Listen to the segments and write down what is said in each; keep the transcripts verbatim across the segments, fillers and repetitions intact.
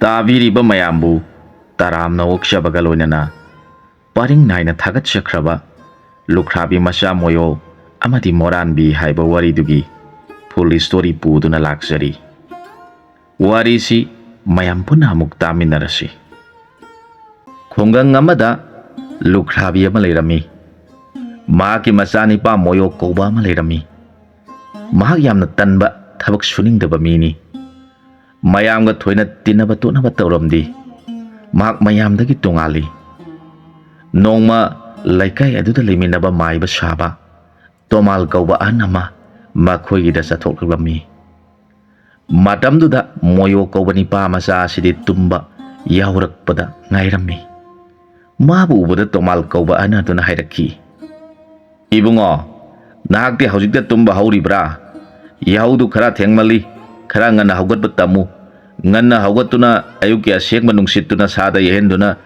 ꯇꯥꯕꯤꯔꯤꯕ ꯃꯌꯥꯝꯕꯨ ꯇꯔꯥꯝꯅ ꯑꯣꯛꯆꯕꯒ ꯂꯣꯏꯅꯅ ꯄꯔꯤꯡ ꯅꯥꯏꯅ ꯊꯥꯒꯠꯆꯈ꯭ꯔꯕ ꯂꯨꯈ꯭ꯔꯥꯕꯤ ꯃꯆꯥ ꯃꯣꯌꯣ ꯑꯃꯗꯤ ꯃꯣꯔꯥꯟꯕꯤ ꯍꯥꯏꯕ ꯋꯥꯔꯤꯗꯨꯒꯤ full story ꯄꯨꯗꯨꯅ ꯂꯥꯛꯆꯔꯤ꯫ ꯋꯥꯔꯤꯁꯤ ꯃꯌꯥꯝ ꯄꯨꯟꯅ ꯑꯃꯨꯛ ꯇꯥꯃꯤꯟꯅꯔꯁꯤ꯫ ꯈꯨꯡꯒꯪ ꯑꯃꯗ ꯂꯨꯈ꯭ꯔꯥꯕꯤ ꯑꯃ ꯂꯩꯔꯝꯃꯤ꯫ ꯃꯍꯥꯛꯀꯤ ꯃꯆꯥꯅꯤꯄꯥ ꯃꯣꯌꯣ ꯀꯧꯕ ꯑꯃ ꯂꯩꯔꯝꯃꯤ꯫ ꯃꯍꯥꯛ ꯌꯥꯝꯅ ꯇꯟꯕ, ꯊꯕꯛ ꯁꯨꯅꯤꯡꯗꯕ ꯃꯤꯅꯤ꯫ ꯃꯌꯥꯝꯒ ꯊꯣꯏꯅ ꯇꯤꯟꯅꯕ ꯇꯣꯠꯅꯕ ꯇꯧꯔꯝꯗꯦ꯫ ꯃꯍꯥꯛ ꯃꯌꯥꯝꯗꯒꯤ ꯇꯣꯉꯥꯜꯂꯤ꯫ ꯅꯣꯡꯃ ꯂꯩꯀꯥꯏ ꯑꯗꯨꯗ ꯂꯩꯃꯤꯟꯅꯕ ꯃꯥꯏꯕ ꯁꯥꯕ ꯇꯣꯃꯥꯜ ꯀꯧꯕ ꯑꯍꯟ ꯑꯃ ꯃꯈꯣꯏꯒꯤꯗ ꯆꯠꯊꯣꯛꯂꯛꯂꯝꯃꯤ꯫ ꯃꯇꯝꯗꯨꯗ ꯃꯣꯌꯣ ꯀꯧꯕ ꯅꯤꯄꯥ ꯃꯆꯥ ꯑꯁꯤꯗꯤ ꯇꯨꯝꯕ ꯌꯥꯎꯔꯛꯄꯗ ꯉꯥꯏꯔꯝꯃꯤ꯫ ꯃꯥꯕꯨ ꯎꯕꯗ ꯇꯣꯃꯥꯜ ꯀꯧꯕ ꯑꯍꯟ ꯑꯗꯨꯅ ꯍꯥꯏꯔꯛꯈꯤ, "ꯏꯕꯨꯡꯉꯣ, ꯅꯍꯥꯛꯇꯤ ꯍꯧꯖꯤꯛꯇ ꯇꯨꯝꯕ ꯍꯧꯔꯤꯕ꯭ꯔꯥ? ꯌꯥꯍꯧꯗꯨ ꯈꯔ ꯊꯦꯡꯃꯜꯂꯤ, ꯈꯔ ꯉꯟꯅ ꯍꯧꯒꯠꯄ ꯇꯝꯃꯨ꯫ ꯉꯟꯅ ꯍꯧꯒꯠꯇꯨꯅ ꯑꯌꯨꯛꯀꯤ ꯑꯁꯦꯡꯕ ꯅꯨꯡꯁꯤꯠꯇꯨ ꯅꯁꯥꯗ ꯌꯩꯍꯟꯗꯨꯅ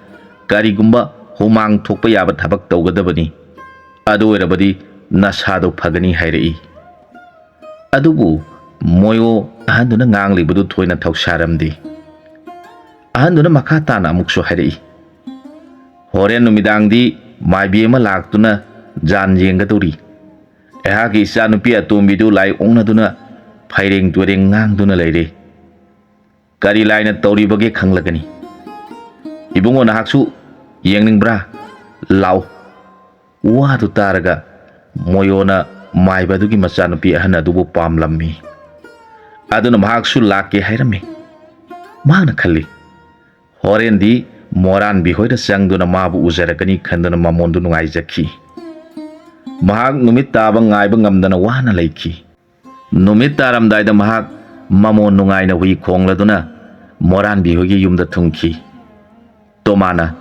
ꯀꯔꯤꯒꯨꯝꯕ ꯍꯨꯃꯥꯡ ꯊꯣꯛꯄ ꯌꯥꯕ ꯊꯕꯛ ꯇꯧꯒꯗꯕꯅꯤ꯫ ꯑꯗꯨ ꯑꯣꯏꯔꯕꯗꯤ ꯅꯁꯥꯗꯨ ꯐꯒꯅꯤ" ꯍꯥꯏꯔꯛꯏ꯫ ꯑꯗꯨꯕꯨ ꯃꯣꯌꯣ ꯑꯍꯟꯗꯨꯅ ꯉꯥꯡꯂꯤꯕꯗꯨ ꯊꯣꯏꯅ ꯊꯧꯁꯥꯔꯝꯗꯦ꯫ ꯑꯍꯟꯗꯨꯅ ꯃꯈꯥ ꯇꯥꯅ ꯑꯃꯨꯛꯁꯨ ꯍꯥꯏꯔꯛꯏ, "ꯍꯣꯔꯦꯟ ꯅꯨꯃꯤꯗꯥꯡꯗꯤ ꯃꯥꯏꯕꯤ ꯑꯃ ꯂꯥꯛꯇꯨꯅ ꯖꯥꯟ ꯌꯦꯡꯒꯗꯧꯔꯤ꯫ ꯑꯩꯍꯥꯛꯀꯤ ꯏꯆꯥꯅꯨꯄꯤ ꯑꯇꯣꯝꯕꯤꯗꯨ ꯂꯥꯏ ꯑꯣꯛꯅꯗꯨꯅ ꯐꯩꯔꯦꯡ ꯇꯨꯔꯦꯡ ꯉꯥꯡꯗꯨꯅ ꯂꯩꯔꯦ꯫ ꯀꯔꯤ ꯂꯥꯏꯅ ꯇꯧꯔꯤꯕꯒꯦ ꯈꯪꯂꯒꯅꯤ꯫ ꯏꯕꯨꯡꯉꯣ, ꯅꯍꯥꯛꯁꯨ ꯌꯦꯡꯅꯤꯡꯕ꯭ꯔꯥ? ꯂꯥꯛꯎ"꯫ ꯋꯥꯗꯨ ꯇꯥꯔꯒ ꯃꯣꯌꯣꯅ ꯃꯥꯏꯕ ꯑꯗꯨꯒꯤ ꯃꯆꯥꯅꯨꯄꯤ ꯑꯍꯟ ꯑꯗꯨꯕꯨ ꯄꯥꯝꯂꯝꯃꯤ꯫ ꯑꯗꯨꯅ ꯃꯍꯥꯛꯁꯨ ꯂꯥꯛꯀꯦ ꯍꯥꯏꯔꯝꯃꯤ꯫ ꯃꯍꯥꯛꯅ ꯈꯜꯂꯤ, "ꯍꯣꯔꯦꯟꯗꯤ ꯃꯣꯔꯥꯟꯕꯤ ꯍꯣꯏꯗ ꯆꯪꯗꯨꯅ ꯃꯥꯕꯨ ꯎꯖꯔꯒꯅꯤ" ꯈꯟꯗꯨꯅ ꯃꯃꯣꯟꯗꯨ ꯅꯨꯡꯉꯥꯏꯖꯈꯤ꯫ ꯃꯍꯥꯛ ꯅꯨꯃꯤꯠ ꯇꯥꯕ ꯉꯥꯏꯕ ꯉꯝꯗꯅ ꯋꯥꯅ ꯂꯩꯈꯤ꯫ ꯅꯨꯃꯤꯠ ꯇꯥꯔꯝꯗꯥꯏꯗ ꯃꯍꯥꯛ ꯃꯃꯣꯟ ꯅꯨꯡꯉꯥꯏꯅ ꯍꯨꯏ ꯈꯣꯡꯂꯗꯨꯅ ꯃꯣꯔꯥꯟꯕꯤ ꯍꯣꯏꯒꯤ ꯌꯨꯝꯗ ꯊꯨꯡꯈꯤ꯫ ꯇꯣꯃꯥꯅ,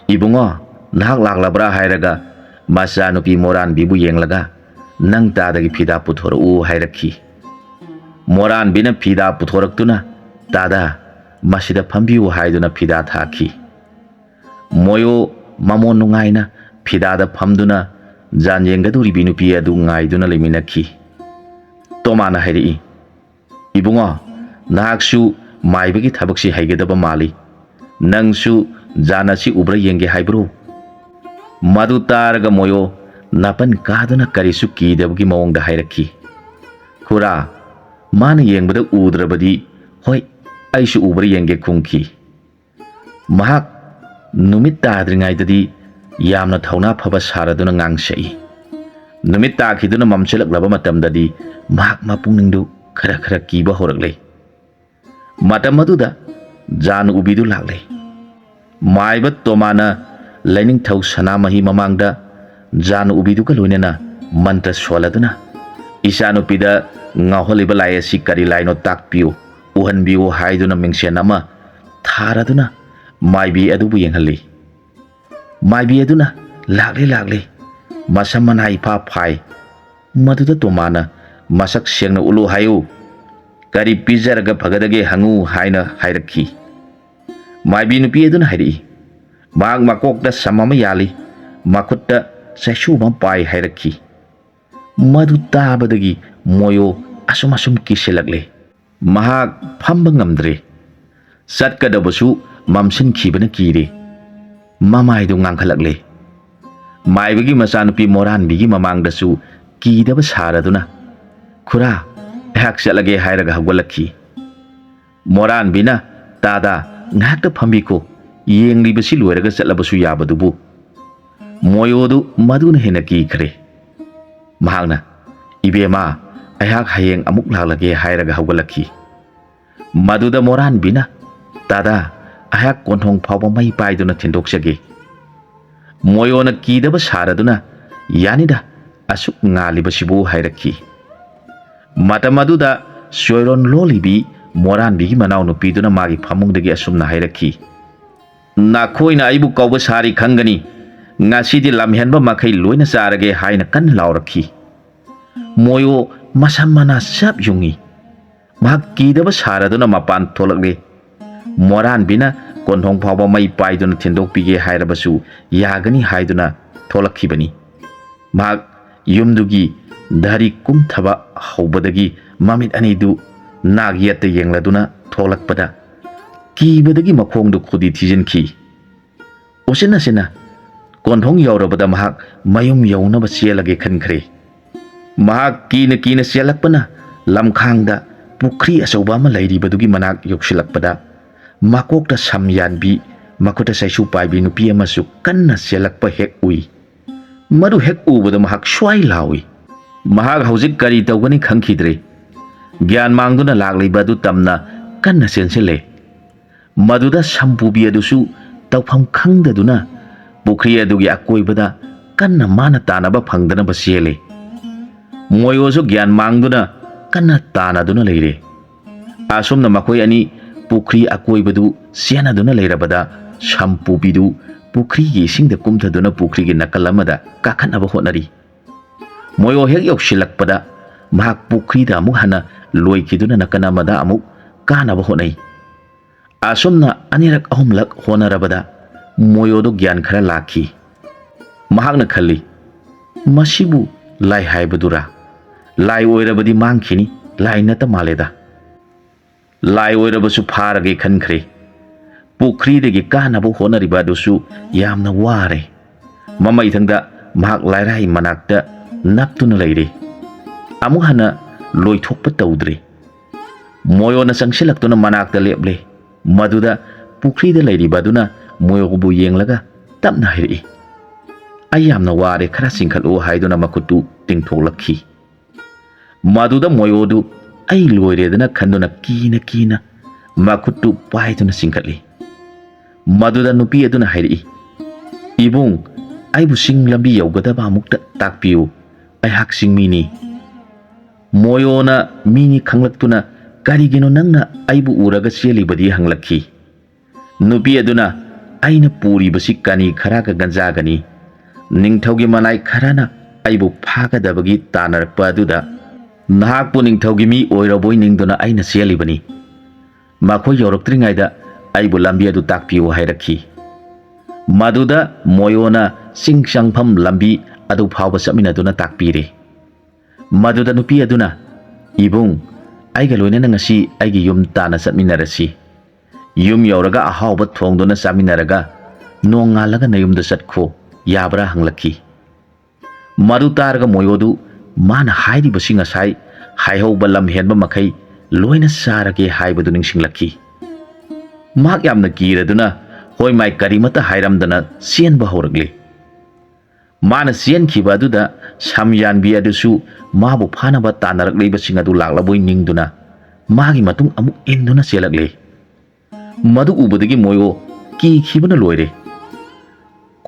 "ꯏꯕꯨꯡꯉꯣ, ꯅꯍꯥꯛ ꯂꯥꯛꯂꯕ꯭ꯔꯥ?" ꯍꯥꯏꯔꯒ ꯃꯆꯥꯅꯨꯄꯤ ꯃꯣꯔꯥꯟꯕꯤꯕꯨ ꯌꯦꯡꯂꯒ, "ꯅꯪ ꯇꯥꯗꯒꯤ ꯐꯤꯗꯥ ꯄꯨꯊꯣꯔꯛꯎ" ꯍꯥꯏꯔꯛꯈꯤ꯫ ꯃꯣꯔꯥꯟꯕꯤꯅ ꯐꯤꯗꯥ ꯄꯨꯊꯣꯔꯛꯇꯨꯅ, "ꯇꯥꯗ, ꯃꯁꯤꯗ ꯐꯝꯕꯤꯌꯨ" ꯍꯥꯏꯗꯨꯅ ꯐꯤꯗꯥ ꯊꯥꯈꯤ꯫ ꯃꯣꯌꯣ ꯃꯃꯣꯟ ꯅꯨꯡꯉꯥꯏꯅ ꯐꯤꯗꯥꯗ ꯐꯝꯗꯨꯅ ꯖꯥꯟ ꯌꯦꯡꯒꯗꯧꯔꯤꯕꯤ ꯅꯨꯄꯤ ꯑꯗꯨ ꯉꯥꯏꯗꯨꯅ ꯂꯩꯃꯤꯟꯅꯈꯤ꯫ ꯇꯣꯃꯥꯅ ꯍꯥꯏꯔꯛꯏ, "ꯏꯕꯨꯡꯉꯣ, ꯅꯍꯥꯛꯁꯨ ꯃꯥꯏꯕꯒꯤ ꯊꯕꯛꯁꯤ ꯍꯩꯒꯗꯕ ꯃꯥꯜꯂꯤ꯫ ꯅꯪꯁꯨ ꯖꯥꯟ ꯑꯁꯤ ꯎꯕ꯭ꯔꯥ ꯌꯦꯡꯒꯦ ꯍꯥꯏꯕ꯭ꯔꯣ?" ꯃꯗꯨ ꯇꯥꯔꯒ ꯃꯣꯌꯣ ꯅꯥꯄꯟ ꯀꯥꯗꯨꯅ ꯀꯔꯤꯁꯨ ꯀꯤꯗꯕꯒꯤ ꯃꯑꯣꯡꯗ ꯍꯥꯏꯔꯛꯈꯤ꯫ "ꯈꯨꯔꯥ, ꯃꯥꯅ ꯌꯦꯡꯕꯗ ꯎꯗ꯭ꯔꯕꯗꯤ, ꯍꯣꯏ, ꯑꯩꯁꯨ ꯎꯕ꯭ꯔꯥ ꯌꯦꯡꯒꯦ" ꯈꯨꯝꯈꯤ꯫ ꯃꯍꯥꯛ ꯅꯨꯃꯤꯠ ꯇꯥꯗ꯭ꯔꯤꯉꯩꯗꯗꯤ ꯌꯥꯝꯅ ꯊꯧꯅꯥ ꯐꯕ ꯁꯥꯔꯗꯨꯅ ꯉꯥꯡꯁꯛꯏ꯫ ꯅꯨꯃꯤꯠ ꯇꯥꯈꯤꯗꯨꯅ ꯃꯝꯁꯤꯜꯂꯛꯂꯕ ꯃꯇꯝꯗꯗꯤ ꯃꯍꯥꯛ ꯃꯄꯨꯛꯅꯤꯡꯗꯨ ꯈꯔ ꯈꯔ ꯀꯤꯕ ꯍꯧꯔꯛꯂꯦ꯫ ꯃꯇꯝ ꯑꯗꯨꯗ ꯖꯥꯟ ꯎꯕꯤꯗꯨ ꯂꯥꯛꯂꯦ꯫ ꯃꯥꯏꯕ ꯇꯣꯃꯥꯅ ꯂꯥꯏꯅꯤꯡꯊꯧ ꯁꯅꯥꯃꯍꯤ ꯃꯃꯥꯡꯗ ꯖꯥꯟ ꯎꯕꯤꯗꯨꯒ ꯂꯣꯏꯅꯅ ꯃꯟꯇ꯭ꯔ ꯁꯣꯜꯂꯗꯨꯅ, "ꯏꯆꯥꯅꯨꯄꯤꯗ ꯉꯥꯎꯍꯜꯂꯤꯕ ꯂꯥꯏ ꯑꯁꯤ ꯀꯔꯤ ꯂꯥꯏꯅꯣ ꯇꯥꯛꯄꯤꯌꯨ, ꯎꯍꯟꯕꯤꯌꯨ" ꯍꯥꯏꯗꯨꯅ ꯃꯤꯡꯁꯦꯟ ꯑꯃ ꯊꯥꯔꯗꯨꯅ ꯃꯥꯏꯕꯤ ꯑꯗꯨꯕꯨ ꯌꯦꯡꯍꯜꯂꯤ꯫ ꯃꯥꯏꯕꯤ ꯑꯗꯨꯅ, "ꯂꯥꯛꯂꯦ, ꯂꯥꯛꯂꯦ, ꯃꯁꯝ ꯃꯅꯥ ꯏꯐꯥ ꯐꯥꯏ, ꯃꯗꯨꯗ ꯇꯣꯃꯥꯅ ꯃꯁꯛ ꯁꯦꯡꯅ ꯎꯠꯂꯨ ꯍꯥꯏꯌꯨ, ꯀꯔꯤ ꯄꯤꯖꯔꯒ ꯐꯒꯗꯒꯦ ꯍꯪꯉꯨ" ꯍꯥꯏꯅ ꯍꯥꯏꯔꯛꯈꯤ꯫ ꯃꯥꯏꯕꯤ ꯅꯨꯄꯤ ꯑꯗꯨꯅ ꯍꯥꯏꯔꯛꯏ, "ꯃꯍꯥꯛ ꯃꯀꯣꯛꯇ ꯁꯝ ꯑꯃ ꯌꯥꯜꯂꯤ, ꯃꯈꯨꯠꯇ ꯆꯩꯁꯨ ꯑꯃ ꯄꯥꯏ" ꯍꯥꯏꯔꯛꯈꯤ꯫ ꯃꯗꯨ ꯇꯥꯕꯗꯒꯤ ꯃꯣꯌꯣ ꯑꯁꯨꯝ ꯑꯁꯨꯝ ꯀꯤꯁꯤꯜꯂꯛꯂꯦ꯫ ꯃꯍꯥꯛ ꯐꯝꯕ ꯉꯝꯗ꯭ꯔꯦ꯫ ꯆꯠꯀꯗꯕꯁꯨ ꯃꯝꯁꯤꯟꯈꯤꯕꯅ ꯀꯤꯔꯦ꯫ ꯃꯃꯥꯏꯗꯨ ꯉꯥꯡꯈꯠꯂꯛꯂꯦ꯫ ꯃꯥꯏꯕꯒꯤ ꯃꯆꯥꯅꯨꯄꯤ ꯃꯣꯔꯥꯟꯕꯤꯒꯤ ꯃꯃꯥꯡꯗꯁꯨ ꯀꯤꯗꯕ ꯁꯥꯔꯗꯨꯅ, "ꯈꯨꯔꯥ, ꯑꯩꯍꯥꯛ ꯆꯠꯂꯒꯦ" ꯍꯥꯏꯔꯒ ꯍꯧꯒꯠꯂꯛꯈꯤ꯫ ꯃꯣꯔꯥꯟꯕꯤꯅ, "ꯇꯥꯗꯥ, ꯉꯥꯏꯍꯥꯛꯇ ꯐꯝꯕꯤꯈꯣ, ꯌꯦꯡꯂꯤꯕꯁꯤ ꯂꯣꯏꯔꯒ ꯆꯠꯂꯕꯁꯨ ꯌꯥꯕꯗꯨꯕꯨ"꯫ ꯃꯣꯌꯣꯗꯨ ꯃꯗꯨꯅ ꯍꯦꯟꯅ ꯀꯤꯈ꯭ꯔꯦ꯫ ꯃꯍꯥꯛꯅ, "ꯏꯕꯦꯝꯃ, ꯑꯩꯍꯥꯛ ꯍꯌꯦꯡ ꯑꯃꯨꯛ ꯂꯥꯛꯂꯒꯦ" ꯍꯥꯏꯔꯒ ꯍꯧꯒꯠꯂꯛꯈꯤ꯫ ꯃꯗꯨꯗ ꯃꯣꯔꯥꯟꯕꯤꯅ, "ꯇꯥꯗꯥ, ꯑꯩꯍꯥꯛ ꯀꯣꯟꯊꯣꯡ ꯐꯥꯎꯕ ꯃꯩ ꯄꯥꯏꯗꯨꯅ ꯊꯤꯟꯗꯣꯛꯆꯒꯦ"꯫ ꯃꯣꯌꯣꯅ ꯀꯤꯗꯕ ꯁꯥꯔꯗꯨꯅ, "ꯌꯥꯅꯤꯗ, ꯑꯁꯨꯛ ꯉꯥꯜꯂꯤꯕꯁꯤꯕꯨ" ꯍꯥꯏꯔꯛꯈꯤ꯫ ꯃꯇꯝ ꯑꯗꯨꯗ ꯆꯣꯏꯔꯣꯟ ꯂꯣꯜꯂꯤꯕꯤ ꯃꯣꯔꯥꯟꯕꯤꯒꯤ ꯃꯅꯥꯎꯅꯨꯄꯤꯗꯨꯅ ꯃꯥꯒꯤ ꯐꯃꯨꯡꯗꯒꯤ ꯑꯁꯨꯝꯅ ꯍꯥꯏꯔꯛꯈꯤ, "ꯅꯈꯣꯏꯅ ꯑꯩꯕꯨ ꯀꯧꯕ ꯁꯥꯔꯤ ꯈꯪꯒꯅꯤ, ꯉꯁꯤꯗꯤ ꯂꯝꯍꯦꯟꯕ ꯃꯈꯩ ꯂꯣꯏꯅ ꯆꯥꯔꯒꯦ" ꯍꯥꯏꯅ ꯀꯟꯅ ꯂꯥꯎꯔꯛꯈꯤ꯫ ꯃꯣꯌꯣ ꯃꯁꯝ ꯃꯅꯥ ꯆꯞ ꯌꯨꯡꯉꯤ꯫ ꯃꯍꯥꯛ ꯀꯤꯗꯕ ꯁꯥꯔꯗꯨꯅ ꯃꯄꯥꯟ ꯊꯣꯛꯂꯛꯂꯦ꯫ ꯃꯣꯔꯥꯟꯕꯤꯅ ꯀꯣꯟꯊꯣꯡ ꯐꯥꯎꯕ ꯃꯩ ꯄꯥꯏꯗꯨꯅ ꯊꯤꯟꯗꯣꯛꯄꯤꯒꯦ ꯍꯥꯏꯔꯕꯁꯨ ꯌꯥꯒꯅꯤ ꯍꯥꯏꯗꯨꯅ ꯊꯣꯛꯂꯛꯈꯤꯕꯅꯤ꯫ ꯃꯍꯥꯛ ꯌꯨꯝꯗꯨꯒꯤ ꯙꯔꯤ ꯀꯨꯝꯊꯕ ꯍꯧꯕꯗꯒꯤ ꯃꯃꯤꯠ ꯑꯅꯤꯗꯨ ꯅꯥꯛ ꯌꯦꯠꯇ ꯌꯦꯡꯂꯗꯨꯅ ꯊꯣꯛꯂꯛꯄꯗ ꯀꯤꯕꯗꯒꯤ ꯃꯈꯣꯡꯗꯨ ꯈꯨꯗꯤ ꯊꯤꯖꯤꯟꯈꯤ꯫ ꯎꯁꯤꯟ ꯅꯥꯁꯤꯟꯅ ꯀꯣꯟꯊꯣꯡ ꯌꯧꯔꯕꯗ ꯃꯍꯥꯛ ꯃꯌꯨꯝ ꯌꯧꯅꯕ ꯆꯦꯜꯂꯒꯦ ꯈꯟꯈ꯭ꯔꯦ꯫ ꯃꯍꯥꯛ ꯀꯤꯅ ꯀꯤꯅ ꯆꯦꯜꯂꯛꯄꯅ ꯂꯝꯈꯥꯡꯗ ꯄꯨꯈ꯭ꯔꯤ ꯑꯆꯧꯕ ꯑꯃ ꯂꯩꯔꯤꯕꯗꯨꯒꯤ ꯃꯅꯥꯛ ꯌꯧꯁꯤꯜꯂꯛꯄꯗ ꯃꯀꯣꯛꯇ ꯁꯝ ꯌꯥꯟꯕꯤ, ꯃꯈꯨꯠꯇ ꯆꯩꯁꯨ ꯄꯥꯏꯕꯤ ꯅꯨꯄꯤ ꯑꯃꯁꯨ ꯀꯟꯅ ꯆꯦꯜꯂꯛꯄ ꯍꯦꯛ ꯎꯏ꯫ ꯃꯗꯨ ꯍꯦꯛ ꯎꯕꯗ ꯃꯍꯥꯛ ꯁ꯭ꯋꯥꯏ ꯂꯥꯎꯏ꯫ ꯃꯍꯥꯛ ꯍꯧꯖꯤꯛ ꯀꯔꯤ ꯇꯧꯒꯅꯤ ꯈꯪꯈꯤꯗ꯭ꯔꯦ꯫ ꯒ꯭ꯌꯥꯟ ꯃꯥꯡꯗꯨꯅ ꯂꯥꯛꯂꯤꯕ ꯑꯗꯨ ꯇꯝꯅ ꯀꯟꯅ ꯆꯦꯟꯁꯤꯜꯂꯦ꯫ ꯃꯗꯨꯗ ꯁꯝꯄꯨꯕꯤ ꯑꯗꯨꯁꯨ ꯇꯧꯐꯝ ꯈꯪꯗꯗꯨꯅ ꯄꯨꯈ꯭ꯔꯤ ꯑꯗꯨꯒꯤ ꯑꯀꯣꯏꯕꯗ ꯀꯟꯅ ꯃꯥꯅ ꯇꯥꯟꯅꯕ ꯐꯪꯗꯅꯕ ꯆꯦꯜꯂꯤ꯫ ꯃꯣꯌꯣꯁꯨ ꯒ꯭ꯌꯥꯟ ꯃꯥꯡꯗꯨꯅ ꯀꯟꯅ ꯇꯥꯟꯅꯗꯨꯅ ꯂꯩꯔꯦ꯫ ꯑꯁꯨꯝꯅ ꯃꯈꯣꯏ ꯑꯅꯤ ꯄꯨꯈ꯭ꯔꯤ ꯑꯀꯣꯏꯕꯗꯨ ꯆꯦꯟꯅꯗꯨꯅ ꯂꯩꯔꯕꯗ ꯁꯝꯄꯨꯕꯤꯗꯨ ꯄꯨꯈ꯭ꯔꯤꯒꯤ ꯏꯁꯤꯡꯗ ꯀꯨꯝꯊꯗꯨꯅ ꯄꯨꯈ꯭ꯔꯤꯒꯤ ꯅꯥꯀꯜ ꯑꯃꯗ ꯀꯥꯈꯠꯅꯕ ꯍꯣꯠꯅꯔꯤ꯫ ꯃꯣꯌꯣ ꯍꯦꯛ ꯌꯧꯁꯤꯜꯂꯛꯄꯗ ꯃꯍꯥꯛ ꯄꯨꯈ꯭ꯔꯤꯗ ꯑꯃꯨꯛ ꯍꯟꯅ ꯂꯣꯏꯈꯤꯗꯨꯅ ꯅꯥꯀꯜ ꯑꯃꯗ ꯑꯃꯨꯛ ꯀꯥꯅꯕ ꯍꯣꯠꯅꯩ꯫ ꯑꯁꯨꯝꯅ ꯑꯅꯤꯔꯛ ꯑꯍꯨꯝꯂꯛ ꯍꯣꯠꯅꯔꯕꯗ ꯃꯣꯌꯣꯗꯣ ꯒ꯭ꯌꯥꯟ ꯈꯔ ꯂꯥꯛꯈꯤ꯫ ꯃꯍꯥꯛꯅ ꯈꯜꯂꯤ, "ꯃꯁꯤꯕꯨ ꯂꯥꯏ ꯍꯥꯏꯕꯗꯨꯔꯥ? ꯂꯥꯏ ꯑꯣꯏꯔꯕꯗꯤ ꯃꯥꯡꯈꯤꯅꯤ, ꯂꯥꯏ ꯅꯠꯇ ꯃꯥꯜꯂꯦꯗ꯫ ꯂꯥꯏ ꯑꯣꯏꯔꯕꯁꯨ ꯐꯥꯔꯒꯦ" ꯈꯟꯈ꯭ꯔꯦ꯫ ꯄꯨꯈ꯭ꯔꯤꯗꯒꯤ ꯀꯥꯅꯕ ꯍꯣꯠꯅꯔꯤꯕ ꯑꯗꯨꯁꯨ ꯌꯥꯝꯅ ꯋꯥꯔꯦ꯫ ꯃꯃꯩꯊꯪꯗ ꯃꯍꯥꯛ ꯂꯥꯏꯔꯥꯏ ꯃꯅꯥꯛꯇ ꯅꯞꯇꯨꯅ ꯂꯩꯔꯦ꯫ ꯑꯃꯨꯛ ꯍꯟꯅ ꯂꯣꯏꯊꯣꯛꯄ ꯇꯧꯗ꯭ꯔꯦ꯫ ꯃꯣꯌꯣꯅ ꯆꯪꯁꯤꯜꯂꯛꯇꯨꯅ ꯃꯅꯥꯛꯇ ꯂꯦꯞꯂꯦ꯫ ꯃꯗꯨꯗ ꯄꯨꯈ꯭ꯔꯤꯗ ꯂꯩꯔꯤꯕ ꯑꯗꯨꯅ ꯃꯣꯌꯣꯕꯨ ꯌꯦꯡꯂꯒ ꯇꯞꯅ ꯍꯥꯏꯔꯛꯏ, "ꯑꯩ ꯌꯥꯝꯅ ꯋꯥꯔꯦ, ꯈꯔ ꯆꯤꯡꯈꯠꯂꯨ" ꯍꯥꯏꯗꯨꯅ ꯃꯈꯨꯠꯇꯨ ꯇꯤꯡꯊꯣꯛꯂꯛꯈꯤ꯫ ꯃꯗꯨꯗ ꯃꯣꯌꯣꯗꯨ ꯑꯩ ꯂꯣꯏꯔꯦꯗꯅ ꯈꯟꯗꯨꯅ ꯀꯤꯅ ꯀꯤꯅ ꯃꯈꯨꯠꯇꯨ ꯄꯥꯏꯗꯨꯅ ꯆꯤꯡꯈꯠꯂꯤ꯫ ꯃꯗꯨꯗ ꯅꯨꯄꯤ ꯑꯗꯨꯅ ꯍꯥꯏꯔꯛꯏ, "ꯏꯕꯨꯡ, ꯑꯩꯕꯨ ꯆꯤꯡ ꯂꯝꯕꯤ ꯌꯧꯒꯗꯕ ꯑꯃꯨꯛꯇ ꯇꯥꯛꯄꯤꯌꯨ, ꯑꯩꯍꯥꯛ ꯆꯤꯡꯃꯤꯅꯤ"꯫ ꯃꯣꯌꯣꯅ ꯃꯤꯅꯤ ꯈꯪꯂꯛꯇꯨꯅ, "ꯀꯔꯤꯒꯤꯅꯣ ꯅꯪꯅ ꯑꯩꯕꯨ ꯎꯔꯒ ꯆꯦꯜꯂꯤꯕꯗꯤ?" ꯍꯪꯂꯛꯈꯤ꯫ ꯅꯨꯄꯤ ꯑꯗꯨꯅ, "ꯑꯩꯅ ꯄꯨꯔꯤꯕꯁꯤ ꯀꯥꯅꯤ ꯈꯔꯒ ꯒꯟꯖꯥꯒꯅꯤ꯫ ꯅꯤꯡꯊꯧꯒꯤ ꯃꯅꯥꯏ ꯈꯔꯅ ꯑꯩꯕꯨ ꯐꯥꯒꯗꯕꯒꯤ ꯇꯥꯟꯅꯔꯛꯄ ꯑꯗꯨꯗ ꯅꯍꯥꯛꯄꯨ ꯅꯤꯡꯊꯧꯒꯤ ꯃꯤ ꯑꯣꯏꯔꯕꯣꯏ ꯅꯤꯡꯗꯨꯅ ꯑꯩꯅ ꯆꯦꯜꯂꯤꯕꯅꯤ꯫ ꯃꯈꯣꯏ ꯌꯧꯔꯛꯇ꯭ꯔꯤꯉꯩꯗ ꯑꯩꯕꯨ ꯂꯝꯕꯤ ꯑꯗꯨ ꯇꯥꯛꯄꯤꯌꯨ" ꯍꯥꯏꯔꯛꯈꯤ꯫ ꯃꯗꯨꯗ ꯃꯣꯌꯣꯅ ꯆꯤꯡ ꯆꯪꯐꯝ ꯂꯝꯕꯤ ꯑꯗꯨ ꯐꯥꯎꯕ ꯆꯠꯃꯤꯟꯅꯗꯨꯅ ꯇꯥꯛꯄꯤꯔꯦ꯫ ꯃꯗꯨꯗ ꯅꯨꯄꯤ ꯑꯗꯨꯅ, "ꯏꯕꯨꯡ, "ꯑꯩꯒ ꯂꯣꯏꯅꯅ ꯉꯁꯤ ꯑꯩꯒꯤ ꯌꯨꯝ ꯇꯥꯟꯅ ꯆꯠꯃꯤꯟꯅꯔꯁꯤ꯫ ꯌꯨꯝ ꯌꯧꯔꯒ ꯑꯍꯥꯎꯕ ꯊꯣꯡꯗꯨꯅ ꯆꯥꯃꯤꯟꯅꯔꯒ ꯅꯣꯡꯉꯥꯜꯂꯒ ꯅꯌꯨꯝꯗ ꯆꯠꯈꯣ, ꯌꯥꯕ꯭ꯔꯥ?" ꯍꯪꯂꯛꯈꯤ꯫ ꯃꯗꯨ ꯇꯥꯔꯒ ꯃꯣꯌꯣꯗꯨ ꯃꯥꯅ ꯍꯥꯏꯔꯤꯕꯁꯤ ꯉꯁꯥꯏ ꯍꯥꯏꯍꯧꯕ ꯂꯝ ꯍꯦꯟꯕ ꯃꯈꯩ ꯂꯣꯏꯅ ꯆꯥꯔꯒꯦ ꯍꯥꯏꯕꯗꯨ ꯅꯤꯡꯁꯤꯡꯂꯛꯈꯤ꯫ ꯃꯍꯥꯛ ꯌꯥꯝꯅ ꯀꯤꯔꯗꯨꯅ ꯍꯣꯏ ꯃꯥꯏ ꯀꯔꯤꯃꯠꯇ ꯍꯥꯏꯔꯝꯗꯅ ꯆꯦꯟꯕ ꯍꯧꯔꯛꯂꯤ꯫ ꯃꯥꯅ ꯆꯦꯟꯈꯤꯕ ꯑꯗꯨꯗ ꯁꯝ ꯌꯥꯟꯕꯤ ꯑꯗꯨꯁꯨ ꯃꯥꯕꯨ ꯐꯥꯅꯕ ꯇꯥꯟꯅꯔꯛꯂꯤꯕꯁꯤꯡ ꯑꯗꯨ ꯂꯥꯛꯂꯕꯣꯏ ꯅꯤꯡꯗꯨꯅ ꯃꯥꯒꯤ ꯃꯇꯨꯡ ꯑꯃꯨꯛ ꯏꯟꯗꯨꯅ ꯆꯦꯜꯂꯛꯂꯤ꯫ ꯃꯗꯨ ꯎꯕꯗꯒꯤ ꯃꯣꯌꯣ ꯀꯤꯈꯤꯕꯅ ꯂꯣꯏꯔꯦ꯫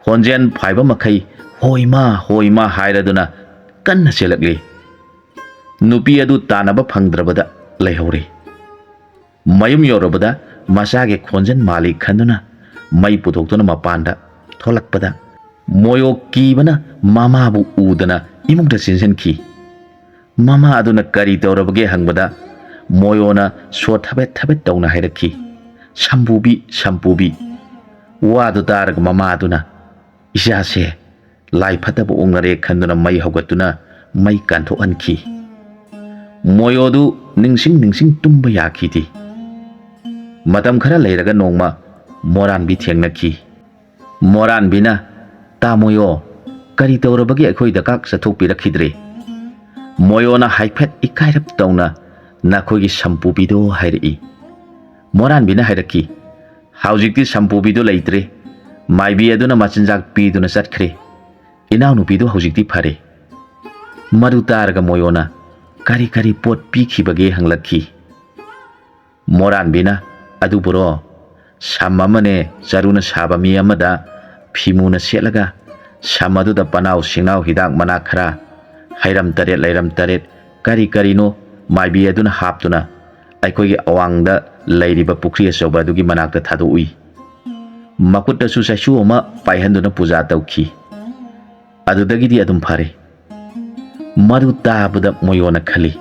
ꯈꯣꯟꯖꯦꯜ ꯐꯥꯏꯕ ꯃꯈꯩ "ꯍꯣꯏ ꯃꯥ, ꯍꯣꯏ ꯃꯥ" ꯍꯥꯏꯔꯗꯨꯅ ꯀꯟꯅ ꯆꯦꯜꯂꯛꯂꯤ꯫ ꯅꯨꯄꯤ ꯑꯗꯨ ꯇꯥꯟꯅꯕ ꯐꯪꯗ꯭ꯔꯕꯗ ꯂꯩꯍꯧꯔꯦ꯫ ꯃꯌꯨꯝ ꯌꯧꯔꯕꯗ ꯃꯆꯥꯒꯤ ꯈꯣꯟꯖꯦꯜ ꯃꯥꯜꯂꯤ ꯈꯟꯗꯨꯅ ꯃꯩ ꯄꯨꯊꯣꯛꯇꯨꯅ ꯃꯄꯥꯟꯗ ꯊꯣꯛꯂꯛꯄꯗ ꯃꯣꯌꯣ ꯀꯤꯕꯅ ꯃꯃꯥꯕꯨ ꯎꯗꯅ ꯏꯃꯨꯡꯗ ꯆꯦꯟꯁꯤꯟꯈꯤ꯫ ꯃꯃꯥ ꯑꯗꯨꯅ ꯀꯔꯤ ꯇꯧꯔꯕꯒꯦ ꯍꯪꯕꯗ ꯃꯣꯌꯣꯅ ꯁꯣꯔ ꯊꯕꯦꯠ ꯊꯕꯦꯠ ꯇꯧꯅ ꯍꯥꯏꯔꯛꯈꯤ, "ꯁꯝꯄꯨꯕꯤ, ꯁꯝꯄꯨꯕꯤ"꯫ ꯋꯥꯗꯨ ꯇꯥꯔꯒ ꯃꯃꯥ ꯑꯗꯨꯅ, "ꯏꯆꯥꯁꯦ ꯂꯥꯏ ꯐꯠꯇꯕ ꯑꯣꯛꯅꯔꯦ" ꯈꯟꯗꯨꯅ ꯃꯩ ꯍꯧꯒꯠꯇꯨꯅ ꯃꯩ ꯀꯥꯟꯊꯣꯛꯍꯟꯈꯤ꯫ ꯃꯣꯌꯣꯗꯨ ꯅꯤꯡꯁꯤꯡ ꯅꯤꯡꯁꯤꯡ ꯇꯨꯝꯕ ꯌꯥꯈꯤꯗꯦ꯫ ꯃꯇꯝ ꯈꯔ ꯂꯩꯔꯒ ꯅꯣꯡꯃ ꯃꯣꯔꯥꯟꯕꯤ ꯊꯦꯡꯅꯈꯤ꯫ ꯃꯣꯔꯥꯟꯕꯤꯅ, "ꯇꯥ ꯃꯣꯌꯣ, ꯀꯔꯤ ꯇꯧꯔꯕꯒꯦ ꯑꯩꯈꯣꯏꯗ ꯀꯥꯛ ꯆꯠꯊꯣꯛꯄꯤꯔꯛꯈꯤꯗ꯭ꯔꯦ?" ꯃꯣꯌꯣꯅ ꯍꯥꯏꯐꯦꯠ ꯏꯀꯥꯏꯔꯞ ꯇꯧꯅ, "ꯅꯈꯣꯏꯒꯤ ꯁꯝꯄꯨꯕꯤꯗꯣ" ꯍꯥꯏꯔꯛꯏ꯫ ꯃꯣꯔꯥꯟꯕꯤꯅ ꯍꯥꯏꯔꯛꯈꯤ, "ꯍꯧꯖꯤꯛꯇꯤ ꯁꯝꯄꯨꯕꯤꯗꯣ ꯂꯩꯇ꯭ꯔꯦ꯫ ꯃꯥꯏꯕꯤ ꯑꯗꯨꯅ ꯃꯆꯤꯟꯖꯥꯛ ꯄꯤꯗꯨꯅ ꯆꯠꯈ꯭ꯔꯦ꯫ ꯏꯅꯥꯎꯅꯨꯄꯤꯗꯣ ꯍꯧꯖꯤꯛꯇꯤ ꯐꯔꯦ"꯫ ꯃꯗꯨ ꯇꯥꯔꯒ ꯃꯣꯌꯣꯅ, "ꯀꯔꯤ ꯀꯔꯤ ꯄꯣꯠ ꯄꯤꯈꯤꯕꯒꯦ?" ꯍꯪꯂꯛꯈꯤ꯫ ꯃꯣꯔꯥꯟꯕꯤꯅ, "ꯑꯗꯨꯕꯨꯔꯣ, ꯁꯝ ꯑꯃꯅꯦ, ꯆꯔꯨꯅ ꯁꯥꯕ ꯃꯤ ꯑꯃꯗ ꯐꯤꯃꯨꯅ ꯁꯦꯠꯂꯒ, ꯁꯝ ꯑꯗꯨꯗ ꯄꯅꯥꯎ ꯁꯤꯡꯅꯥꯎ ꯍꯤꯗꯥꯛ ꯃꯅꯥ ꯈꯔ, ꯍꯩꯔꯝ ꯇꯔꯦꯠ ꯂꯩꯔꯝ ꯇꯔꯦꯠ, ꯀꯔꯤ ꯀꯔꯤꯅꯣ ꯃꯥꯏꯕꯤ ꯑꯗꯨꯅ ꯍꯥꯞꯇꯨꯅ ꯑꯩꯈꯣꯏꯒꯤ ꯑꯋꯥꯡꯗ ꯂꯩꯔꯤꯕ ꯄꯨꯈ꯭ꯔꯤ ꯑꯆꯧꯕ ꯑꯗꯨꯒꯤ ꯃꯅꯥꯛꯇ ꯊꯥꯗꯣꯛꯎꯏ꯫ ꯃꯈꯨꯠꯇꯁꯨ ꯆꯩꯁꯨ ꯑꯃ ꯄꯥꯏꯍꯟꯗꯨꯅ ꯄꯨꯖꯥ ꯇꯧꯈꯤ꯫ ꯑꯗꯨꯗꯒꯤꯗꯤ ꯑꯗꯨꯝ ꯐꯔꯦ"꯫ ꯃꯗꯨ ꯇꯥꯕꯗ ꯃꯣꯌꯣꯅ ꯈꯜꯂꯤ,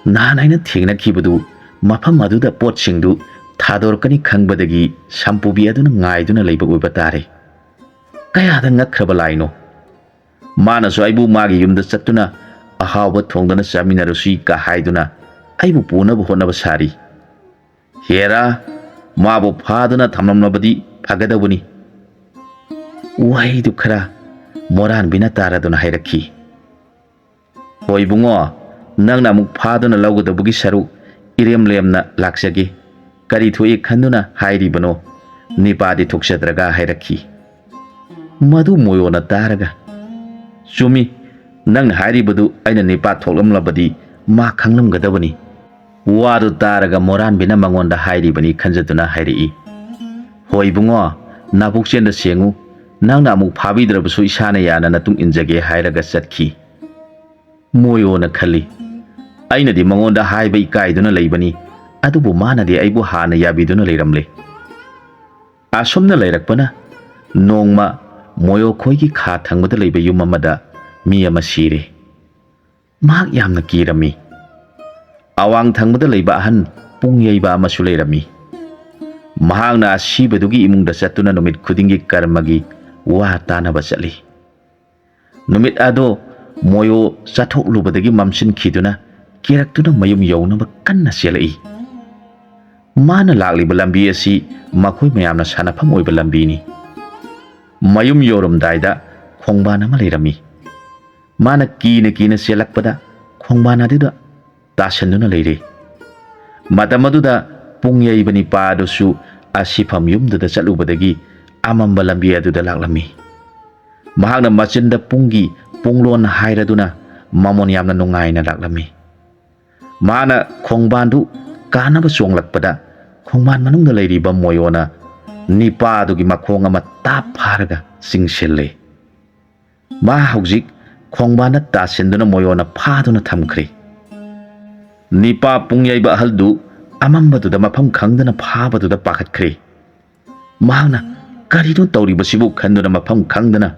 "ꯅꯍꯥꯟ ꯑꯩꯅ ꯊꯦꯡꯅꯈꯤꯕꯗꯨ ꯃꯐꯝ ꯑꯗꯨꯗ ꯄꯣꯠꯁꯤꯡꯗꯨ ꯊꯥꯗꯣꯔꯛꯀꯅꯤ ꯈꯪꯕꯗꯒꯤ ꯁꯝꯄꯨꯕꯤ ꯑꯗꯨꯅ ꯉꯥꯏꯗꯨꯅ ꯂꯩꯕ ꯑꯣꯏꯕ ꯇꯥꯔꯦ꯫ ꯀꯌꯥꯗ ꯉꯛꯈ꯭ꯔꯕ ꯂꯥꯏꯅꯣ! ꯃꯥꯅꯁꯨ ꯑꯩꯕꯨ ꯃꯥꯒꯤ ꯌꯨꯝꯗ ꯆꯠꯇꯨꯅ ꯑꯍꯥꯎꯕ ꯊꯣꯡꯗꯨꯅ ꯆꯥꯃꯤꯟꯅꯔꯨꯁꯤ ꯀ ꯍꯥꯏꯗꯨꯅ ꯑꯩꯕꯨ ꯄꯨꯅꯕ ꯍꯣꯠꯅꯕ ꯁꯥꯔꯤ꯫ ꯍꯦꯔꯥ, ꯃꯥꯕꯨ ꯐꯥꯗꯨꯅ ꯊꯝꯂꯝꯂꯕꯗꯤ ꯐꯒꯗꯕꯅꯤ꯫ ꯋꯥꯍꯩꯗꯨ ꯈꯔ ꯃꯣꯔꯥꯟꯕꯤꯅ ꯇꯥꯔꯗꯨꯅ ꯍꯥꯏꯔꯛꯈꯤ꯫ "ꯍꯣꯏ ꯏꯕꯨꯡꯉꯣ, ꯅꯪꯅ ꯑꯃꯨꯛ ꯐꯥꯗꯨꯅ ꯂꯧꯒꯗꯕꯒꯤ ꯁꯔꯨꯛ ꯏꯔꯦꯝ ꯂꯦꯝꯅ ꯂꯥꯛꯆꯒꯦ꯫ ꯀꯔꯤ ꯊꯣꯛꯏ ꯈꯟꯗꯨꯅ ꯍꯥꯏꯔꯤꯕꯅꯣ?" ꯅꯤꯄꯥꯗꯤ ꯊꯣꯛꯆꯗ꯭ꯔꯒ ꯍꯥꯏꯔꯛꯈꯤ꯫ ꯃꯗꯨ ꯃꯣꯌꯣꯅ ꯇꯥꯔꯒ, "ꯆꯨꯝꯃꯤ, ꯅꯪꯅ ꯍꯥꯏꯔꯤꯕꯗꯨ ꯑꯩꯅ ꯅꯤꯄꯥ ꯊꯣꯛꯂꯝꯂꯕꯗꯤ ꯃꯥ ꯈꯪꯂꯝꯒꯗꯕꯅꯤ꯫" ꯋꯥꯗꯨ ꯇꯥꯔꯒ ꯃꯣꯔꯥꯟꯕꯤꯅ ꯃꯉꯣꯟꯗ ꯍꯥꯏꯔꯤꯕꯅꯤ ꯈꯟꯖꯗꯨꯅ ꯍꯥꯏꯔꯛꯏ꯫ "ꯍꯣꯏ ꯏꯕꯨꯡꯉꯣ, ꯅꯥꯕꯨꯛꯆꯦꯟꯗ ꯁꯦꯡꯉꯨ, ꯅꯪꯅ ꯑꯃꯨꯛ ꯐꯥꯕꯤꯗ꯭ꯔꯕꯁꯨ ꯏꯁꯥꯅ ꯌꯥꯅ ꯅꯇꯨꯡ ꯏꯟꯖꯒꯦ" ꯍꯥꯏꯔꯒ ꯆꯠꯈꯤ꯫ ꯃꯣꯌꯣꯅ ꯈꯜꯂꯤ, "ꯑꯩꯅꯗꯤ ꯃꯉꯣꯟꯗ ꯍꯥꯏꯕ ꯏꯀꯥꯏꯗꯨꯅ ꯂꯩꯕꯅꯤ, ꯑꯗꯨꯕꯨ ꯃꯥꯅꯗꯤ ꯑꯩꯕꯨ ꯍꯥꯟꯅ ꯌꯥꯕꯤꯗꯨꯅ ꯂꯩꯔꯝꯂꯦ꯫" ꯑꯁꯨꯝꯅ ꯂꯩꯔꯛꯄꯅ ꯅꯣꯡꯃ ꯃꯣꯌꯣ ꯈꯣꯏꯒꯤ ꯈꯥ ꯊꯪꯕꯗ ꯂꯩꯕ ꯌꯨꯝ ꯑꯃꯗ ꯃꯤ ꯑꯃ ꯁꯤꯔꯦ꯫ ꯃꯍꯥꯛ ꯌꯥꯝꯅ ꯀꯤꯔꯝꯃꯤ꯫ ꯑꯋꯥꯡ ꯊꯪꯕꯗ ꯂꯩꯕ ꯑꯍꯟ ꯄꯨꯡ ꯌꯩꯕ ꯑꯃꯁꯨ ꯂꯩꯔꯝꯃꯤ꯫ ꯃꯍꯥꯛꯅ ꯑꯁꯤꯕꯗꯨꯒꯤ ꯏꯃꯨꯡꯗ ꯆꯠꯇꯨꯅ ꯅꯨꯃꯤꯠ ꯈꯨꯗꯤꯡꯒꯤ ꯀꯔꯃꯒꯤ ꯋꯥ ꯇꯥꯅꯕ ꯆꯠꯂꯤ꯫ ꯅꯨꯃꯤꯠ ꯑꯗꯣ ꯃꯣꯌꯣ ꯆꯠꯊꯣꯛꯂꯨꯕꯗꯒꯤ ꯃꯝꯁꯤꯟꯈꯤꯗꯨꯅ ꯀꯦꯔꯛꯇꯨꯅ ꯃꯌꯨꯝ ꯌꯧꯅꯕ ꯀꯟꯅ ꯆꯦꯜꯂꯛꯏ꯫ ꯃꯥꯅ ꯂꯥꯛꯂꯤꯕ ꯂꯝꯕꯤ ꯑꯁꯤ ꯃꯈꯣꯏ ꯃꯌꯥꯝꯅ ꯁꯥꯟꯅꯐꯝ ꯑꯣꯏꯕ ꯂꯝꯕꯤꯅꯤ꯫ ꯃꯌꯨꯝ ꯌꯧꯔꯝꯗꯥꯏꯗ ꯈꯣꯡꯕꯥꯟ ꯑꯃ ꯂꯩꯔꯝꯃꯤ꯫ ꯃꯥꯅ ꯀꯤꯅ ꯀꯤꯅ ꯆꯦꯜꯂꯛꯄꯗ ꯈꯣꯡꯕꯥꯟ ꯑꯗꯨꯗ ꯇꯥꯁꯤꯟꯗꯨꯅ ꯂꯩꯔꯦ꯫ ꯃꯇꯝ ꯑꯗꯨꯗ ꯄꯨꯡ ꯌꯩꯕ ꯅꯤꯄꯥ ꯑꯗꯨꯁꯨ ꯑꯁꯤꯐꯝ ꯌꯨꯝꯗꯨꯗ ꯆꯠꯂꯨꯕꯗꯒꯤ ꯑꯃꯝꯕ ꯂꯝꯕꯤ ꯑꯗꯨꯗ ꯂꯥꯛꯂꯝꯃꯤ꯫ ꯃꯍꯥꯛꯅ ꯃꯆꯤꯟꯗ ꯄꯨꯡꯒꯤ ꯄꯨꯡꯂꯣꯟ ꯍꯥꯏꯔꯗꯨꯅ ꯃꯃꯣꯟ ꯌꯥꯝꯅ ꯅꯨꯡꯉꯥꯏꯅ ꯂꯥꯛꯂꯝꯃꯤ꯫ ꯃꯥꯅ ꯈꯣꯡꯕꯥꯟꯗꯨ ꯀꯥꯅꯕ ꯆꯣꯡꯂꯛꯄꯗ ꯈꯣꯡꯕꯥꯟ ꯃꯅꯨꯡꯗ ꯂꯩꯔꯤꯕ ꯃꯣꯌꯣꯅ ꯅꯤꯄꯥꯗꯨꯒꯤ ꯃꯈꯣꯡ ꯑꯃ ꯇꯥꯞ ꯐꯥꯔꯒ ꯆꯤꯡꯁꯤꯜꯂꯦ꯫ ꯃꯥ ꯍꯧꯖꯤꯛ ꯈꯣꯡꯕꯥꯟꯗ ꯇꯥꯁꯤꯟꯗꯨꯅ ꯃꯣꯌꯣꯅ ꯐꯥꯗꯨꯅ ꯊꯝꯈ꯭ꯔꯦ꯫ ꯅꯤꯄꯥ ꯄꯨꯡ ꯌꯩꯕ ꯑꯍꯜꯗꯨ ꯑꯃꯝꯕꯗꯨꯗ ꯃꯐꯝ ꯈꯪꯗꯅ ꯐꯥꯕꯗꯨꯗ ꯄꯥꯈꯠꯈ꯭ꯔꯦ꯫ ꯃꯍꯥꯛꯅ "ꯀꯔꯤꯅꯣ ꯇꯧꯔꯤꯕꯁꯤꯕꯨ?" ꯈꯟꯗꯨꯅ ꯃꯐꯝ ꯈꯪꯗꯅ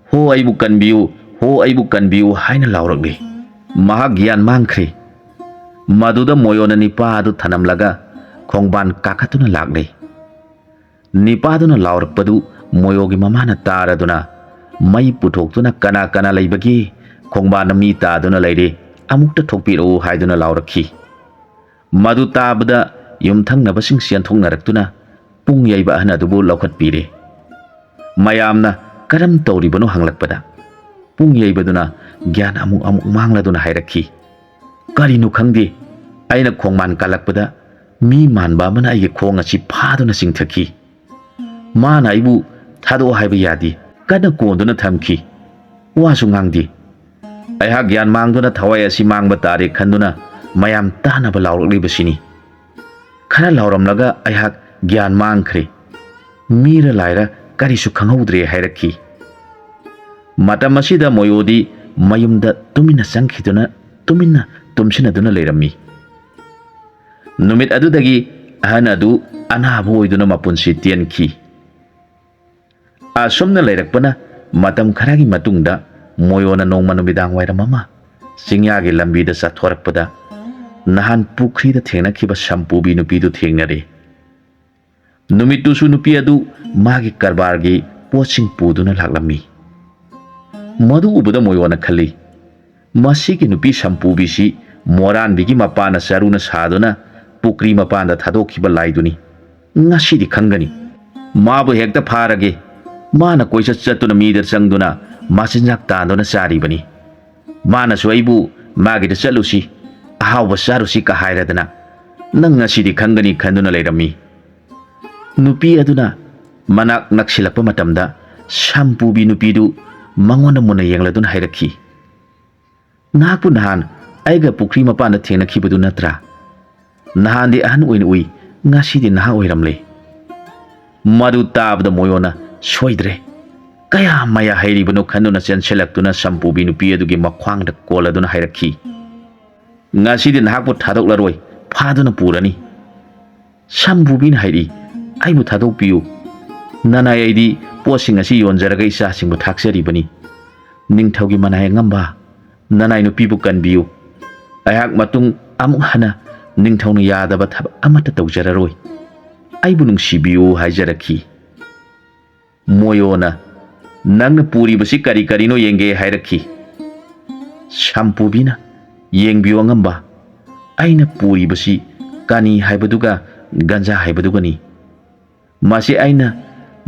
"ꯍꯣ, ꯑꯩꯕꯨ ꯀꯟꯕꯤꯌꯨ, ꯍꯣ, ꯑꯩꯕꯨ ꯀꯟꯕꯤꯌꯨ" ꯍꯥꯏꯅ ꯂꯥꯎꯔꯛꯂꯤ꯫ ꯃꯍꯥꯛ ꯒ꯭ꯌꯥꯟ ꯃꯥꯡꯈ꯭ꯔꯦ꯫ ꯃꯗꯨꯗ ꯃꯣꯌꯣꯅ ꯅꯤꯄꯥ ꯑꯗꯨ ꯊꯅꯝꯂꯒ ꯈꯣꯡꯕꯥꯟ ꯀꯥꯈꯠꯇꯨꯅ ꯂꯥꯛꯂꯦ꯫ ꯅꯤꯄꯥꯗꯨꯅ ꯂꯥꯎꯔꯛꯄꯗꯨ ꯃꯣꯌꯣꯒꯤ ꯃꯃꯥꯅ ꯇꯥꯔꯗꯨꯅ ꯃꯩ ꯄꯨꯊꯣꯛꯇꯨꯅ "ꯀꯅꯥ ꯀꯅꯥ ꯂꯩꯕꯒꯦ? ꯈꯣꯡꯕꯥꯟꯗ ꯃꯤ ꯇꯥꯗꯨꯅ ꯂꯩꯔꯦ, ꯑꯃꯨꯛꯇ ꯊꯣꯛꯄꯤꯔꯛꯎ" ꯍꯥꯏꯗꯨꯅ ꯂꯥꯎꯔꯛꯈꯤ꯫ ꯃꯗꯨ ꯇꯥꯕꯗ ꯌꯨꯝꯊꯪꯅꯕꯁꯤꯡ ꯆꯦꯟꯊꯣꯛꯅꯔꯛꯇꯨꯅ ꯄꯨꯡ ꯌꯩꯕ ꯑꯍꯟ ꯑꯗꯨꯕꯨ ꯂꯧꯈꯠꯄꯤꯔꯦ꯫ ꯃꯌꯥꯝꯅ ꯀꯔꯝ ꯇꯧꯔꯤꯕꯅꯣ ꯍꯪꯂꯛꯄꯗ, ꯄꯨꯡ ꯌꯩꯕꯗꯨꯅ ꯒ꯭ꯌꯥꯟ ꯑꯃꯨꯛ ꯑꯃꯨꯛ ꯃꯥꯡꯂꯗꯨꯅ ꯍꯥꯏꯔꯛꯈꯤ, "ꯀꯔꯤꯅꯣ ꯈꯪꯗꯦ, ꯑꯩꯅ ꯈꯣꯡꯃꯥꯟ ꯀꯥꯜꯂꯛꯄꯗ ꯃꯤ ꯃꯥꯟꯕ ꯑꯃꯅ ꯑꯩꯒꯤ ꯈꯣꯡ ꯑꯁꯤ ꯐꯥꯗꯨꯅ ꯆꯤꯡꯊꯈꯤ꯫ ꯃꯥꯅ ꯑꯩꯕꯨ ꯊꯥꯗꯣꯛꯑꯣ ꯍꯥꯏꯕ ꯌꯥꯗꯦ, ꯀꯟꯅ ꯀꯣꯟꯗꯨꯅ ꯊꯝꯈꯤ꯫ ꯋꯥꯁꯨ ꯉꯥꯡꯗꯦ꯫ ꯑꯩꯍꯥꯛ ꯒ꯭ꯌꯥꯟ ꯃꯥꯡꯗꯨꯅ ꯊꯋꯥꯏ ꯑꯁꯤ ꯃꯥꯡꯕ ꯇꯥꯔꯦ ꯈꯟꯗꯨꯅ ꯃꯌꯥꯝ ꯇꯥꯅꯕ ꯂꯥꯎꯔꯛꯂꯤꯕꯁꯤꯅꯤ꯫ ꯈꯔ ꯂꯥꯎꯔꯝꯂꯒ ꯑꯩꯍꯥꯛ ꯒ꯭ꯌꯥꯟ ꯃꯥꯡꯈ꯭ꯔꯦ꯫ ꯃꯤꯔ ꯂꯥꯏꯔ ꯀꯔꯤꯁꯨ ꯈꯪꯍꯧꯗ꯭ꯔꯦ" ꯍꯥꯏꯔꯛꯈꯤ꯫ ꯃꯇꯝ ꯑꯁꯤꯗ ꯃꯣꯌꯣꯗꯤ ꯃꯌꯨꯝꯗ ꯇꯨꯃꯤꯟꯅ ꯆꯪꯈꯤꯗꯨꯅ ꯇꯨꯃꯤꯟꯅ ꯇꯨꯝꯁꯤꯟꯅꯗꯨꯅ ꯂꯩꯔꯝꯃꯤ꯫ ꯅꯨꯃꯤꯠ ꯑꯗꯨꯗꯒꯤ ꯑꯍꯟ ꯑꯗꯨ ꯑꯅꯥꯕ ꯑꯣꯏꯗꯨꯅ ꯃꯄꯨꯟꯁꯤ ꯇꯦꯟꯈꯤ꯫ ꯑꯁꯨꯝꯅ ꯂꯩꯔꯛꯄꯅ ꯃꯇꯝ ꯈꯔꯒꯤ ꯃꯇꯨꯡꯗ ꯃꯣꯌꯣꯅ ꯅꯣꯡꯃ ꯅꯨꯃꯤꯗꯥꯡ ꯋꯥꯏꯔꯝ ꯑꯃ ꯆꯤꯡꯌꯥꯒꯤ ꯂꯝꯕꯤꯗ ꯆꯠꯊꯣꯔꯛꯄꯗ ꯅꯍꯥꯟ ꯄꯨꯈ꯭ꯔꯤꯗ ꯊꯦꯡꯅꯈꯤꯕ ꯁꯝꯄꯨꯕꯤ ꯅꯨꯄꯤꯗꯨ ꯊꯦꯡꯅꯔꯦ꯫ ꯅꯨꯃꯤꯠꯇꯨꯁꯨ ꯅꯨꯄꯤ ꯑꯗꯨ ꯃꯥꯒꯤ ꯀꯔꯕꯥꯔꯒꯤ ꯄꯣꯠꯁꯤꯡ ꯄꯨꯗꯨꯅ ꯂꯥꯛꯂꯝꯃꯤ꯫ ꯃꯗꯨ ꯎꯕꯗ ꯃꯣꯌꯣꯅ ꯈꯜꯂꯤ, "ꯃꯁꯤꯒꯤ ꯅꯨꯄꯤ ꯁꯝꯄꯨꯕꯤꯁꯤ ꯃꯣꯔꯥꯟꯕꯤꯒꯤ ꯃꯄꯥꯅ ꯆꯔꯨꯅ ꯁꯥꯗꯨꯅ ꯄꯨꯈ꯭ꯔꯤ ꯃꯄꯥꯟꯗ ꯊꯥꯗꯣꯛꯈꯤꯕ ꯂꯥꯏꯗꯨꯅꯤ꯫ ꯉꯁꯤꯗꯤ ꯈꯪꯒꯅꯤ꯫ ꯃꯥꯕꯨ ꯍꯦꯛꯇ ꯐꯥꯔꯒꯦ꯫ ꯃꯥꯅ ꯀꯣꯏꯆꯠ ꯆꯠꯇꯨꯅ ꯃꯤꯗ ꯆꯪꯗꯨꯅ ꯃꯆꯤꯟꯖꯥꯛ ꯇꯥꯟꯗꯨꯅ ꯆꯥꯔꯤꯕꯅꯤ꯫ ꯃꯥꯅꯁꯨ ꯑꯩꯕꯨ ꯃꯥꯒꯤꯗ ꯆꯠꯂꯨꯁꯤ, ꯑꯍꯥꯎꯕ ꯆꯥꯔꯨꯁꯤ ꯀ ꯍꯥꯏꯔꯗꯅ꯫ ꯅꯪ ꯉꯁꯤꯗꯤ ꯈꯪꯒꯅꯤ" ꯈꯟꯗꯨꯅ ꯂꯩꯔꯝꯃꯤ꯫ ꯅꯨꯄꯤ ꯑꯗꯨꯅ ꯃꯅꯥꯛ ꯅꯛꯁꯤꯜꯂꯛꯄ ꯃꯇꯝꯗ ꯁꯝꯄꯨꯕꯤ ꯅꯨꯄꯤꯗꯨ ꯃꯉꯣꯟꯗ ꯃꯨꯟꯅ ꯌꯦꯡꯂꯗꯨꯅ ꯍꯥꯏꯔꯛꯈꯤ, "ꯅꯍꯥꯛꯄꯨ ꯅꯍꯥꯟ ꯑꯩꯒ ꯄꯨꯈ꯭ꯔꯤ ꯃꯄꯥꯟꯗ ꯊꯦꯡꯅꯈꯤꯕꯗꯨ ꯅꯠꯇ꯭ꯔꯥ? ꯅꯍꯥꯟꯗꯤ ꯑꯍꯟ ꯑꯣꯏꯅ ꯎꯏ, ꯉꯁꯤꯗꯤ ꯅꯍꯥ ꯑꯣꯏꯔꯝꯂꯦ꯫" ꯃꯗꯨ ꯇꯥꯕꯗ ꯃꯣꯌꯣꯅ ꯁꯣꯏꯗ꯭ꯔꯦ, ꯀꯌꯥ ꯃꯌꯥ ꯍꯩꯔꯤꯕꯅꯣ ꯈꯟꯗꯨꯅ ꯆꯦꯟꯁꯤꯜꯂꯛꯇꯨꯅ ꯁꯝꯄꯨꯕꯤ ꯅꯨꯄꯤ ꯑꯗꯨꯒꯤ ꯃꯈ꯭ꯋꯥꯡꯗ ꯀꯣꯜꯂꯗꯨꯅ ꯍꯥꯏꯔꯛꯈꯤ, "ꯉꯁꯤꯗꯤ ꯅꯍꯥꯛꯄꯨ ꯊꯥꯗꯣꯛꯂꯔꯣꯏ, ꯐꯥꯗꯨꯅ ꯄꯨꯔꯅꯤ꯫" ꯁꯝꯄꯨꯕꯤꯅ ꯍꯥꯏꯔꯤ, "ꯑꯩꯕꯨ ꯊꯥꯗꯣꯛꯄꯤꯌꯨ꯫ ꯅꯅꯥꯏ ꯑꯩꯗꯤ ꯄꯣꯠꯁꯤꯡ ꯑꯁꯤ ꯌꯣꯟꯖꯔꯒ ꯏꯆꯥꯁꯤꯡꯕꯨ ꯊꯥꯛꯆꯔꯤꯕꯅꯤ꯫ ꯅꯤꯡꯊꯧꯒꯤ ꯃꯅꯥꯏ ꯑꯉꯝꯕ, ꯅꯅꯥꯏ ꯅꯨꯄꯤꯕꯨ ꯀꯟꯕꯤꯌꯨ꯫ ꯑꯩꯍꯥꯛ ꯃꯇꯨꯡ ꯑꯃꯨꯛ ꯍꯟꯅ ꯅꯤꯡꯊꯧꯅ ꯌꯥꯗꯕ ꯊꯕꯛ ꯑꯃꯠꯇ ꯇꯧꯖꯔꯔꯣꯏ꯫ ꯑꯩꯕꯨ ꯅꯨꯡꯁꯤꯕꯤꯌꯨ" ꯍꯥꯏꯖꯔꯛꯈꯤ꯫ ꯃꯣꯌꯣꯅ, "ꯅꯪꯅ ꯄꯨꯔꯤꯕꯁꯤ ꯀꯔꯤ ꯀꯔꯤꯅꯣ ꯌꯦꯡꯒꯦ" ꯍꯥꯏꯔꯛꯈꯤ꯫ ꯁꯝꯄꯨꯕꯤꯅ, "ꯌꯦꯡꯕꯤꯌꯨ ꯑꯉꯝꯕ, ꯑꯩꯅ ꯄꯨꯔꯤꯕꯁꯤ ꯀꯥꯅꯤ ꯍꯥꯏꯕꯗꯨꯒ ꯒꯟꯖꯥ ꯍꯥꯏꯕꯗꯨꯒꯅꯤ꯫ ꯃꯁꯤ ꯑꯩꯅ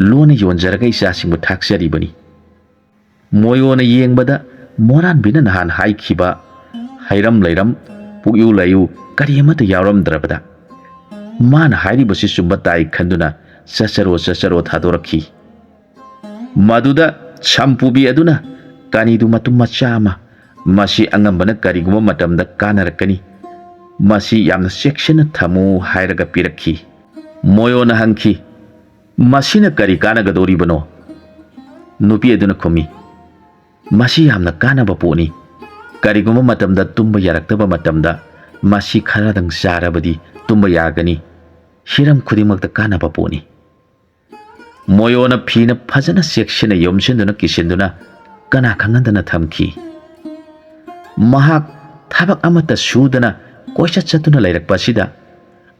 ꯂꯣꯟꯅ ꯌꯣꯟꯖꯔꯒ ꯏꯆꯥꯁꯤꯡꯕꯨ ꯊꯥꯛꯆꯔꯤꯕꯅꯤ꯫ ꯃꯣꯌꯣꯅ ꯌꯦꯡꯕꯗ ꯃꯣꯔꯥꯟꯕꯤꯅ ꯅꯍꯥꯟ ꯍꯥꯏꯈꯤꯕ ꯍꯩꯔꯝ ꯂꯩꯔꯝ, ꯄꯨꯛꯌꯨ ꯂꯥꯏꯌꯨ ꯀꯔꯤ ꯑꯃꯠꯇ ꯌꯥꯎꯔꯝꯗ꯭ꯔꯕꯗ, ꯃꯥꯅ ꯍꯥꯏꯔꯤꯕꯁꯤ ꯆꯨꯝꯕ ꯇꯥꯏ ꯈꯟꯗꯨꯅ ꯆꯠꯆꯔꯣ ꯆꯠꯆꯔꯣ ꯊꯥꯗꯣꯔꯛꯈꯤ꯫ ꯃꯗꯨꯗ ꯁꯝꯄꯨꯕꯤ ꯑꯗꯨꯅ ꯀꯥꯅꯤꯗꯨ ꯃꯇꯨꯝ ꯃꯆꯥ ꯑꯃ, "ꯃꯁꯤ ꯑꯉꯝꯕꯅ ꯀꯔꯤꯒꯨꯝꯕ ꯃꯇꯝꯗ ꯀꯥꯟꯅꯔꯛꯀꯅꯤ, ꯃꯁꯤ ꯌꯥꯝꯅ ꯆꯦꯛꯁꯤꯟꯅ ꯊꯝꯃꯨ" ꯍꯥꯏꯔꯒ ꯄꯤꯔꯛꯈꯤ꯫ ꯃꯣꯌꯣꯅ ꯍꯪꯈꯤ, "ꯃꯁꯤꯅ ꯀꯔꯤ ꯀꯥꯟꯅꯒꯗꯧꯔꯤꯕꯅꯣ?" ꯅꯨꯄꯤ ꯑꯗꯨꯅ ꯈꯨꯝꯃꯤ, "ꯃꯁꯤ ꯌꯥꯝꯅ ꯀꯥꯟꯅꯕ ꯄꯣꯠꯅꯤ꯫ ꯀꯔꯤꯒꯨꯝꯕ ꯃꯇꯝꯗ ꯇꯨꯝꯕ ꯌꯥꯔꯛꯇꯕ ꯃꯇꯝꯗ ꯃꯁꯤ ꯈꯔꯗꯪ ꯆꯥꯔꯕꯗꯤ ꯇꯨꯝꯕ ꯌꯥꯒꯅꯤ꯫ ꯍꯤꯔꯝ ꯈꯨꯗꯤꯡꯃꯛꯇ ꯀꯥꯟꯅꯕ ꯄꯣꯠꯅꯤ"꯫ ꯃꯣꯌꯣꯅ ꯐꯤꯅ ꯐꯖꯅ ꯆꯦꯛꯁꯤꯟꯅ ꯌꯣꯝꯁꯤꯟꯗꯨꯅ ꯀꯤꯁꯤꯟꯗꯨꯅ ꯀꯅꯥ ꯈꯪꯍꯟꯗꯅ ꯊꯝꯈꯤ꯫ ꯃꯍꯥꯛ ꯊꯕꯛ ꯑꯃꯠꯇ ꯁꯨꯗꯅ ꯀꯣꯏꯆꯠ ꯆꯠꯇꯨꯅ ꯂꯩꯔꯛꯄ ꯑꯁꯤꯗ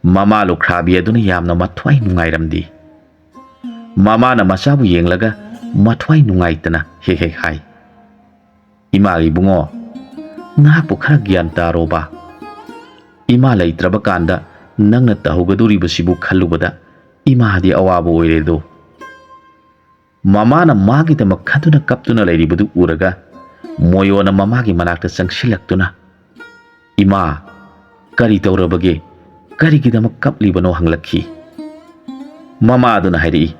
ꯃꯃꯥ ꯂꯨꯈ꯭ꯔꯥꯕꯤ ꯑꯗꯨꯅ ꯌꯥꯝꯅ ꯃꯊ꯭ꯋꯥꯏ ꯅꯨꯡꯉꯥꯏꯔꯝꯗꯦ꯫ ꯃꯃꯥꯅ ꯃꯆꯥꯕꯨ ꯌꯦꯡꯂꯒ ꯃꯊ꯭ꯋꯥꯏ ꯅꯨꯡꯉꯥꯏꯇꯅ ꯍꯦꯛ ꯍꯦꯛ ꯍꯥꯏ, "ꯏꯃꯥ ꯏꯕꯨꯡꯉꯣ, ꯅꯍꯥꯛꯄꯨ ꯈꯔ ꯒ꯭ꯌꯥꯟ ꯇꯥꯔꯣꯕ꯫ ꯏꯃꯥ ꯂꯩꯇ꯭ꯔꯕ ꯀꯥꯟꯗ ꯅꯪꯅ ꯇꯧꯍꯧꯒꯗꯧꯔꯤꯕꯁꯤꯕꯨ ꯈꯜꯂꯨꯕꯗ ꯏꯃꯥꯗꯤ ꯑꯋꯥꯕ ꯑꯣꯏꯔꯦꯗꯣ"꯫ ꯃꯃꯥꯅ ꯃꯥꯒꯤꯗꯃꯛ ꯈꯟꯗꯨꯅ ꯀꯞꯇꯨꯅ ꯂꯩꯔꯤꯕꯗꯨ ꯎꯔꯒ ꯃꯣꯌꯣꯅ ꯃꯃꯥꯒꯤ ꯃꯅꯥꯛꯇ ꯆꯪꯁꯤꯜꯂꯛꯇꯨꯅ, "ꯏꯃꯥ, ꯀꯔꯤ ꯇꯧꯔꯕꯒꯦ? ꯀꯔꯤꯒꯤꯗꯃꯛ ꯀꯞꯂꯤꯕꯅꯣ?" ꯍꯪꯂꯛꯈꯤ꯫ ꯃꯃꯥ ꯑꯗꯨꯅ ꯍꯥꯏꯔꯛꯏ,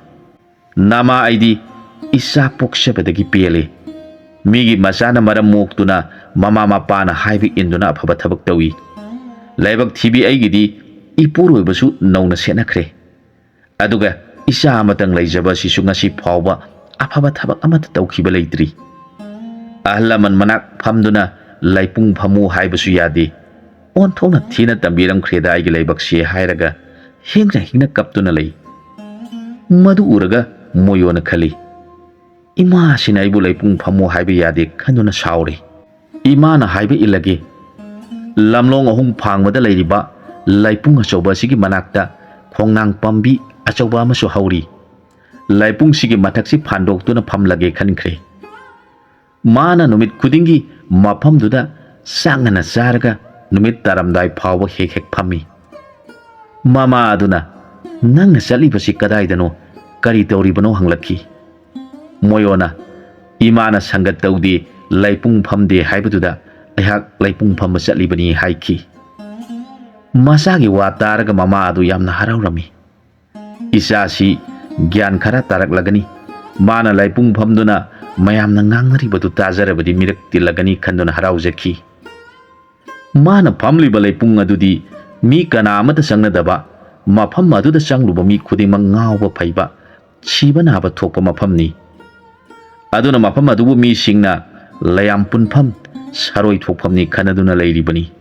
"ꯅꯃꯥ ꯑꯩꯗꯤ ꯏꯆꯥ ꯄꯣꯛꯆꯕꯗꯒꯤ ꯄꯦꯜꯂꯤ꯫ ꯃꯤꯒꯤ ꯃꯆꯥꯅ ꯃꯔꯝ ꯃꯣꯛꯇꯨꯅ ꯃꯃꯥ ꯃꯄꯥꯅ ꯍꯥꯏꯕ ꯏꯟꯗꯨꯅ ꯑꯐꯕ ꯊꯕꯛ ꯇꯧꯏ꯫ ꯂꯥꯏꯕꯛ ꯊꯤꯕꯤ ꯑꯩꯒꯤꯗꯤ ꯏꯄꯨꯔꯣꯏꯕꯁꯨ ꯅꯧꯅ ꯁꯦꯠꯅꯈ꯭ꯔꯦ꯫ ꯑꯗꯨꯒ ꯏꯆꯥ ꯑꯃꯇꯪ ꯂꯩꯖꯕ ꯑꯁꯤꯁꯨ ꯉꯁꯤ ꯐꯥꯎꯕ ꯑꯐꯕ ꯊꯕꯛ ꯑꯃꯠꯇ ꯇꯧꯈꯤꯕ ꯂꯩꯇ꯭ꯔꯤ꯫ ꯑꯍꯜ ꯂꯃꯟ ꯃꯅꯥꯛ ꯐꯝꯗꯨꯅ ꯂꯥꯏꯄꯨꯡ ꯐꯝꯃꯨ ꯍꯥꯏꯕꯁꯨ ꯌꯥꯗꯦ꯫ ꯑꯣꯟꯊꯣꯛꯅ ꯊꯤꯅ ꯇꯝꯕꯤꯔꯝꯈ꯭ꯔꯦꯗ ꯑꯩꯒꯤ ꯂꯥꯏꯕꯛꯁꯦ" ꯍꯥꯏꯔꯒ ꯍꯤꯡꯅ ꯍꯤꯡꯅ ꯀꯞꯇꯨꯅ ꯂꯩ꯫ ꯃꯗꯨ ꯎꯔꯒ ꯃꯣꯌꯣꯅ ꯈꯜꯂꯤ, "ꯏꯃꯥꯁꯤꯅ ꯑꯩꯕꯨ ꯂꯥꯏꯄꯨꯡ ꯐꯝꯃꯨ ꯍꯥꯏꯕ ꯌꯥꯗꯦ" ꯈꯟꯗꯨꯅ ꯁꯥꯎꯔꯦ꯫ "ꯏꯃꯥꯅ ꯍꯥꯏꯕ ꯏꯜꯂꯒꯦ꯫ ꯂꯝꯂꯣꯡ ꯑꯍꯨꯝ ꯐꯥꯡꯕꯗ ꯂꯩꯔꯤꯕ ꯂꯥꯏꯄꯨꯡ ꯑꯆꯧꯕ ꯑꯁꯤꯒꯤ ꯃꯅꯥꯛꯇ ꯈꯣꯡꯅꯥꯡ ꯄꯥꯝꯕꯤ ꯑꯆꯧꯕ ꯑꯃꯁꯨ ꯍꯧꯔꯤ꯫ ꯂꯥꯏꯄꯨꯡꯁꯤꯒꯤ ꯃꯊꯛꯁꯤ ꯐꯥꯟꯗꯣꯛꯇꯨꯅ ꯐꯝꯂꯒꯦ" ꯈꯟꯈ꯭ꯔꯦ꯫ ꯃꯥꯅ ꯅꯨꯃꯤꯠ ꯈꯨꯗꯤꯡꯒꯤ ꯃꯐꯝꯗꯨꯗ ꯆꯥꯛ ꯉꯟꯅ ꯆꯥꯔꯒ ꯅꯨꯃꯤꯠ ꯇꯥꯔꯝꯗꯥꯏ ꯐꯥꯎꯕ ꯍꯦꯛ ꯍꯦꯛ ꯐꯝꯃꯤ꯫ ꯃꯃꯥ ꯑꯗꯨꯅ, "ꯅꯪꯅ ꯆꯠꯂꯤꯕꯁꯤ ꯀꯗꯥꯏꯗꯅꯣ? ꯀꯔꯤ ꯇꯧꯔꯤꯕꯅꯣ?" ꯍꯪꯂꯛꯈꯤ꯫ ꯃꯣꯌꯣꯅ, "ꯏꯃꯥꯅ ꯁꯪꯒꯠ ꯇꯧꯗꯦ, ꯂꯩꯄꯨꯡ ꯐꯝꯗꯦ ꯍꯥꯏꯕꯗꯨꯗ ꯑꯩꯍꯥꯛ ꯂꯩꯄꯨꯡ ꯐꯝꯕ ꯆꯠꯂꯤꯕꯅꯤ" ꯍꯥꯏꯈꯤ꯫ ꯃꯆꯥꯒꯤ ꯋꯥ ꯇꯥꯔꯒ ꯃꯃꯥ ꯑꯗꯨ ꯌꯥꯝꯅ ꯍꯔꯥꯎꯔꯝꯃꯤ꯫ ꯏꯆꯥꯁꯤ ꯒ꯭ꯌꯥꯟ ꯈꯔ ꯇꯥꯔꯛꯂꯒꯅꯤ, ꯃꯥꯅ ꯂꯩꯄꯨꯡ ꯐꯝꯗꯨꯅ ꯃꯌꯥꯝꯅ ꯉꯥꯡꯅꯔꯤꯕꯗꯨ ꯇꯥꯖꯔꯕꯗꯤ ꯃꯤꯔꯛ ꯇꯤꯜꯂꯒꯅꯤ ꯈꯟꯗꯨꯅ ꯍꯔꯥꯎꯖꯈꯤ꯫ ꯃꯥꯅ ꯐꯝꯂꯤꯕ ꯂꯩꯄꯨꯡ ꯑꯗꯨꯗꯤ ꯃꯤ ꯀꯅꯥ ꯑꯃꯠꯇ ꯆꯪꯅꯗꯕ, ꯃꯐꯝ ꯑꯗꯨꯗ ꯆꯪꯂꯨꯕ ꯃꯤ ꯈꯨꯗꯤꯡꯃꯛ ꯉꯥꯎꯕ ꯐꯩꯕ, ꯁꯤꯕ ꯅꯥꯕ ꯊꯣꯛꯄ ꯃꯐꯝꯅꯤ꯫ ꯑꯗꯨꯅ ꯃꯐꯝ ꯑꯗꯨꯕꯨ ꯃꯤꯁꯤꯡꯅ ꯂꯩꯌꯥꯝ ꯄꯨꯟꯐꯝ, ꯁꯔꯣꯏ ꯊꯣꯛꯐꯝꯅꯤ ꯈꯟꯅꯗꯨꯅ ꯂꯩꯔꯤꯕꯅꯤ꯫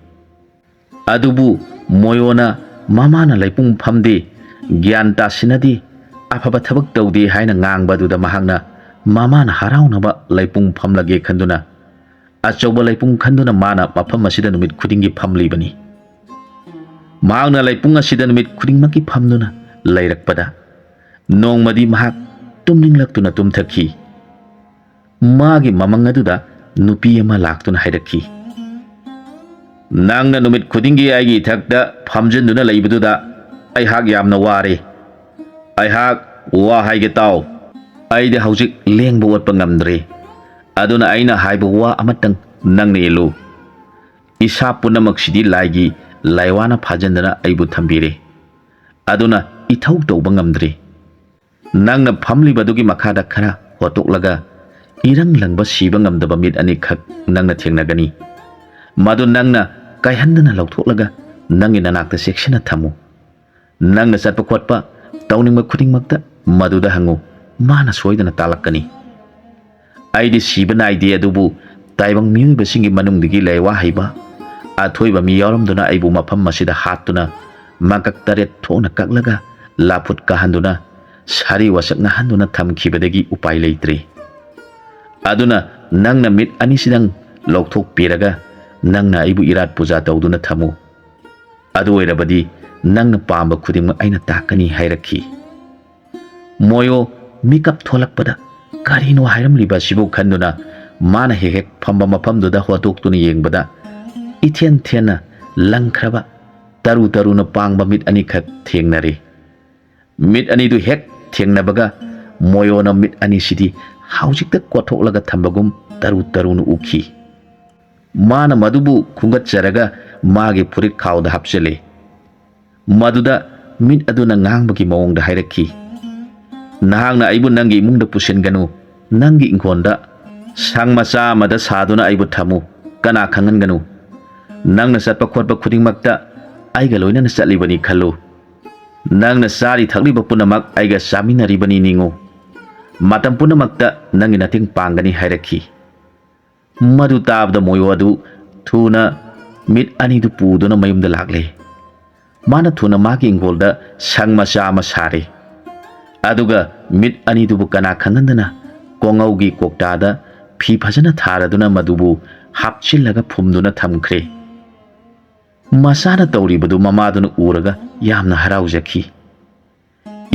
ꯑꯗꯨꯕꯨ ꯃꯣꯌꯣꯅ ꯃꯃꯥꯅ ꯂꯩꯄꯨꯡ ꯐꯝꯗꯦ, ꯒ꯭ꯌꯥꯟ ꯇꯥꯁꯤꯟꯅꯗꯦ, ꯑꯐꯕ ꯊꯕꯛ ꯇꯧꯗꯦ ꯍꯥꯏꯅ ꯉꯥꯡꯕ ꯑꯗꯨꯗ ꯃꯍꯥꯛꯅ ꯃꯃꯥꯅ ꯍꯔꯥꯎꯅꯕ ꯂꯩꯄꯨꯡ ꯐꯝꯂꯒꯦ ꯈꯟꯗꯨꯅ ꯑꯆꯧꯕ ꯂꯩꯄꯨꯡ ꯈꯟꯗꯨꯅ ꯃꯥꯅ ꯃꯐꯝ ꯑꯁꯤꯗ ꯅꯨꯃꯤꯠ ꯈꯨꯗꯤꯡꯒꯤ ꯐꯝꯂꯤꯕꯅꯤ꯫ ꯃꯍꯥꯛꯅ ꯂꯩꯄꯨꯡ ꯑꯁꯤꯗ ꯅꯨꯃꯤꯠ ꯈꯨꯗꯤꯡꯃꯛꯀꯤ ꯐꯝꯗꯨꯅ ꯂꯩꯔꯛꯄꯗ ꯅꯣꯡꯃꯗꯤ ꯃꯍꯥꯛ ꯇꯨꯝꯅꯤꯡꯂꯛꯇꯨꯅ ꯇꯨꯝꯊꯈꯤ꯫ ꯃꯥꯒꯤ ꯃꯃꯪ ꯑꯗꯨꯗ ꯅꯨꯄꯤ ꯑꯃ ꯂꯥꯛꯇꯨꯅ ꯍꯥꯏꯔꯛꯈꯤ, "ꯅꯪꯅ ꯅꯨꯃꯤꯠ ꯈꯨꯗꯤꯡꯒꯤ ꯑꯩꯒꯤ ꯏꯊꯛꯇ ꯐꯝꯖꯤꯟꯗꯨꯅ ꯂꯩꯕꯗꯨꯗ ꯑꯩꯍꯥꯛ ꯌꯥꯝꯅ ꯋꯥꯔꯦ꯫ ꯑꯩꯍꯥꯛ ꯋꯥ ꯍꯥꯏꯒꯦ ꯇꯥꯎ꯫ ꯑꯩꯗꯤ ꯍꯧꯖꯤꯛ ꯂꯦꯡꯕ ꯑꯣꯠꯄ ꯉꯝꯗ꯭ꯔꯦ꯫ ꯑꯗꯨꯅ ꯑꯩꯅ ꯍꯥꯏꯕ ꯋꯥ ꯑꯃꯇꯪ ꯅꯪꯅ ꯏꯜꯂꯨ꯫ ꯏꯁꯥ ꯄꯨꯝꯅꯃꯛꯁꯤꯗꯤ ꯂꯥꯏꯒꯤ ꯂꯥꯏꯋꯥꯅ ꯐꯥꯖꯤꯟꯗꯅ ꯑꯩꯕꯨ ꯊꯝꯕꯤꯔꯦ꯫ ꯑꯗꯨꯅ ꯏꯊꯧ ꯇꯧꯕ ꯉꯝꯗ꯭ꯔꯦ꯫ ꯅꯪꯅ ꯐꯝꯂꯤꯕꯗꯨꯒꯤ ꯃꯈꯥꯗ ꯈꯔ ꯍꯣꯠꯇꯣꯛꯂꯒ ꯏꯔꯪ ꯂꯪꯕ ꯁꯤꯕ ꯉꯝꯗꯕ ꯃꯤꯠ ꯑꯅꯤꯈꯛ ꯅꯪꯅ ꯊꯦꯡꯅꯒꯅꯤ꯫ ꯃꯗꯨ ꯅꯪꯅ ꯀꯥꯏꯍꯟꯗꯅ ꯂꯧꯊꯣꯛꯂꯒ ꯅꯪꯒꯤ ꯅꯅꯥꯛꯇ ꯆꯦꯛꯁꯤꯟꯅ ꯊꯝꯃꯨ꯫ ꯅꯪꯅ ꯆꯠꯄ ꯈꯣꯠꯄ ꯇꯧꯅꯤꯡꯕ ꯈꯨꯗꯤꯡꯃꯛꯇ ꯃꯗꯨꯗ ꯍꯪꯉꯨ, ꯃꯥꯅ ꯁꯣꯏꯗꯅ ꯇꯥꯛꯂꯛꯀꯅꯤ꯫ ꯑꯩꯗꯤ ꯁꯤꯕ ꯅꯥꯏꯗꯦ, ꯑꯗꯨꯕꯨ ꯇꯥꯏꯕꯪ ꯃꯤꯑꯣꯏꯕꯁꯤꯡꯒꯤ ꯃꯅꯨꯡꯗꯒꯤ ꯂꯩꯋꯥ ꯍꯩꯕ ꯑꯊꯣꯏꯕ ꯃꯤ ꯌꯥꯎꯔꯝꯗꯨꯅ ꯑꯩꯕꯨ ꯃꯐꯝ ꯑꯁꯤꯗ ꯍꯥꯠꯇꯨꯅ ꯃꯀꯛ ꯇꯔꯦꯠ ꯊꯣꯛꯅ ꯀꯛꯂꯒ ꯂꯥꯐꯨꯠ ꯀꯥꯍꯟꯗꯨꯅ ꯁꯥꯔꯤ ꯋꯥꯁꯛ ꯅꯥꯍꯟꯗꯨꯅ ꯊꯝꯈꯤꯕꯗꯒꯤ ꯎꯄꯥꯏ ꯂꯩꯇ꯭ꯔꯦ꯫ ꯑꯗꯨꯅ ꯅꯪꯅ ꯃꯤꯠ ꯑꯅꯤꯁꯤꯗꯪ ꯂꯧꯊꯣꯛꯄꯤꯔꯒ ꯅꯪꯅ ꯑꯩꯕꯨ ꯏꯔꯥꯠ ꯄꯨꯖꯥ ꯇꯧꯗꯨꯅ ꯊꯝꯃꯨ꯫ ꯑꯗꯨ ꯑꯣꯏꯔꯕꯗꯤ ꯅꯪꯅ ꯄꯥꯝꯕ ꯈꯨꯗꯤꯡꯃꯛ ꯑꯩꯅ ꯇꯥꯛꯀꯅꯤ" ꯍꯥꯏꯔꯛꯈꯤ꯫ ꯃꯣꯌꯣ ꯃꯤꯀꯞ ꯊꯣꯛꯂꯛꯄꯗ ꯀꯔꯤꯅꯣ ꯍꯥꯏꯔꯝꯂꯤꯕ ꯑꯁꯤꯕꯨ ꯈꯟꯗꯨꯅ ꯃꯥꯅ ꯍꯦꯛ ꯍꯦꯛ ꯐꯝꯕ ꯃꯐꯝꯗꯨꯗ ꯍꯣꯠꯇꯣꯛꯇꯨꯅ ꯌꯦꯡꯕꯗ ꯏꯊꯦꯟ ꯊꯦꯟꯅ ꯂꯪꯈ꯭ꯔꯕ ꯇꯔꯨ ꯇꯔꯨꯅ ꯄꯥꯡꯕ ꯃꯤꯠ ꯑꯅꯤꯈꯛ ꯊꯦꯡꯅꯔꯦ꯫ ꯃꯤꯠ ꯑꯅꯤꯗꯨ ꯍꯦꯛ ꯊꯦꯡꯅꯕꯒ ꯃꯣꯌꯣꯅ ꯃꯤꯠ ꯑꯅꯤꯁꯤꯗꯤ ꯍꯧꯖꯤꯛꯇ ꯀꯣꯠꯊꯣꯛꯂꯒ ꯊꯝꯕꯒꯨꯝ ꯇꯔꯨ ꯇꯔꯨꯅ ꯎꯈꯤ꯫ ꯃꯥꯅ ꯃꯗꯨꯕꯨ ꯈꯨꯝꯒꯠꯆꯔꯒ ꯃꯥꯒꯤ ꯐꯨꯔꯤꯠ ꯈꯥꯎꯗ ꯍꯥꯞꯆꯤꯜꯂꯦ꯫ ꯃꯗꯨꯗ ꯃꯤꯠ ꯑꯗꯨꯅ ꯉꯥꯡꯕꯒꯤ ꯃꯑꯣꯡꯗ ꯍꯥꯏꯔꯛꯈꯤ, "ꯅꯍꯥꯛꯅ ꯑꯩꯕꯨ ꯅꯪꯒꯤ ꯏꯃꯨꯡꯗ ꯄꯨꯁꯤꯟꯒꯅꯨ, ꯅꯪꯒꯤ ꯏꯪꯈꯣꯜꯗ ꯁꯪ ꯃꯆꯥ ꯑꯃꯗ ꯁꯥꯗꯨꯅ ꯑꯩꯕꯨ ꯊꯝꯃꯨ, ꯀꯅꯥ ꯈꯪꯍꯟꯒꯅꯨ꯫ ꯅꯪꯅ ꯆꯠꯄ ꯈꯣꯠꯄ ꯈꯨꯗꯤꯡꯃꯛꯇ ꯑꯩꯒ ꯂꯣꯏꯅꯅ ꯆꯠꯂꯤꯕꯅꯤ ꯈꯜꯂꯨ꯫ ꯅꯪꯅ ꯆꯥꯔꯤ ꯊꯛꯂꯤꯕ ꯄꯨꯝꯅꯃꯛ ꯑꯩꯒ ꯆꯥꯃꯤꯟꯅꯔꯤꯕꯅꯤ ꯅꯤꯡꯉꯨ꯫ ꯃꯇꯝ ꯄꯨꯝꯅꯃꯛꯇ ꯅꯪꯒꯤ ꯃꯇꯦꯡ ꯄꯥꯡꯒꯅꯤ" ꯍꯥꯏꯔꯛꯈꯤ꯫ ꯃꯗꯨ ꯇꯥꯕꯗ ꯃꯣꯌꯣ ꯑꯗꯨ ꯊꯨꯅ ꯃꯤꯠ ꯑꯅꯤꯗꯨ ꯄꯨꯗꯨꯅ ꯃꯌꯨꯝꯗ ꯂꯥꯛꯂꯦ꯫ ꯃꯥꯅ ꯊꯨꯅ ꯃꯥꯒꯤ ꯏꯪꯈꯣꯜꯗ ꯁꯪ ꯃꯆꯥ ꯑꯃ ꯁꯥꯔꯦ꯫ ꯑꯗꯨꯒ ꯃꯤꯠ ꯑꯅꯤꯗꯨꯕꯨ ꯀꯅꯥ ꯈꯪꯍꯟꯗꯅ ꯀꯣꯉꯧꯒꯤ ꯀꯣꯛꯇꯥꯗ ꯐꯤ ꯐꯖꯅ ꯊꯥꯔꯗꯨꯅ ꯃꯗꯨꯕꯨ ꯍꯥꯞꯆꯤꯜꯂꯒ ꯐꯨꯝꯗꯨꯅ ꯊꯝꯈ꯭ꯔꯦ꯫ ꯃꯆꯥꯅ ꯇꯧꯔꯤꯕꯗꯨ ꯃꯃꯥꯗꯨꯅ ꯎꯔꯒ ꯌꯥꯝꯅ ꯍꯔꯥꯎꯖꯈꯤ꯫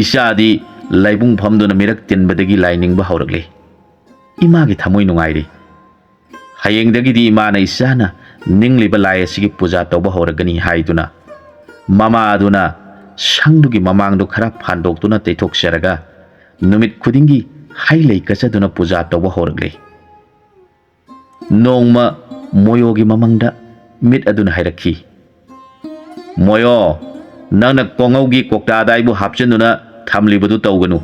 ꯏꯆꯥꯗꯤ ꯂꯥꯏꯕꯨꯡ ꯐꯝꯗꯨꯅ ꯃꯤꯔꯛ ꯇꯤꯟꯕꯗꯒꯤ ꯂꯥꯏ ꯅꯤꯡꯕ ꯍꯧꯔꯛꯂꯦ꯫ ꯏꯃꯥꯒꯤ ꯊꯃꯣꯏ ꯅꯨꯡꯉꯥꯏꯔꯦ꯫ ꯍꯌꯦꯡꯗꯒꯤꯗꯤ ꯏꯃꯥꯅ ꯏꯆꯥꯅ ꯅꯤꯡꯂꯤꯕ ꯂꯥꯏ ꯑꯁꯤꯒꯤ ꯄꯨꯖꯥ ꯇꯧꯕ ꯍꯧꯔꯒꯅꯤ ꯍꯥꯏꯗꯨꯅ ꯃꯃꯥ ꯑꯗꯨꯅ ꯁꯪꯗꯨꯒꯤ ꯃꯃꯥꯡꯗꯨ ꯈꯔ ꯐꯥꯟꯗꯣꯛꯇꯨꯅ ꯇꯩꯊꯣꯛꯆꯔꯒ ꯅꯨꯃꯤꯠ ꯈꯨꯗꯤꯡꯒꯤ ꯍꯩ ꯂꯩ ꯀꯠꯆꯗꯨꯅ ꯄꯨꯖꯥ ꯇꯧꯕ ꯍꯧꯔꯛꯂꯦ꯫ ꯅꯣꯡꯃ ꯃꯣꯌꯣꯒꯤ ꯃꯃꯪꯗ ꯃꯤꯠ ꯑꯗꯨꯅ ꯍꯥꯏꯔꯛꯈꯤ, "ꯃꯣꯌꯣ, ꯅꯪꯅ ꯀꯣꯉꯧꯒꯤ ꯀꯣꯛꯇꯥꯗ ꯑꯩꯕꯨ ꯍꯥꯞꯆꯤꯟꯗꯨꯅ ꯊꯝꯂꯤꯕꯗꯨ ꯇꯧꯒꯅꯨ꯫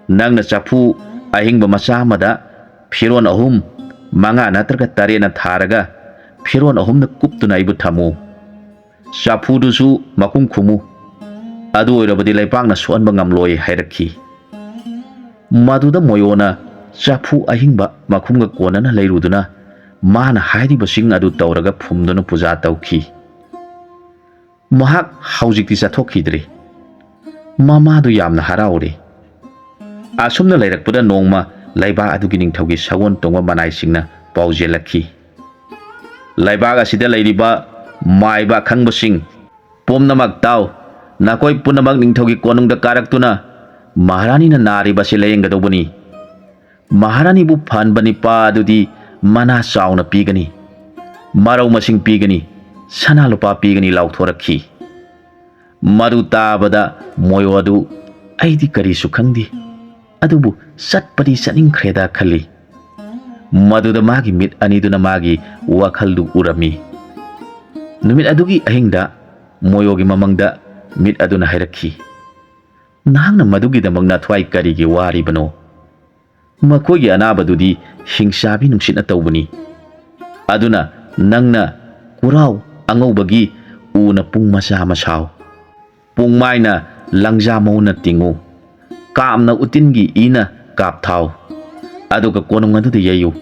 ꯅꯪꯅ ꯆꯐꯨ ꯑꯍꯤꯡꯕ ꯃꯆꯥ ꯑꯃꯗ ꯐꯤꯔꯣꯟ ꯑꯍꯨꯝ, ꯃꯉꯥ ꯅꯠꯇ꯭ꯔꯒ ꯇꯔꯦꯠꯅ ꯊꯥꯔꯒ ꯐꯤꯔꯣꯟ ꯑꯍꯨꯝꯅ ꯀꯨꯞꯇꯨꯅ ꯑꯩꯕꯨ ꯊꯝꯃꯨ꯫ ꯆꯐꯨꯗꯨꯁꯨ ꯃꯈꯨꯝ ꯈꯨꯝꯃꯨ꯫ ꯑꯗꯨ ꯑꯣꯏꯔꯕꯗꯤ ꯂꯩꯄꯥꯛꯅ ꯁꯣꯛꯍꯟꯕ ꯉꯝꯂꯣꯏ" ꯍꯥꯏꯔꯛꯈꯤ꯫ ꯃꯗꯨꯗ ꯃꯣꯌꯣꯅ ꯆꯐꯨ ꯑꯍꯤꯡꯕ ꯃꯈꯨꯝꯒ ꯀꯣꯟꯅꯅ ꯂꯩꯔꯨꯗꯨꯅ ꯃꯥꯅ ꯍꯥꯏꯔꯤꯕꯁꯤꯡ ꯑꯗꯨ ꯇꯧꯔꯒ ꯐꯨꯝꯗꯨꯅ ꯄꯨꯖꯥ ꯇꯧꯈꯤ꯫ ꯃꯍꯥꯛ ꯍꯧꯖꯤꯛꯇꯤ ꯆꯠꯊꯣꯛꯈꯤꯗ꯭ꯔꯦ꯫ ꯃꯃꯥꯗꯨ ꯌꯥꯝꯅ ꯍꯔꯥꯎꯔꯦ꯫ ꯑꯁꯨꯝꯅ ꯂꯩꯔꯛꯄꯗ ꯅꯣꯡꯃ ꯂꯩꯕꯥꯛ ꯑꯗꯨꯒꯤ ꯅꯤꯡꯊꯧꯒꯤ ꯁꯒꯣꯜ ꯇꯣꯡꯕ ꯃꯅꯥꯏꯁꯤꯡꯅ ꯄꯥꯎꯖꯦꯜꯂꯛꯈꯤ, "ꯂꯩꯕꯥꯛ ꯑꯁꯤꯗ ꯂꯩꯔꯤꯕ ꯃꯥꯏꯕ ꯑꯈꯪꯕꯁꯤꯡ ꯄꯨꯝꯅꯃꯛ ꯇꯥꯎ꯫ ꯅꯈꯣꯏ ꯄꯨꯝꯅꯃꯛ ꯅꯤꯡꯊꯧꯒꯤ ꯀꯣꯅꯨꯡꯗ ꯀꯥꯔꯛꯇꯨꯅ ꯃꯍꯥꯔꯥꯅꯤꯅ ꯅꯥꯔꯤꯕ ꯑꯁꯤ ꯂꯥꯌꯦꯡꯒꯗꯧꯕꯅꯤ꯫ ꯃꯍꯥꯔꯥꯅꯤꯕꯨ ꯐꯍꯟꯕ ꯅꯤꯄꯥ ꯑꯗꯨꯗꯤ ꯃꯅꯥ ꯆꯥꯎꯅ ꯄꯤꯒꯅꯤ꯫ ꯃꯔꯧ ꯃꯁꯤꯡ ꯄꯤꯒꯅꯤ, ꯁꯅꯥ ꯂꯨꯄꯥ ꯄꯤꯒꯅꯤ ꯂꯥꯎꯊꯣꯔꯛꯈꯤ꯫ ꯃꯗꯨ ꯇꯥꯕꯗ ꯃꯣꯌꯣ ꯑꯗꯨ, "ꯑꯩꯗꯤ ꯀꯔꯤꯁꯨ ꯈꯪꯗꯦ, ꯑꯗꯨꯕꯨ ꯆꯠꯄꯗꯤ ꯆꯠꯅꯤꯡꯈ꯭ꯔꯦꯗ" ꯈꯜꯂꯤ꯫ ꯃꯗꯨꯗ ꯃꯥꯒꯤ ꯃꯤꯠ ꯑꯅꯤꯗꯨꯅ ꯃꯥꯒꯤ ꯋꯥꯈꯜꯗꯨ ꯎꯔꯝꯃꯤ꯫ ꯅꯨꯃꯤꯠ ꯑꯗꯨꯒꯤ ꯑꯍꯤꯡꯗ ꯃꯣꯌꯣꯒꯤ ꯃꯃꯪꯗ ꯃꯤꯠ ꯑꯗꯨꯅ ꯍꯥꯏꯔꯛꯈꯤ, "ꯅꯍꯥꯛꯅ ꯃꯗꯨꯒꯤꯗꯃꯛ ꯅꯊ꯭ꯋꯥꯏ ꯀꯔꯤꯒꯤ ꯋꯥꯔꯤꯕꯅꯣ? ꯃꯈꯣꯏꯒꯤ ꯑꯅꯥꯕꯗꯨꯗꯤ ꯍꯤꯡꯆꯥꯕꯤ ꯅꯨꯡꯁꯤꯠꯅ ꯇꯧꯕꯅꯤ꯫ ꯑꯗꯨꯅ ꯅꯪꯅ ꯀꯨꯔꯥꯎ ꯑꯉꯧꯕꯒꯤ ꯎꯅ ꯄꯨꯡ ꯃꯆꯥ ꯑꯃ ꯁꯥꯎ꯫ ꯄꯨꯡꯃꯥꯏꯅ ꯂꯪꯖꯥ ꯃꯎꯟꯅ ꯇꯤꯡꯉꯨ꯫ ꯀꯥꯞꯅ ꯎꯇꯤꯟꯒꯤ ꯏꯅ ꯀꯥꯞꯊꯥꯎ꯫ ꯑꯗꯨꯒ ꯀꯣꯅꯨꯡ ꯑꯗꯨꯗ ꯌꯩꯌꯨ꯫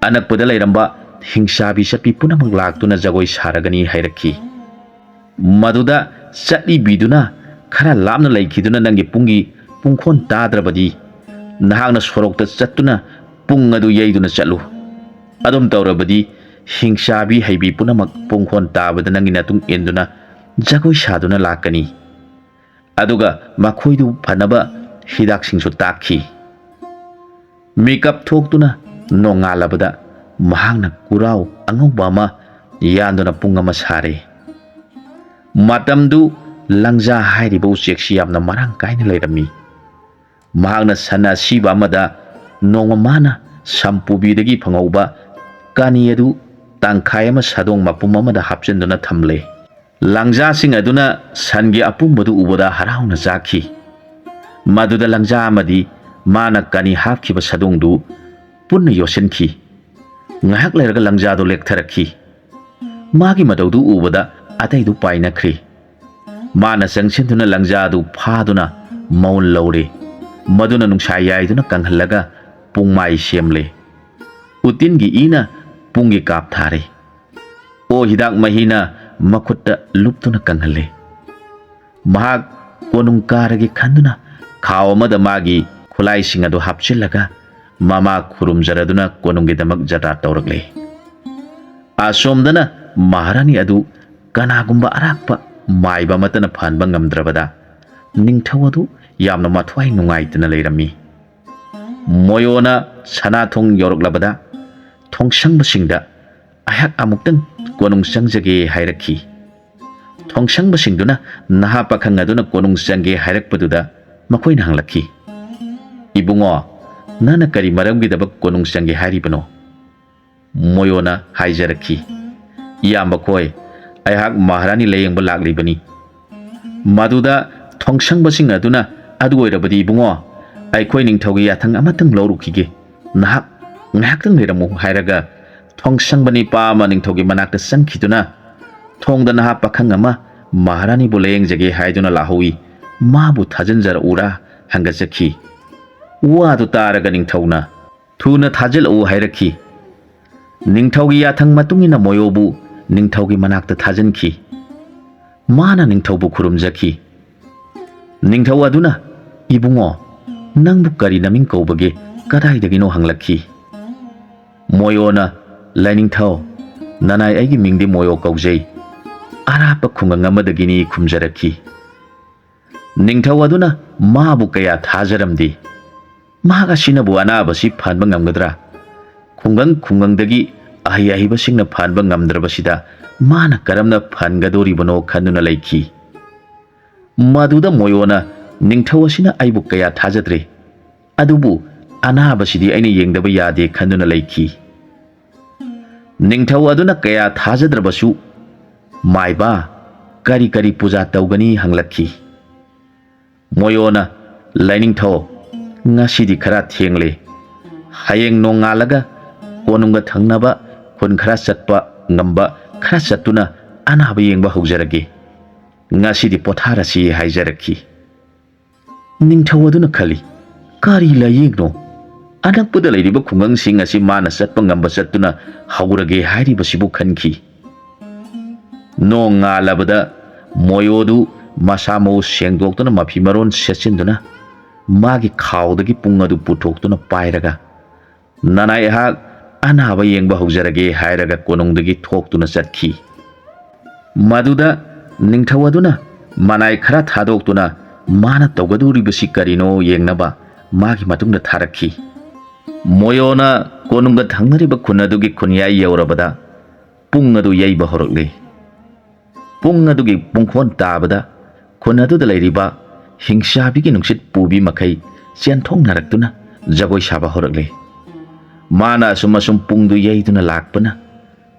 ꯑꯅꯛꯄꯗ ꯂꯩꯔꯝꯕ ꯍꯤꯡꯆꯥꯕꯤ ꯆꯠꯄꯤ ꯄꯨꯝꯅꯃꯛ ꯂꯥꯛꯇꯨꯅ ꯖꯒꯣꯏ ꯁꯥꯔꯒꯅꯤ" ꯍꯥꯏꯔꯛꯈꯤ꯫ ꯃꯗꯨꯗ ꯆꯠꯂꯤꯕꯤꯗꯨꯅ ꯈꯔ ꯂꯥꯞꯅ ꯂꯩꯈꯤꯗꯨꯅ ꯅꯪꯒꯤ ꯄꯨꯡꯒꯤ ꯄꯨꯡꯈꯣꯟ ꯇꯥꯗ꯭ꯔꯕꯗꯤ ꯅꯍꯥꯛꯅ ꯁꯣꯔꯣꯛꯇ ꯆꯠꯇꯨꯅ ꯄꯨꯡ ꯑꯗꯨ ꯌꯩꯗꯨꯅ ꯆꯠꯂꯨ꯫ ꯑꯗꯨꯝ ꯇꯧꯔꯕꯗꯤ ꯍꯤꯡꯆꯥꯕꯤ ꯍꯩꯕꯤ ꯄꯨꯝꯅꯃꯛ ꯄꯨꯡꯈꯣꯟ ꯇꯥꯕꯗ ꯅꯪꯒꯤ ꯅꯇꯨꯡ ꯏꯟꯗꯨꯅ ꯖꯒꯣꯏ ꯁꯥꯗꯨꯅ ꯂꯥꯛꯀꯅꯤ꯫ ꯑꯗꯨꯒ ꯃꯈꯣꯏꯗꯨ ꯐꯅꯕ ꯍꯤꯗꯥꯛꯁꯤꯡꯁꯨ ꯇꯥꯛꯈꯤ꯫ ꯃꯤꯀꯞ ꯊꯣꯛꯇꯨꯅ ꯅꯣꯡꯉꯥꯜꯂꯕꯗ ꯃꯍꯥꯛꯅ ꯀꯨꯔꯥꯎ ꯑꯉꯧꯕ ꯑꯃ ꯌꯥꯟꯗꯨꯅ ꯄꯨꯡ ꯑꯃ ꯁꯥꯔꯦ꯫ ꯃꯇꯝꯗꯨ ꯂꯪꯖꯥ ꯍꯥꯏꯔꯤꯕ ꯎꯆꯦꯛꯁꯤ ꯌꯥꯝꯅ ꯃꯔꯥꯡ ꯀꯥꯏꯅ ꯂꯩꯔꯝꯃꯤ꯫ ꯃꯍꯥꯛꯅ ꯁꯟ ꯑꯁꯤꯕ ꯑꯃꯗ ꯅꯣꯡꯃ ꯃꯥꯅ ꯁꯝꯄꯨꯕꯤꯗꯒꯤ ꯐꯪꯍꯧꯕ ꯀꯥꯅꯤ ꯑꯗꯨ ꯇꯪꯈꯥꯏ ꯑꯃ ꯁꯥꯗꯣꯡ ꯃꯄꯨꯝ ꯑꯃꯗ ꯍꯥꯞꯆꯤꯟꯗꯨꯅ ꯊꯝꯂꯦ꯫ ꯂꯪꯖꯥꯁꯤꯡ ꯑꯗꯨꯅ ꯁꯟꯒꯤ ꯑꯄꯨꯝꯕꯗꯨ ꯎꯕꯗ ꯍꯔꯥꯎꯅ ꯆꯥꯈꯤ꯫ ꯃꯗꯨꯗ ꯂꯪꯖꯥ ꯑꯃꯗꯤ ꯃꯥꯅ ꯀꯥꯅꯤ ꯍꯥꯞꯈꯤꯕ ꯁꯥꯗꯣꯡꯗꯨ ꯄꯨꯟꯅ ꯌꯣꯠꯁꯤꯟꯈꯤ꯫ ꯉꯥꯏꯍꯥꯛ ꯂꯩꯔꯒ ꯂꯪꯖꯥꯗꯨ ꯂꯦꯛꯊꯔꯛꯈꯤ꯫ ꯃꯥꯒꯤ ꯃꯇꯧꯗꯨ ꯎꯕꯗ ꯑꯇꯩꯗꯨ ꯄꯥꯏꯅꯈ꯭ꯔꯦ꯫ ꯃꯥꯅ ꯆꯪꯁꯤꯟꯗꯨꯅ ꯂꯪꯖꯥꯗꯨ ꯐꯥꯗꯨꯅ ꯃꯎꯟ ꯂꯧꯔꯦ꯫ ꯃꯗꯨꯅ ꯅꯨꯡꯁꯥ ꯌꯥꯏꯗꯨꯅ ꯀꯪꯍꯜꯂꯒ ꯄꯨꯡꯃꯥꯏ ꯁꯦꯝꯂꯦ꯫ ꯎꯇꯤꯟꯒꯤ ꯏꯅ ꯄꯨꯡꯒꯤ ꯀꯥꯞ ꯊꯥꯔꯦ꯫ ꯑꯣ ꯍꯤꯗꯥꯛ ꯃꯍꯤꯅ ꯃꯈꯨꯠꯇ ꯂꯨꯞꯇꯨꯅ ꯀꯪꯍꯜꯂꯦ꯫ ꯃꯍꯥꯛ ꯀꯣꯅꯨꯡ ꯀꯥꯔꯒꯦ ꯈꯟꯗꯨꯅ ꯈꯥꯎ ꯑꯃꯗ ꯃꯥꯒꯤ ꯈꯨꯠꯂꯥꯏꯁꯤꯡ ꯑꯗꯨ ꯍꯥꯞꯆꯤꯜꯂꯒ ꯃꯃꯥ ꯈꯨꯔꯨꯝꯖꯔꯗꯨꯅ ꯀꯣꯅꯨꯡꯒꯤꯗꯃꯛ ꯖꯇ꯭ꯔꯥ ꯇꯧꯔꯛꯂꯦ꯫ ꯑꯁꯣꯝꯗꯅ ꯃꯍꯥꯔꯥꯅꯤ ꯑꯗꯨ ꯀꯅꯥꯒꯨꯝꯕ ꯑꯔꯥꯛꯄ ꯃꯥꯏꯕ ꯑꯃꯠꯇꯅ ꯐꯍꯟꯕ ꯉꯝꯗ꯭ꯔꯕꯗ ꯅꯤꯡꯊꯧ ꯑꯗꯨ ꯌꯥꯝꯅ ꯃꯊ꯭ꯋꯥꯏ ꯅꯨꯡꯉꯥꯏꯇꯅ ꯂꯩꯔꯝꯃꯤ꯫ ꯃꯣꯌꯣꯅ ꯁꯅꯥꯊꯣꯡ ꯌꯧꯔꯛꯂꯕꯗ ꯊꯣꯡꯁꯪꯕꯁꯤꯡꯗ ꯑꯩꯍꯥꯛ ꯑꯃꯨꯛꯇꯪ ꯀꯣꯅꯨꯡ ꯆꯪꯖꯒꯦ" ꯍꯥꯏꯔꯛꯈꯤ꯫ ꯊꯣꯡꯁꯪꯕꯁꯤꯡꯗꯨꯅ ꯅꯍꯥ ꯄꯥꯈꯪ ꯑꯗꯨꯅ ꯀꯣꯅꯨꯡ ꯆꯪꯒꯦ ꯍꯥꯏꯔꯛꯄꯗꯨꯗ ꯃꯈꯣꯏꯅ ꯍꯪꯂꯛꯈꯤ, "ꯏꯕꯨꯡꯉꯣ, ꯅꯪꯅ ꯀꯔꯤ ꯃꯔꯝꯒꯤꯗꯃꯛ ꯀꯣꯅꯨꯡ ꯆꯪꯒꯦ ꯍꯥꯏꯔꯤꯕꯅꯣ?" ꯃꯣꯌꯣꯅ ꯍꯥꯏꯖꯔꯛꯈꯤ, "ꯏꯌꯥꯝꯕ ꯈꯣꯏ, ꯑꯩꯍꯥꯛ ꯃꯍꯥꯔꯥꯅꯤ ꯂꯥꯌꯦꯡꯕ ꯂꯥꯛꯂꯤꯕꯅꯤ꯫" ꯃꯗꯨꯗ ꯊꯣꯡꯁꯪꯕꯁꯤꯡ ꯑꯗꯨꯅ, "ꯑꯗꯨ ꯑꯣꯏꯔꯕꯗꯤ ꯏꯕꯨꯡꯉꯣ, ꯑꯩꯈꯣꯏ ꯅꯤꯡꯊꯧꯒꯤ ꯌꯥꯊꯪ ꯑꯃꯇꯪ ꯂꯧꯔꯨꯈꯤꯒꯦ, ꯅꯍꯥꯛ ꯉꯥꯏꯍꯥꯛꯇꯪ ꯂꯩꯔꯝꯃꯨ" ꯍꯥꯏꯔꯒ, ꯊꯣꯡꯁꯪꯕ ꯅꯤꯄꯥ ꯑꯃ ꯅꯤꯡꯊꯧꯒꯤ ꯃꯅꯥꯛꯇ ꯆꯪꯈꯤꯗꯨꯅ, ꯊꯣꯡꯗ ꯅꯍꯥ ꯄꯥꯈꯪ ꯑꯃ ꯃꯍꯥꯔꯥꯅꯤꯕꯨ ꯂꯥꯌꯦꯡꯖꯒꯦ ꯍꯥꯏꯗꯨꯅ ꯂꯥꯛꯍꯧꯏ, ꯃꯥꯕꯨ ꯊꯥꯖꯤꯟꯖꯔꯛꯎꯔꯥ ꯍꯪꯒꯠꯆꯈꯤ꯫ ꯋꯥꯗꯨ ꯇꯥꯔꯒ ꯅꯤꯡꯊꯧꯅ, "ꯊꯨꯅ ꯊꯥꯖꯤꯜꯂꯛꯎ" ꯍꯥꯏꯔꯛꯈꯤ꯫ ꯅꯤꯡꯊꯧꯒꯤ ꯌꯥꯊꯪ ꯃꯇꯨꯡ ꯏꯟꯅ ꯃꯣꯌꯣꯕꯨ ꯅꯤꯡꯊꯧꯒꯤ ꯃꯅꯥꯛꯇ ꯊꯥꯖꯤꯟꯈꯤ꯫ ꯃꯥꯅ ꯅꯤꯡꯊꯧꯕꯨ ꯈꯨꯔꯨꯝꯖꯈꯤ꯫ ꯅꯤꯡꯊꯧ ꯑꯗꯨꯅ, "ꯏꯕꯨꯡꯉꯣ, ꯅꯪꯕꯨ ꯀꯔꯤ ꯅꯃꯤꯡ ꯀꯧꯕꯒꯦ, ꯀꯗꯥꯏꯗꯒꯤꯅꯣ?" ꯍꯪꯂꯛꯈꯤ꯫ ꯃꯣꯌꯣꯅ, "ꯂꯥꯏꯅꯤꯡꯊꯧ, ꯅꯅꯥꯏ ꯑꯩꯒꯤ ꯃꯤꯡꯗꯤ ꯃꯣꯌꯣ ꯀꯧꯖꯩ, ꯑꯔꯥꯞꯄ ꯈꯨꯡꯒꯪ ꯑꯃꯗꯒꯤꯅꯤ" ꯈꯨꯝꯖꯔꯛꯈꯤ꯫ ꯅꯤꯡꯊꯧ ꯑꯗꯨꯅ ꯃꯥꯕꯨ ꯀꯌꯥ ꯊꯥꯖꯔꯝꯗꯦ꯫ ꯃꯍꯥꯛ ꯑꯁꯤꯅꯕꯨ ꯑꯅꯥꯕꯁꯤ ꯐꯍꯟꯕ ꯉꯝꯒꯗ꯭ꯔꯥ? ꯈꯨꯡꯒꯪ ꯈꯨꯡꯒꯪꯗꯒꯤ ꯑꯍꯩ ꯑꯍꯩꯕꯁꯤꯡꯅ ꯐꯍꯟꯕ ꯉꯝꯗ꯭ꯔꯕꯁꯤꯗ ꯃꯥꯅ ꯀꯔꯝꯅ ꯐꯍꯟꯒꯗꯧꯔꯤꯕꯅꯣ ꯈꯟꯗꯨꯅ ꯂꯩꯈꯤ꯫ ꯃꯗꯨꯗ ꯃꯣꯌꯣꯅ, "ꯅꯤꯡꯊꯧ ꯑꯁꯤꯅ ꯑꯩꯕꯨ ꯀꯌꯥ ꯊꯥꯖꯗ꯭ꯔꯦ, ꯑꯗꯨꯕꯨ ꯑꯅꯥꯕꯁꯤꯗꯤ ꯑꯩꯅ ꯌꯦꯡꯗꯕ ꯌꯥꯗꯦ" ꯈꯟꯗꯨꯅ ꯂꯩꯈꯤ꯫ ꯅꯤꯡꯊꯧ ꯑꯗꯨꯅ ꯀꯌꯥ ꯊꯥꯖꯗ꯭ꯔꯕꯁꯨ, "ꯃꯥꯏꯕ, ꯀꯔꯤ ꯀꯔꯤ ꯄꯨꯖꯥ ꯇꯧꯒꯅꯤ?" ꯍꯪꯂꯛꯈꯤ꯫ ꯃꯣꯌꯣꯅ, "ꯂꯥꯏꯅꯤꯡꯊꯧ, ꯉꯁꯤꯗꯤ ꯈꯔ ꯊꯦꯡꯂꯦ꯫ ꯍꯌꯦꯡ ꯅꯣꯡꯉꯥꯜꯂꯒ ꯀꯣꯅꯨꯡꯒ ꯊꯪꯅꯕ ꯈꯨꯟ ꯈꯔ ꯆꯠꯄ ꯉꯝꯕ ꯈꯔ ꯆꯠꯇꯨꯅ ꯑꯅꯥꯕ ꯌꯦꯡꯕ ꯍꯧꯖꯔꯒꯦ꯫ ꯉꯁꯤꯗꯤ ꯄꯣꯊꯥꯔꯁꯤ" ꯍꯥꯏꯖꯔꯛꯈꯤ꯫ ꯅꯤꯡꯊꯧ ꯑꯗꯨꯅ ꯈꯜꯂꯤ, "ꯀꯔꯤ ꯂꯥꯏꯌꯦꯡꯅꯣ? ꯑꯅꯛꯄꯗ ꯂꯩꯔꯤꯕ ꯈꯨꯡꯒꯪꯁꯤꯡ ꯑꯁꯤ ꯃꯥꯅ ꯆꯠꯄ ꯉꯝꯕ ꯆꯠꯇꯨꯅ ꯍꯧꯔꯒꯦ ꯍꯥꯏꯔꯤꯕꯁꯤꯕꯨ" ꯈꯟꯈꯤ꯫ ꯅꯣꯡꯉꯥꯜꯂꯕꯗ ꯃꯣꯌꯣꯗꯨ ꯃꯁꯥ ꯃꯎ ꯁꯦꯡꯗꯣꯛꯇꯨꯅ ꯃꯐꯤ ꯃꯔꯣꯟ ꯁꯦꯠꯆꯤꯟꯗꯨꯅ ꯃꯥꯒꯤ ꯈꯥꯎꯗꯒꯤ ꯄꯨꯡ ꯑꯗꯨ ꯄꯨꯊꯣꯛꯇꯨꯅ ꯄꯥꯏꯔꯒ, "ꯅꯅꯥꯏ ꯑꯩꯍꯥꯛ ꯑꯅꯥꯕ ꯌꯦꯡꯕ ꯍꯧꯖꯔꯒꯦ" ꯍꯥꯏꯔꯒ ꯀꯣꯅꯨꯡꯗꯒꯤ ꯊꯣꯛꯇꯨꯅ ꯆꯠꯈꯤ꯫ ꯃꯗꯨꯗ ꯅꯤꯡꯊꯧ ꯑꯗꯨꯅ ꯃꯅꯥꯏ ꯈꯔ ꯊꯥꯗꯣꯛꯇꯨꯅ ꯃꯥꯅ ꯇꯧꯒꯗꯧꯔꯤꯕꯁꯤ ꯀꯔꯤꯅꯣ ꯌꯦꯡꯅꯕ ꯃꯥꯒꯤ ꯃꯇꯨꯡꯗ ꯊꯥꯔꯛꯈꯤ꯫ ꯃꯣꯌꯣꯅ ꯀꯣꯅꯨꯡꯒ ꯊꯪꯅꯔꯤꯕ ꯈꯨꯟ ꯑꯗꯨꯒꯤ ꯈꯨꯟꯌꯥꯏ ꯌꯧꯔꯕꯗ ꯄꯨꯡ ꯑꯗꯨ ꯌꯩꯕ ꯍꯧꯔꯛꯂꯦ꯫ ꯄꯨꯡ ꯑꯗꯨꯒꯤ ꯄꯨꯡꯈꯣꯟ ꯇꯥꯕꯗ ꯈꯨꯟ ꯑꯗꯨꯗ ꯂꯩꯔꯤꯕ ꯍꯤꯡꯆꯥꯕꯤꯒꯤ ꯅꯨꯡꯁꯤꯠ ꯄꯨꯕꯤ ꯃꯈꯩ ꯆꯦꯟꯊꯣꯛꯅꯔꯛꯇꯨꯅ ꯖꯒꯣꯏ ꯁꯥꯕ ꯍꯧꯔꯛꯂꯦ꯫ ꯃꯥꯅ ꯑꯁꯨꯝ ꯑꯁꯨꯝ ꯄꯨꯡꯗꯨ ꯌꯩꯗꯨꯅ ꯂꯥꯛꯄꯅ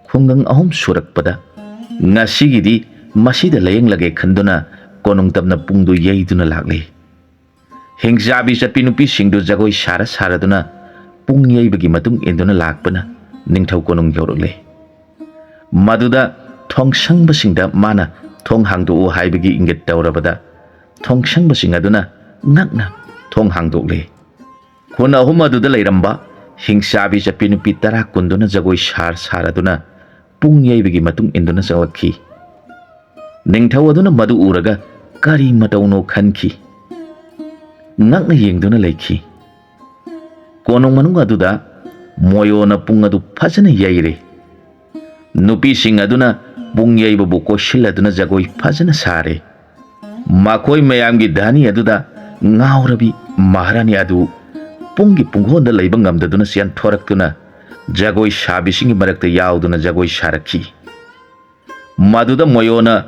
ꯈꯨꯡꯒꯪ ꯑꯍꯨꯝ ꯁꯨꯔꯛꯄꯗ, ꯉꯁꯤꯒꯤꯗꯤ ꯃꯁꯤꯗ ꯂꯥꯌꯦꯡꯂꯒꯦ ꯈꯟꯗꯨꯅ ꯀꯣꯅꯨꯡ ꯇꯝꯅ ꯄꯨꯡꯗꯨ ꯌꯩꯗꯨꯅ ꯂꯥꯛꯂꯦ꯫ ꯍꯤꯡꯆꯥꯕꯤ ꯆꯠꯄꯤ ꯅꯨꯄꯤꯁꯤꯡꯗꯨ ꯖꯒꯣꯏ ꯁꯥꯔ ꯁꯥꯔꯗꯨꯅ ꯄꯨꯡ ꯌꯩꯕꯒꯤ ꯃꯇꯨꯡ ꯏꯟꯗꯨꯅ ꯂꯥꯛꯄꯅ ꯅꯤꯡꯊꯧ ꯀꯣꯅꯨꯡ ꯌꯧꯔꯛꯂꯦ꯫ ꯃꯗꯨꯗ ꯊꯣꯡꯁꯪꯕꯁꯤꯡꯗ ꯃꯥꯅ ꯊꯣꯡ ꯍꯥꯡꯗꯣꯛꯎ ꯍꯥꯏꯕꯒꯤ ꯏꯪꯒꯤꯠ ꯇꯧꯔꯕꯗ, ꯊꯣꯡꯁꯪꯕꯁꯤꯡ ꯑꯗꯨꯅ ꯉꯛꯅ ꯊꯣꯡ ꯍꯥꯡꯗꯣꯛꯂꯦ꯫ ꯈꯨꯟ ꯑꯍꯨꯝ ꯑꯗꯨꯗ ꯂꯩꯔꯝꯕ ꯍꯤꯡꯆꯥꯕꯤ ꯆꯠꯄꯤ ꯅꯨꯄꯤ ꯇꯔꯥ ꯀꯨꯟꯗꯨꯅ ꯖꯒꯣꯏ ꯁꯥꯔ ꯁꯥꯔꯗꯨꯅ ꯄꯨꯡ ꯌꯩꯕꯒꯤ ꯃꯇꯨꯡ ꯏꯟꯗꯨꯅ ꯆꯪꯂꯛꯈꯤ꯫ ꯅꯤꯡꯊꯧ ꯑꯗꯨꯅ ꯃꯗꯨ ꯎꯔꯒ ꯀꯔꯤ ꯃꯇꯧꯅꯣ ꯈꯟꯈꯤ꯫ ꯉꯛꯅ ꯌꯦꯡꯗꯨꯅ ꯂꯩꯈꯤ꯫ ꯀꯣꯅꯨꯡ ꯃꯅꯨꯡ ꯑꯗꯨꯗ ꯃꯣꯌꯣꯅ ꯄꯨꯡ ꯑꯗꯨ ꯐꯖꯅ ꯌꯩꯔꯦ꯫ ꯅꯨꯄꯤꯁꯤꯡ ꯑꯗꯨꯅ ꯄꯨꯡ ꯌꯩꯕꯕꯨ ꯀꯣꯏꯁꯤꯜꯂꯗꯨꯅ ꯖꯒꯣꯏ ꯐꯖꯅ ꯁꯥꯔꯦ꯫ ꯃꯈꯣꯏ ꯃꯌꯥꯝꯒꯤ ꯙꯅꯤ ꯑꯗꯨꯗ ꯉꯥꯎꯔꯕꯤ ꯃꯍꯥꯔꯥꯅꯤ ꯑꯗꯨ ꯄꯨꯡꯒꯤ ꯄꯨꯡꯈꯣꯟꯗ ꯂꯩꯕ ꯉꯝꯗꯗꯨꯅ ꯆꯦꯟꯊꯣꯔꯛꯇꯨꯅ ꯖꯒꯣꯏ ꯁꯥꯕꯤꯁꯤꯡꯒꯤ ꯃꯔꯛꯇ ꯌꯥꯎꯗꯨꯅ ꯖꯒꯣꯏ ꯁꯥꯔꯛꯈꯤ꯫ ꯃꯗꯨꯗ ꯃꯣꯌꯣꯅ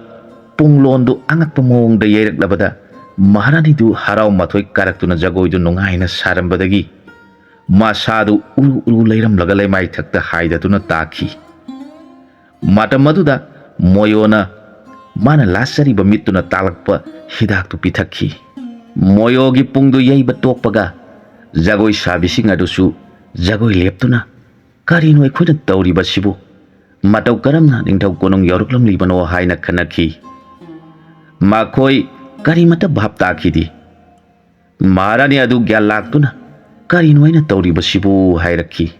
ꯄꯨꯡꯂꯣꯟꯗꯨ ꯑꯉꯛꯄ ꯃꯑꯣꯡꯗ ꯌꯩꯔꯛꯂꯕꯗ, ꯃꯍꯥꯔꯥꯅꯤꯗꯨ ꯍꯔꯥꯎ ꯃꯊꯣꯏ ꯀꯥꯔꯛꯇꯨꯅ ꯖꯒꯣꯏꯗꯨ ꯅꯨꯡꯉꯥꯏꯅ ꯁꯥꯔꯝꯕꯗꯒꯤ ꯃꯁꯥꯗꯨ ꯎꯔꯨ ꯎꯔꯨ ꯂꯩꯔꯝꯂꯒ ꯂꯩꯃꯥꯏꯊꯛꯇ ꯍꯥꯏꯗꯗꯨꯅ ꯇꯥꯈꯤ꯫ ꯃꯇꯝ ꯑꯗꯨꯗ ꯃꯣꯌꯣꯅ ꯃꯥꯅ ꯂꯥꯠꯆꯔꯤꯕ ꯃꯤꯠꯇꯨꯅ ꯇꯥꯛꯂꯛꯄ ꯍꯤꯗꯥꯛꯇꯨ ꯄꯤꯊꯛꯈꯤ꯫ ꯃꯣꯌꯣꯒꯤ ꯄꯨꯡꯗꯨ ꯌꯩꯕ ꯇꯣꯛꯄꯒ ꯖꯒꯣꯏ ꯁꯥꯕꯤꯁꯤꯡ ꯑꯗꯨꯁꯨ ꯖꯒꯣꯏ ꯂꯦꯞꯇꯨꯅ, "ꯀꯔꯤꯅꯣ ꯑꯩꯈꯣꯏꯅ ꯇꯧꯔꯤꯕꯁꯤꯕꯨ? ꯃꯇꯧ ꯀꯔꯝꯅ ꯅꯤꯡꯊꯧ ꯀꯣꯅꯨꯡ ꯌꯧꯔꯛꯂꯝꯂꯤꯕꯅꯣ?" ꯍꯥꯏꯅ ꯈꯟꯅꯈꯤ꯫ ꯃꯈꯣꯏ ꯀꯔꯤꯃꯠꯇ ꯚꯥꯞ ꯇꯥꯈꯤꯗꯦ꯫ ꯃꯍꯥꯔꯥꯅꯤ ꯑꯗꯨ ꯒ꯭ꯌꯥꯟ ꯂꯥꯛꯇꯨꯅ, "ꯀꯔꯤꯅꯣ ꯑꯩꯅ ꯇꯧꯔꯤꯕꯁꯤꯕꯨ?" ꯍꯥꯏꯔꯛꯈꯤ꯫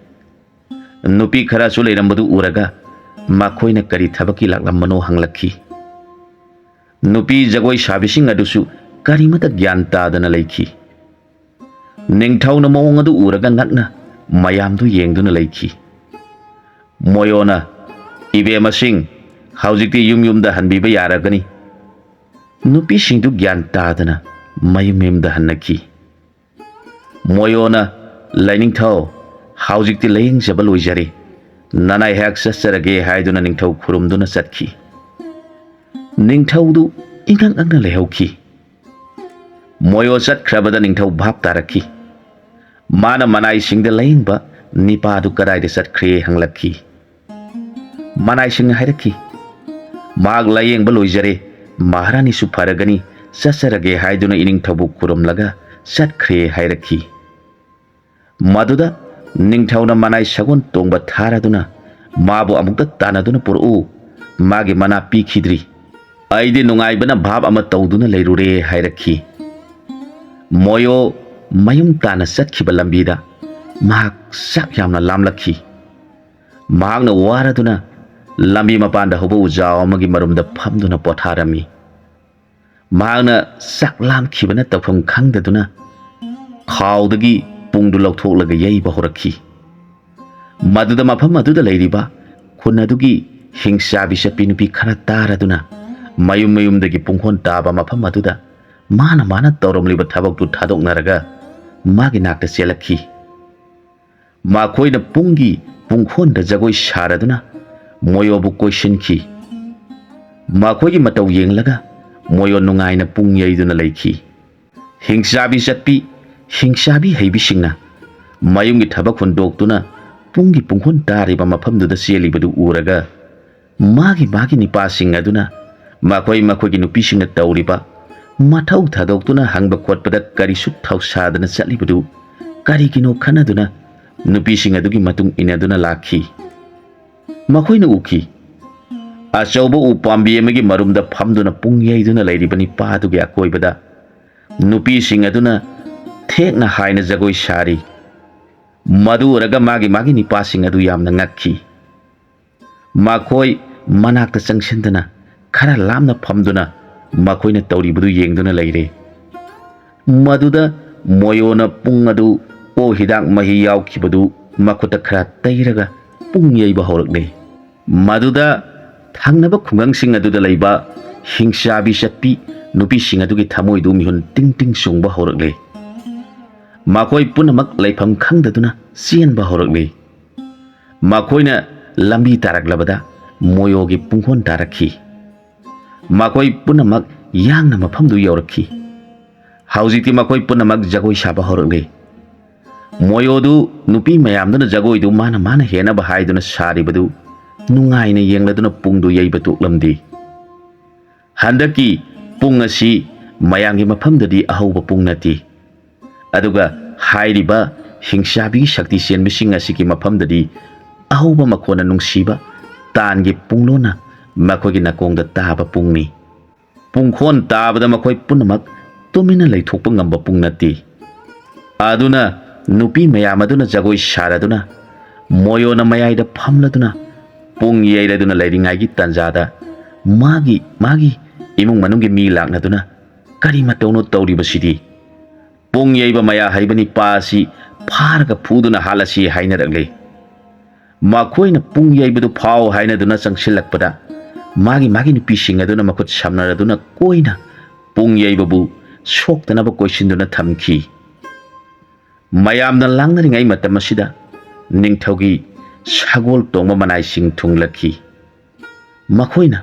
ꯅꯨꯄꯤ ꯈꯔꯁꯨ ꯂꯩꯔꯝꯕꯗꯨ ꯎꯔꯒ ꯃꯈꯣꯏꯅ ꯀꯔꯤ ꯊꯕꯛꯀꯤ ꯂꯥꯛꯂꯝꯕꯅꯣ ꯍꯪꯂꯛꯈꯤ꯫ ꯅꯨꯄꯤ ꯖꯒꯣꯏ ꯁꯥꯕꯤꯁꯤꯡ ꯑꯗꯨꯁꯨ ꯀꯔꯤꯃꯠꯇ ꯒ꯭ꯌꯥꯟ ꯇꯥꯗꯅ ꯂꯩꯈꯤ꯫ ꯅꯤꯡꯊꯧꯅ ꯃꯑꯣꯡ ꯑꯗꯨ ꯎꯔꯒ ꯉꯛꯅ ꯃꯌꯥꯝꯗꯨ ꯌꯦꯡꯗꯨꯅ ꯂꯩꯈꯤ꯫ ꯃꯣꯌꯣꯅ, "ꯏꯕꯦꯝꯃꯁꯤꯡ, ꯍꯧꯖꯤꯛꯇꯤ ꯌꯨꯝ ꯌꯨꯝꯗ ꯍꯟꯕꯤꯕ ꯌꯥꯔꯒꯅꯤ꯫" ꯅꯨꯄꯤꯁꯤꯡꯗꯨ ꯒ꯭ꯌꯥꯟ ꯇꯥꯗꯅ ꯃꯌꯨꯝ ꯃꯌꯨꯝꯗ ꯍꯟꯅꯈꯤ꯫ ꯃꯣꯌꯣꯅ, "ꯂꯥꯏꯅꯤꯡꯊꯧ, ꯍꯧꯖꯤꯛꯇꯤ ꯂꯥꯌꯦꯡꯖꯕ ꯂꯣꯏꯖꯔꯦ꯫ "ꯅꯅꯥꯏ ꯍꯥꯛ ꯆꯠꯆꯔꯒꯦ" ꯍꯥꯏꯗꯨꯅ ꯅꯤꯡꯊꯧ ꯈꯨꯔꯨꯝꯗꯨꯅ ꯆꯠꯈꯤ꯫ ꯅꯤꯡꯊꯧꯗꯨ ꯏꯉꯛ ꯉꯛꯅ ꯂꯩꯍꯧꯈꯤ꯫ ꯃꯣꯌꯣ ꯆꯠꯈ꯭ꯔꯕꯗ ꯅꯤꯡꯊꯧ ꯚꯥꯞ ꯇꯥꯔꯛꯈꯤ꯫ ꯃꯥꯅ ꯃꯅꯥꯏꯁꯤꯡꯗ ꯂꯥꯌꯦꯡꯕ ꯅꯤꯄꯥꯗꯨ ꯀꯗꯥꯏꯗ ꯆꯠꯈ꯭ꯔꯦ ꯍꯪꯂꯛꯈꯤ꯫ ꯃꯅꯥꯏꯁꯤꯡꯅ ꯍꯥꯏꯔꯛꯈꯤ, "ꯃꯍꯥꯛ ꯂꯥꯌꯦꯡꯕ ꯂꯣꯏꯖꯔꯦ, ꯃꯍꯥꯔꯥꯅꯤꯁꯨ ꯐꯔꯒꯅꯤ, ꯆꯠꯆꯔꯒꯦ" ꯍꯥꯏꯗꯨꯅ ꯏꯅꯤꯡꯊꯧꯕꯨ ꯈꯨꯔꯨꯝꯂꯒ ꯆꯠꯈ꯭ꯔꯦ ꯍꯥꯏꯔꯛꯈꯤ꯫ ꯃꯗꯨꯗ ꯅꯤꯡꯊꯧꯅ ꯃꯅꯥꯏ ꯁꯒꯣꯜ ꯇꯣꯡꯕ ꯊꯥꯔꯗꯨꯅ, "ꯃꯥꯕꯨ ꯑꯃꯨꯛꯇ ꯇꯥꯟꯅꯗꯨꯅ ꯄꯨꯔꯛꯎ, ꯃꯥꯒꯤ ꯃꯅꯥ ꯄꯤꯈꯤꯗ꯭ꯔꯤ, ꯑꯩꯗꯤ ꯅꯨꯡꯉꯥꯏꯕꯅ ꯚꯥꯞ ꯑꯃ ꯇꯧꯗꯨꯅ ꯂꯩꯔꯨꯔꯦ" ꯍꯥꯏꯔꯛꯈꯤ꯫ ꯃꯣꯌꯣ ꯃꯌꯨꯝ ꯇꯥꯟꯅ ꯆꯠꯈꯤꯕ ꯂꯝꯕꯤꯗ ꯃꯍꯥꯛ ꯆꯥꯛ ꯌꯥꯝꯅ ꯂꯥꯝꯂꯛꯈꯤ꯫ ꯃꯍꯥꯛꯅ ꯋꯥꯔꯗꯨꯅ ꯂꯝꯕꯤ ꯃꯄꯥꯟꯗ ꯍꯧꯕ ꯎꯖꯥꯎ ꯑꯃꯒꯤ ꯃꯔꯨꯝꯗ ꯐꯝꯗꯨꯅ ꯄꯣꯊꯥꯔꯝꯃꯤ꯫ ꯃꯍꯥꯛꯅ ꯆꯥꯛ ꯂꯥꯝꯈꯤꯕꯅ ꯇꯧꯐꯝ ꯈꯪꯗꯗꯨꯅ ꯈꯥꯎꯗꯒꯤ ꯄꯨꯡꯗꯨ ꯂꯧꯊꯣꯛꯂꯒ ꯌꯩꯕ ꯍꯧꯔꯛꯈꯤ꯫ ꯃꯗꯨꯗ ꯃꯐꯝ ꯑꯗꯨꯗ ꯂꯩꯔꯤꯕ ꯈꯨꯟ ꯑꯗꯨꯒꯤ ꯍꯤꯡꯆꯥꯕꯤ ꯆꯠꯄꯤ ꯅꯨꯄꯤ ꯈꯔ ꯇꯥꯔꯗꯨꯅ ꯃꯌꯨꯝ ꯃꯌꯨꯝꯗꯒꯤ ꯄꯨꯡꯈꯣꯟ ꯇꯥꯕ ꯃꯐꯝ ꯑꯗꯨꯗ ꯃꯥꯅ ꯃꯥꯅ ꯇꯧꯔꯝꯂꯤꯕ ꯊꯕꯛꯇꯨ ꯊꯥꯗꯣꯛꯅꯔꯒ ꯃꯥꯒꯤ ꯅꯥꯛꯇ ꯆꯦꯜꯂꯛꯈꯤ꯫ ꯃꯈꯣꯏꯅ ꯄꯨꯡꯒꯤ ꯄꯨꯡꯈꯣꯟꯗ ꯖꯒꯣꯏ ꯁꯥꯔꯗꯨꯅ ꯃꯣꯌꯣꯕꯨ ꯀꯣꯏꯁꯤꯟꯈꯤ꯫ ꯃꯈꯣꯏꯒꯤ ꯃꯇꯧ ꯌꯦꯡꯂꯒ ꯃꯣꯌꯣ ꯅꯨꯡꯉꯥꯏꯅ ꯄꯨꯡ ꯌꯩꯗꯨꯅ ꯂꯩꯈꯤ꯫ ꯍꯤꯡꯆꯥꯕꯤ ꯆꯠꯄꯤ, ꯍꯤꯡꯆꯥꯕꯤ ꯍꯩꯕꯤꯁꯤꯡꯅ ꯃꯌꯨꯝꯒꯤ ꯊꯕꯛ ꯍꯨꯟꯗꯣꯛꯇꯨꯅ ꯄꯨꯡꯒꯤ ꯄꯨꯡꯈꯣꯟ ꯇꯥꯔꯤꯕ ꯃꯐꯝꯗꯨꯗ ꯆꯦꯜꯂꯤꯕꯗꯨ ꯎꯔꯒ ꯃꯥꯒꯤ ꯃꯥꯒꯤ ꯅꯤꯄꯥꯁꯤꯡ ꯑꯗꯨꯅ ꯃꯈꯣꯏ ꯃꯈꯣꯏꯒꯤ ꯅꯨꯄꯤꯁꯤꯡꯅ ꯇꯧꯔꯤꯕ ꯃꯊꯧ ꯊꯥꯗꯣꯛꯇꯨꯅ ꯍꯪꯕ ꯈꯣꯠꯄꯗ ꯀꯔꯤꯁꯨ ꯊꯧꯁꯥꯗꯅ ꯆꯠꯂꯤꯕꯗꯨ ꯀꯔꯤꯒꯤꯅꯣ ꯈꯟꯅꯗꯨꯅ ꯅꯨꯄꯤꯁꯤꯡ ꯑꯗꯨꯒꯤ ꯃꯇꯨꯡ ꯏꯟꯅꯗꯨꯅ ꯂꯥꯛꯈꯤ꯫ ꯃꯈꯣꯏꯅ ꯎꯈꯤ, ꯑꯆꯧꯕ ꯎ ꯄꯥꯝꯕꯤ ꯑꯃꯒꯤ ꯃꯔꯨꯝꯗ ꯐꯝꯗꯨꯅ ꯄꯨꯡ ꯌꯩꯗꯨꯅ ꯂꯩꯔꯤꯕ ꯅꯤꯄꯥ ꯑꯗꯨꯒꯤ ꯑꯀꯣꯏꯕꯗ ꯅꯨꯄꯤꯁꯤꯡ ꯑꯗꯨꯅ ꯊꯦꯛꯅ ꯍꯥꯏꯅ ꯖꯒꯣꯏ ꯁꯥꯔꯤ꯫ ꯃꯗꯨ ꯎꯔꯒ ꯃꯥꯒꯤ ꯃꯥꯒꯤ ꯅꯤꯄꯥꯁꯤꯡ ꯑꯗꯨ ꯌꯥꯝꯅ ꯉꯛꯈꯤ꯫ ꯃꯈꯣꯏ ꯃꯅꯥꯛꯇ ꯆꯪꯁꯤꯟꯗꯨꯅ ꯈꯔ ꯂꯥꯞꯅ ꯐꯝꯗꯨꯅ ꯃꯈꯣꯏꯅ ꯇꯧꯔꯤꯕꯗꯨ ꯌꯦꯡꯗꯨꯅ ꯂꯩꯔꯦ꯫ ꯃꯗꯨꯗ ꯃꯣꯌꯣꯅ ꯄꯨꯡ ꯑꯗꯨ ꯑꯣ ꯍꯤꯗꯥꯛ ꯃꯍꯤ ꯌꯥꯎꯈꯤꯕꯗꯨ ꯃꯈꯨꯠꯇ ꯈꯔ ꯇꯩꯔꯒ ꯄꯨꯡ ꯌꯩꯕ ꯍꯧꯔꯛꯂꯦ꯫ ꯃꯗꯨꯗ ꯊꯪꯅꯕ ꯈꯨꯡꯒꯪꯁꯤꯡ ꯑꯗꯨꯗ ꯂꯩꯕ ꯍꯤꯡꯆꯥꯕꯤ ꯆꯠꯄꯤ ꯅꯨꯄꯤꯁꯤꯡ ꯑꯗꯨꯒꯤ ꯊꯃꯣꯏꯗꯨ ꯃꯤꯍꯨꯟ ꯇꯤꯡ ꯇꯤꯡ ꯆꯣꯡꯕ ꯍꯧꯔꯛꯂꯦ꯫ ꯃꯈꯣꯏ ꯄꯨꯝꯅꯃꯛ ꯂꯩꯐꯝ ꯈꯪꯗꯗꯨꯅ ꯆꯦꯟꯕ ꯍꯧꯔꯛꯂꯦ꯫ ꯃꯈꯣꯏꯅ ꯂꯝꯕꯤ ꯇꯥꯔꯛꯂꯕꯗ ꯃꯣꯌꯣꯒꯤ ꯄꯨꯡꯈꯣꯟ ꯇꯥꯔꯛꯈꯤ꯫ ꯃꯈꯣꯏ ꯄꯨꯝꯅꯃꯛ ꯌꯥꯡꯅ ꯃꯐꯝꯗꯨ ꯌꯧꯔꯛꯈꯤ꯫ ꯍꯧꯖꯤꯛꯇꯤ ꯃꯈꯣꯏ ꯄꯨꯝꯅꯃꯛ ꯖꯒꯣꯏ ꯁꯥꯕ ꯍꯧꯔꯛꯂꯦ꯫ ꯃꯣꯌꯣꯗꯨ ꯅꯨꯄꯤ ꯃꯌꯥꯝꯗꯨꯅ ꯖꯒꯣꯏꯗꯨ ꯃꯥꯅ ꯃꯥꯅ ꯍꯦꯟꯅꯕ ꯍꯥꯏꯗꯨꯅ ꯁꯥꯔꯤꯕꯗꯨ ꯅꯨꯡꯉꯥꯏꯅ ꯌꯦꯡꯂꯗꯨꯅ ꯄꯨꯡꯗꯨ ꯌꯩꯕ ꯇꯣꯛꯂꯝꯗꯦ꯫ ꯍꯟꯗꯛꯀꯤ ꯄꯨꯡ ꯑꯁꯤ ꯃꯌꯥꯝꯒꯤ ꯃꯐꯝꯗꯗꯤ ꯑꯍꯧꯕ ꯄꯨꯡ ꯅꯠꯇꯦ꯫ ꯑꯗꯨꯒ ꯍꯥꯏꯔꯤꯕ ꯍꯤꯡꯆꯥꯕꯤꯒꯤ ꯁꯛꯇꯤ ꯆꯦꯟꯕꯁꯤꯡ ꯑꯁꯤꯒꯤ ꯃꯐꯝꯗꯗꯤ ꯑꯍꯧꯕ ꯃꯈꯣꯟꯅ ꯅꯨꯡꯁꯤꯕ ꯇꯥꯟꯒꯤ ꯄꯨꯡꯂꯣꯟꯅ ꯃꯈꯣꯏꯒꯤ ꯅꯥꯀꯣꯡꯗ ꯇꯥꯕ ꯄꯨꯡꯅꯤ꯫ ꯄꯨꯡꯈꯣꯟ ꯇꯥꯕꯗ ꯃꯈꯣꯏ ꯄꯨꯝꯅꯃꯛ ꯇꯨꯃꯤꯟꯅ ꯂꯩꯊꯣꯛꯄ ꯉꯝꯕ ꯄꯨꯡ ꯅꯠꯇꯦ꯫ ꯑꯗꯨꯅ ꯅꯨꯄꯤ ꯃꯌꯥꯝ ꯑꯗꯨꯅ ꯖꯒꯣꯏ ꯁꯥꯔꯗꯨꯅ ꯃꯣꯌꯣꯅ ꯃꯌꯥꯏꯗ ꯐꯝꯂꯗꯨꯅ ꯄꯨꯡ ꯌꯩꯔꯗꯨꯅ ꯂꯩꯔꯤꯉꯩꯒꯤ ꯇꯥꯟꯖꯥꯗ ꯃꯥꯒꯤ ꯃꯥꯒꯤ ꯏꯃꯨꯡ ꯃꯅꯨꯡꯒꯤ ꯃꯤ ꯂꯥꯛꯅꯗꯨꯅ "ꯀꯔꯤ ꯃꯇꯧꯅꯣ ꯇꯧꯔꯤꯕꯁꯤꯗꯤ? ꯄꯨꯡ ꯌꯩꯕ ꯃꯌꯥ ꯍꯩꯕ ꯅꯤꯄꯥ ꯑꯁꯤ ꯐꯥꯔꯒ ꯐꯨꯗꯨꯅ ꯍꯥꯠꯂꯁꯤ" ꯍꯥꯏꯅꯔꯛꯂꯦ꯫ ꯃꯈꯣꯏꯅ ꯄꯨꯡ ꯌꯩꯕꯗꯨ ꯐꯥꯎ ꯍꯥꯏꯅꯗꯨꯅ ꯆꯪꯁꯤꯜꯂꯛꯄꯗ ꯃꯥꯒꯤ ꯃꯥꯒꯤ ꯅꯨꯄꯤꯁꯤꯡ ꯑꯗꯨꯅ ꯃꯈꯨꯠ ꯁꯝꯅꯔꯗꯨꯅ ꯀꯣꯏꯅ ꯄꯨꯡ ꯌꯩꯕꯕꯨ ꯁꯣꯛꯇꯅꯕ ꯀꯣꯏꯁꯤꯟꯗꯨꯅ ꯊꯝꯈꯤ꯫ ꯃꯌꯥꯝꯅ ꯂꯥꯡꯅꯔꯤꯉꯩ ꯃꯇꯝ ꯑꯁꯤꯗ ꯅꯤꯡꯊꯧꯒꯤ ꯁꯒꯣꯜ ꯇꯣꯡꯕ ꯃꯅꯥꯏꯁꯤꯡ ꯊꯨꯡꯂꯛꯈꯤ꯫ ꯃꯈꯣꯏꯅ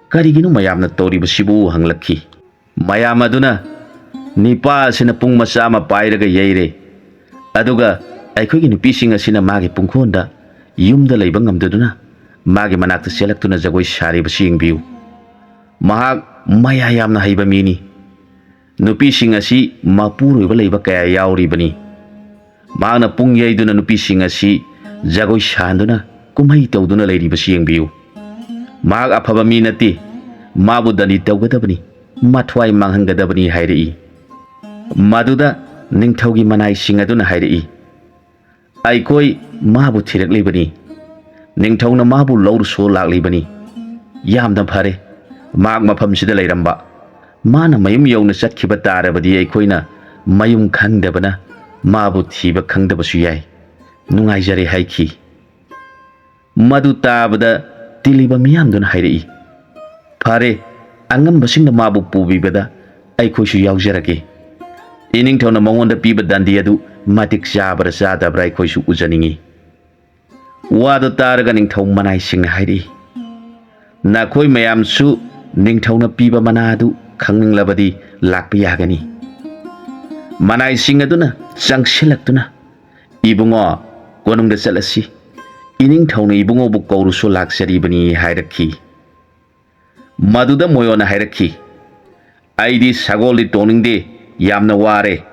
"ꯀꯔꯤꯒꯤꯅꯣ ꯃꯌꯥꯝꯅ ꯇꯧꯔꯤꯕꯁꯤꯕꯨ?" ꯍꯪꯂꯛꯈꯤ꯫ ꯃꯌꯥꯝ ꯑꯗꯨꯅ "ꯅꯤꯄꯥ ꯑꯁꯤꯅ ꯄꯨꯡ ꯃꯆꯥ ꯑꯃ ꯄꯥꯏꯔꯒ ꯌꯩꯔꯦ, ꯑꯗꯨꯒ ꯑꯩꯈꯣꯏꯒꯤ ꯅꯨꯄꯤꯁꯤꯡ ꯑꯁꯤꯅ ꯃꯥꯒꯤ ꯄꯨꯡꯈꯣꯟꯗ ꯌꯨꯝꯗ ꯂꯩꯕ ꯉꯝꯗꯗꯨꯅ ꯃꯥꯒꯤ ꯃꯅꯥꯛꯇ ꯆꯦꯜꯂꯛꯇꯨꯅ ꯖꯒꯣꯏ ꯁꯥꯔꯤꯕꯁꯤ ꯌꯦꯡꯕꯤꯌꯨ꯫ ꯃꯍꯥꯛ ꯃꯌꯥ ꯌꯥꯝꯅ ꯍꯩꯕ ꯃꯤꯅꯤ꯫ ꯅꯨꯄꯤꯁꯤꯡ ꯑꯁꯤ ꯃꯄꯨꯔꯣꯏꯕ ꯂꯩꯕ ꯀꯌꯥ ꯌꯥꯎꯔꯤꯕꯅꯤ꯫ ꯃꯍꯥꯛꯅ ꯄꯨꯡ ꯌꯩꯗꯨꯅ ꯅꯨꯄꯤꯁꯤꯡ ꯑꯁꯤ ꯖꯒꯣꯏ ꯁꯥꯍꯟꯗꯨꯅ ꯀꯨꯝꯍꯩ ꯇꯧꯗꯨꯅ ꯂꯩꯔꯤꯕꯁꯤ ꯌꯦꯡꯕꯤꯌꯨ꯫ ꯃꯍꯥꯛ ꯑꯐꯕ ꯃꯤ ꯅꯠꯇꯦ, ꯃꯥꯕꯨ ꯗꯟꯗꯤ ꯇꯧꯒꯗꯕꯅꯤ, ꯃꯊ꯭ꯋꯥꯏ ꯃꯥꯡꯍꯟꯒꯗꯕꯅꯤ" ꯍꯥꯏꯔꯛꯏ꯫ ꯃꯗꯨꯗ ꯅꯤꯡꯊꯧꯒꯤ ꯃꯅꯥꯏꯁꯤꯡ ꯑꯗꯨꯅ ꯍꯥꯏꯔꯛꯏ, "ꯑꯩꯈꯣꯏ ꯃꯥꯕꯨ ꯊꯤꯔꯛꯂꯤꯕꯅꯤ꯫ ꯅꯤꯡꯊꯧꯅ ꯃꯥꯕꯨ ꯂꯧꯔꯨꯁꯣ ꯂꯥꯛꯂꯤꯕꯅꯤ꯫ ꯌꯥꯝꯅ ꯐꯔꯦ, ꯃꯍꯥꯛ ꯃꯐꯝꯁꯤꯗ ꯂꯩꯔꯝꯕ꯫ ꯃꯥꯅ ꯃꯌꯨꯝ ꯌꯧꯅ ꯆꯠꯈꯤꯕ ꯇꯥꯔꯕꯗꯤ ꯑꯩꯈꯣꯏꯅ ꯃꯌꯨꯝ ꯈꯪꯗꯕꯅ ꯃꯥꯕꯨ ꯊꯤꯕ ꯈꯪꯗꯕꯁꯨ ꯌꯥꯏ꯫ ꯅꯨꯡꯉꯥꯏꯖꯔꯦ" ꯍꯥꯏꯈꯤ꯫ ꯃꯗꯨ ꯇꯥꯕꯗ ꯇꯤꯜꯂꯤꯕ ꯃꯤꯌꯥꯝꯗꯨꯅ ꯍꯥꯏꯔꯛꯏ, "ꯐꯔꯦ, ꯑꯉꯝꯕꯁꯤꯡꯅ ꯃꯥꯕꯨ ꯄꯨꯕꯤꯕꯗ ꯑꯩꯈꯣꯏꯁꯨ ꯌꯥꯎꯖꯔꯒꯦ꯫ ꯏꯅꯤꯡꯊꯧꯅ ꯃꯉꯣꯟꯗ ꯄꯤꯕ ꯗꯟꯗꯤ ꯑꯗꯨ ꯃꯇꯤꯛ ꯆꯥꯕ꯭ꯔꯥ ꯆꯥꯗꯕ꯭ꯔꯥ ꯑꯩꯈꯣꯏꯁꯨ ꯎꯖꯅꯤꯡꯏ"꯫ ꯋꯥꯗꯨ ꯇꯥꯔꯒ ꯅꯤꯡꯊꯧ ꯃꯅꯥꯏꯁꯤꯡꯅ ꯍꯥꯏꯔꯛꯏ, "ꯅꯈꯣꯏ ꯃꯌꯥꯝꯁꯨ ꯅꯤꯡꯊꯧꯅ ꯄꯤꯕ ꯃꯅꯥ ꯑꯗꯨ ꯈꯪꯅꯤꯡꯂꯕꯗꯤ ꯂꯥꯛꯄ ꯌꯥꯒꯅꯤ꯫" ꯃꯅꯥꯏꯁꯤꯡ ꯑꯗꯨꯅ ꯆꯪꯁꯤꯜꯂꯛꯇꯨꯅ, "ꯏꯕꯨꯡꯉꯣ, ꯀꯣꯅꯨꯡꯗ ꯆꯠꯂꯁꯤ꯫ ꯏꯅꯤꯡꯊꯧꯅ ꯏꯕꯨꯡꯉꯣꯕꯨ ꯀꯧꯔꯨꯁꯨ ꯂꯥꯛꯆꯔꯤꯕꯅꯤ" ꯍꯥꯏꯔꯛꯈꯤ꯫ ꯃꯗꯨꯗ ꯃꯣꯌꯣꯅ ꯍꯥꯏꯔꯛꯈꯤ, "ꯑꯩꯗꯤ ꯁꯒꯣꯜꯗꯤ ꯇꯣꯡꯅꯤꯡꯗꯦ, ꯌꯥꯝꯅ ꯋꯥꯔꯦ,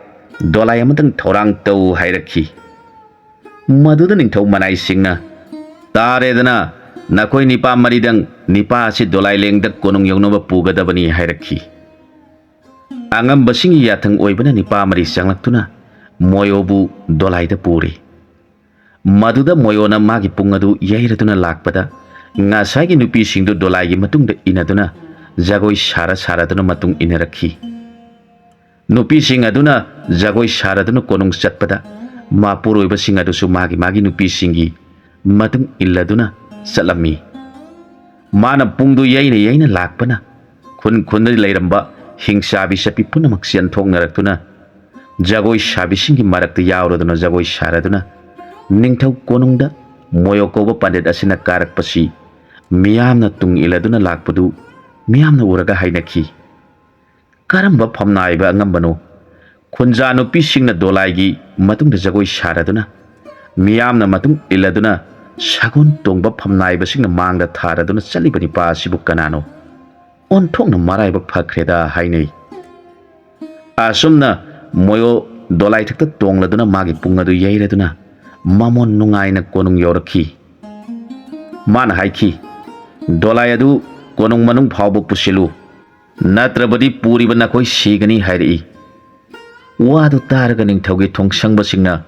ꯗꯣꯂꯥꯏ ꯑꯃꯇꯪ ꯊꯧꯔꯥꯡ ꯇꯧ" ꯍꯥꯏꯔꯛꯈꯤ꯫ ꯃꯗꯨꯗ ꯅꯤꯡꯊꯧ ꯃꯅꯥꯏꯁꯤꯡꯅ, "ꯇꯥꯔꯦꯗꯅ, ꯅꯈꯣꯏ ꯅꯤꯄꯥ ꯃꯔꯤꯗꯪ ꯅꯤꯄꯥ ꯑꯁꯤ ꯗꯣꯂꯥꯏ ꯂꯦꯡꯗ ꯀꯣꯅꯨꯡ ꯌꯧꯅꯕ ꯄꯨꯒꯗꯕꯅꯤ" ꯍꯥꯏꯔꯛꯈꯤ꯫ ꯑꯉꯝꯕꯁꯤꯡꯒꯤ ꯌꯥꯊꯪ ꯑꯣꯏꯕꯅ ꯅꯤꯄꯥ ꯃꯔꯤ ꯆꯪꯂꯛꯇꯨꯅ ꯃꯣꯌꯣꯕꯨ ꯗꯣꯂꯥꯏꯗ ꯄꯨꯔꯦ꯫ ꯃꯗꯨꯗ ꯃꯣꯌꯣꯅ ꯃꯥꯒꯤ ꯄꯨꯡ ꯑꯗꯨ ꯌꯩꯔꯗꯨꯅ ꯂꯥꯛꯄꯗ, ꯉꯁꯥꯏꯒꯤ ꯅꯨꯄꯤꯁꯤꯡꯗꯨ ꯗꯣꯂꯥꯏꯒꯤ ꯃꯇꯨꯡꯗ ꯏꯟꯅꯗꯨꯅ ꯖꯒꯣꯏ ꯁꯥꯔ ꯁꯥꯔꯗꯨꯅ ꯃꯇꯨꯡ ꯏꯟꯅꯔꯛꯈꯤ꯫ ꯅꯨꯄꯤꯁꯤꯡ ꯑꯗꯨꯅ ꯖꯒꯣꯏ ꯁꯥꯔꯗꯨꯅ ꯀꯣꯅꯨꯡ ꯆꯠꯄꯗ, ꯃꯄꯨꯔꯣꯏꯕꯁꯤꯡ ꯑꯗꯨꯁꯨ ꯃꯥꯒꯤ ꯃꯥꯒꯤ ꯅꯨꯄꯤꯁꯤꯡꯒꯤ ꯃꯇꯨꯡ ꯏꯜꯂꯗꯨꯅ ꯆꯠꯂꯝꯃꯤ꯫ ꯃꯥꯅ ꯄꯨꯡꯗꯨ ꯌꯩꯅ ꯌꯩꯅ ꯂꯥꯛꯄꯅ, ꯈꯨꯟ ꯈꯨꯟꯗ ꯂꯩꯔꯝꯕ ꯍꯤꯡꯆꯥꯕꯤ ꯆꯠꯄꯤ ꯄꯨꯝꯅꯃꯛ ꯆꯦꯟꯊꯣꯛꯅꯔꯛꯇꯨꯅ, ꯖꯒꯣꯏ ꯁꯥꯕꯤꯁꯤꯡꯒꯤ ꯃꯔꯛꯇ ꯌꯥꯎꯔꯗꯨꯅ ꯖꯒꯣꯏ ꯁꯥꯔꯗꯨꯅ, ꯅꯤꯡꯊꯧ ꯀꯣꯅꯨꯡꯗ ꯃꯣꯌꯣ ꯀꯧꯕ ꯄꯟꯗꯤꯠ ꯑꯁꯤꯅ ꯀꯥꯔꯛꯄꯁꯤ ꯃꯤꯌꯥꯝꯅ ꯇꯨꯡ ꯏꯜꯂꯗꯨꯅ ꯂꯥꯛꯄꯗꯨ ꯃꯤꯌꯥꯝꯅ ꯎꯔꯒ ꯍꯥꯏꯅꯈꯤ, "ꯀꯔꯝꯕ ꯐꯝꯅꯥꯏꯕ ꯑꯉꯝꯕꯅꯣ? ꯈꯨꯟꯖꯥ ꯅꯨꯄꯤꯁꯤꯡꯅ ꯗꯣꯂꯥꯏꯒꯤ ꯃꯇꯨꯡꯗ ꯖꯒꯣꯏ ꯁꯥꯔꯗꯨꯅ, ꯃꯤꯌꯥꯝꯅ ꯃꯇꯨꯡ ꯏꯜꯂꯗꯨꯅ, ꯁꯒꯣꯜ ꯇꯣꯡꯕ ꯐꯝꯅꯥꯏꯕꯁꯤꯡꯅ ꯃꯥꯡꯗ ꯊꯥꯔꯗꯨꯅ ꯆꯠꯂꯤꯕ ꯅꯤꯄꯥ ꯑꯁꯤꯕꯨ ꯀꯅꯥꯅꯣ? ꯑꯣꯟꯊꯣꯛꯅ ꯃꯔꯥꯏꯕꯛ ꯐꯈ꯭ꯔꯦꯗ" ꯍꯥꯏꯅꯩ꯫ ꯑꯁꯨꯝꯅ ꯃꯣꯌꯣ ꯗꯣꯂꯥꯏ ꯊꯛꯇ ꯇꯣꯡꯂꯗꯨꯅ ꯃꯥꯒꯤ ꯄꯨꯡ ꯑꯗꯨ ꯌꯩꯔꯗꯨꯅ ꯃꯃꯣꯟ ꯅꯨꯡꯉꯥꯏꯅ ꯀꯣꯅꯨꯡ ꯌꯧꯔꯛꯈꯤ꯫ ꯃꯥꯅ ꯍꯥꯏꯈꯤ, "ꯗꯣꯂꯥꯏ ꯑꯗꯨ ꯀꯣꯅꯨꯡ ꯃꯅꯨꯡ ꯐꯥꯎꯕ ꯄꯨꯁꯤꯜꯂꯨ, ꯅꯠꯇ꯭ꯔꯕꯗꯤ ꯄꯨꯔꯤꯕ ꯅꯈꯣꯏ ꯁꯤꯒꯅꯤ" ꯍꯥꯏꯔꯛꯏ꯫ ꯋꯥꯗꯨ ꯇꯥꯔꯒ ꯅꯤꯡꯊꯧꯒꯤ ꯊꯣꯡꯁꯪꯕꯁꯤꯡꯅ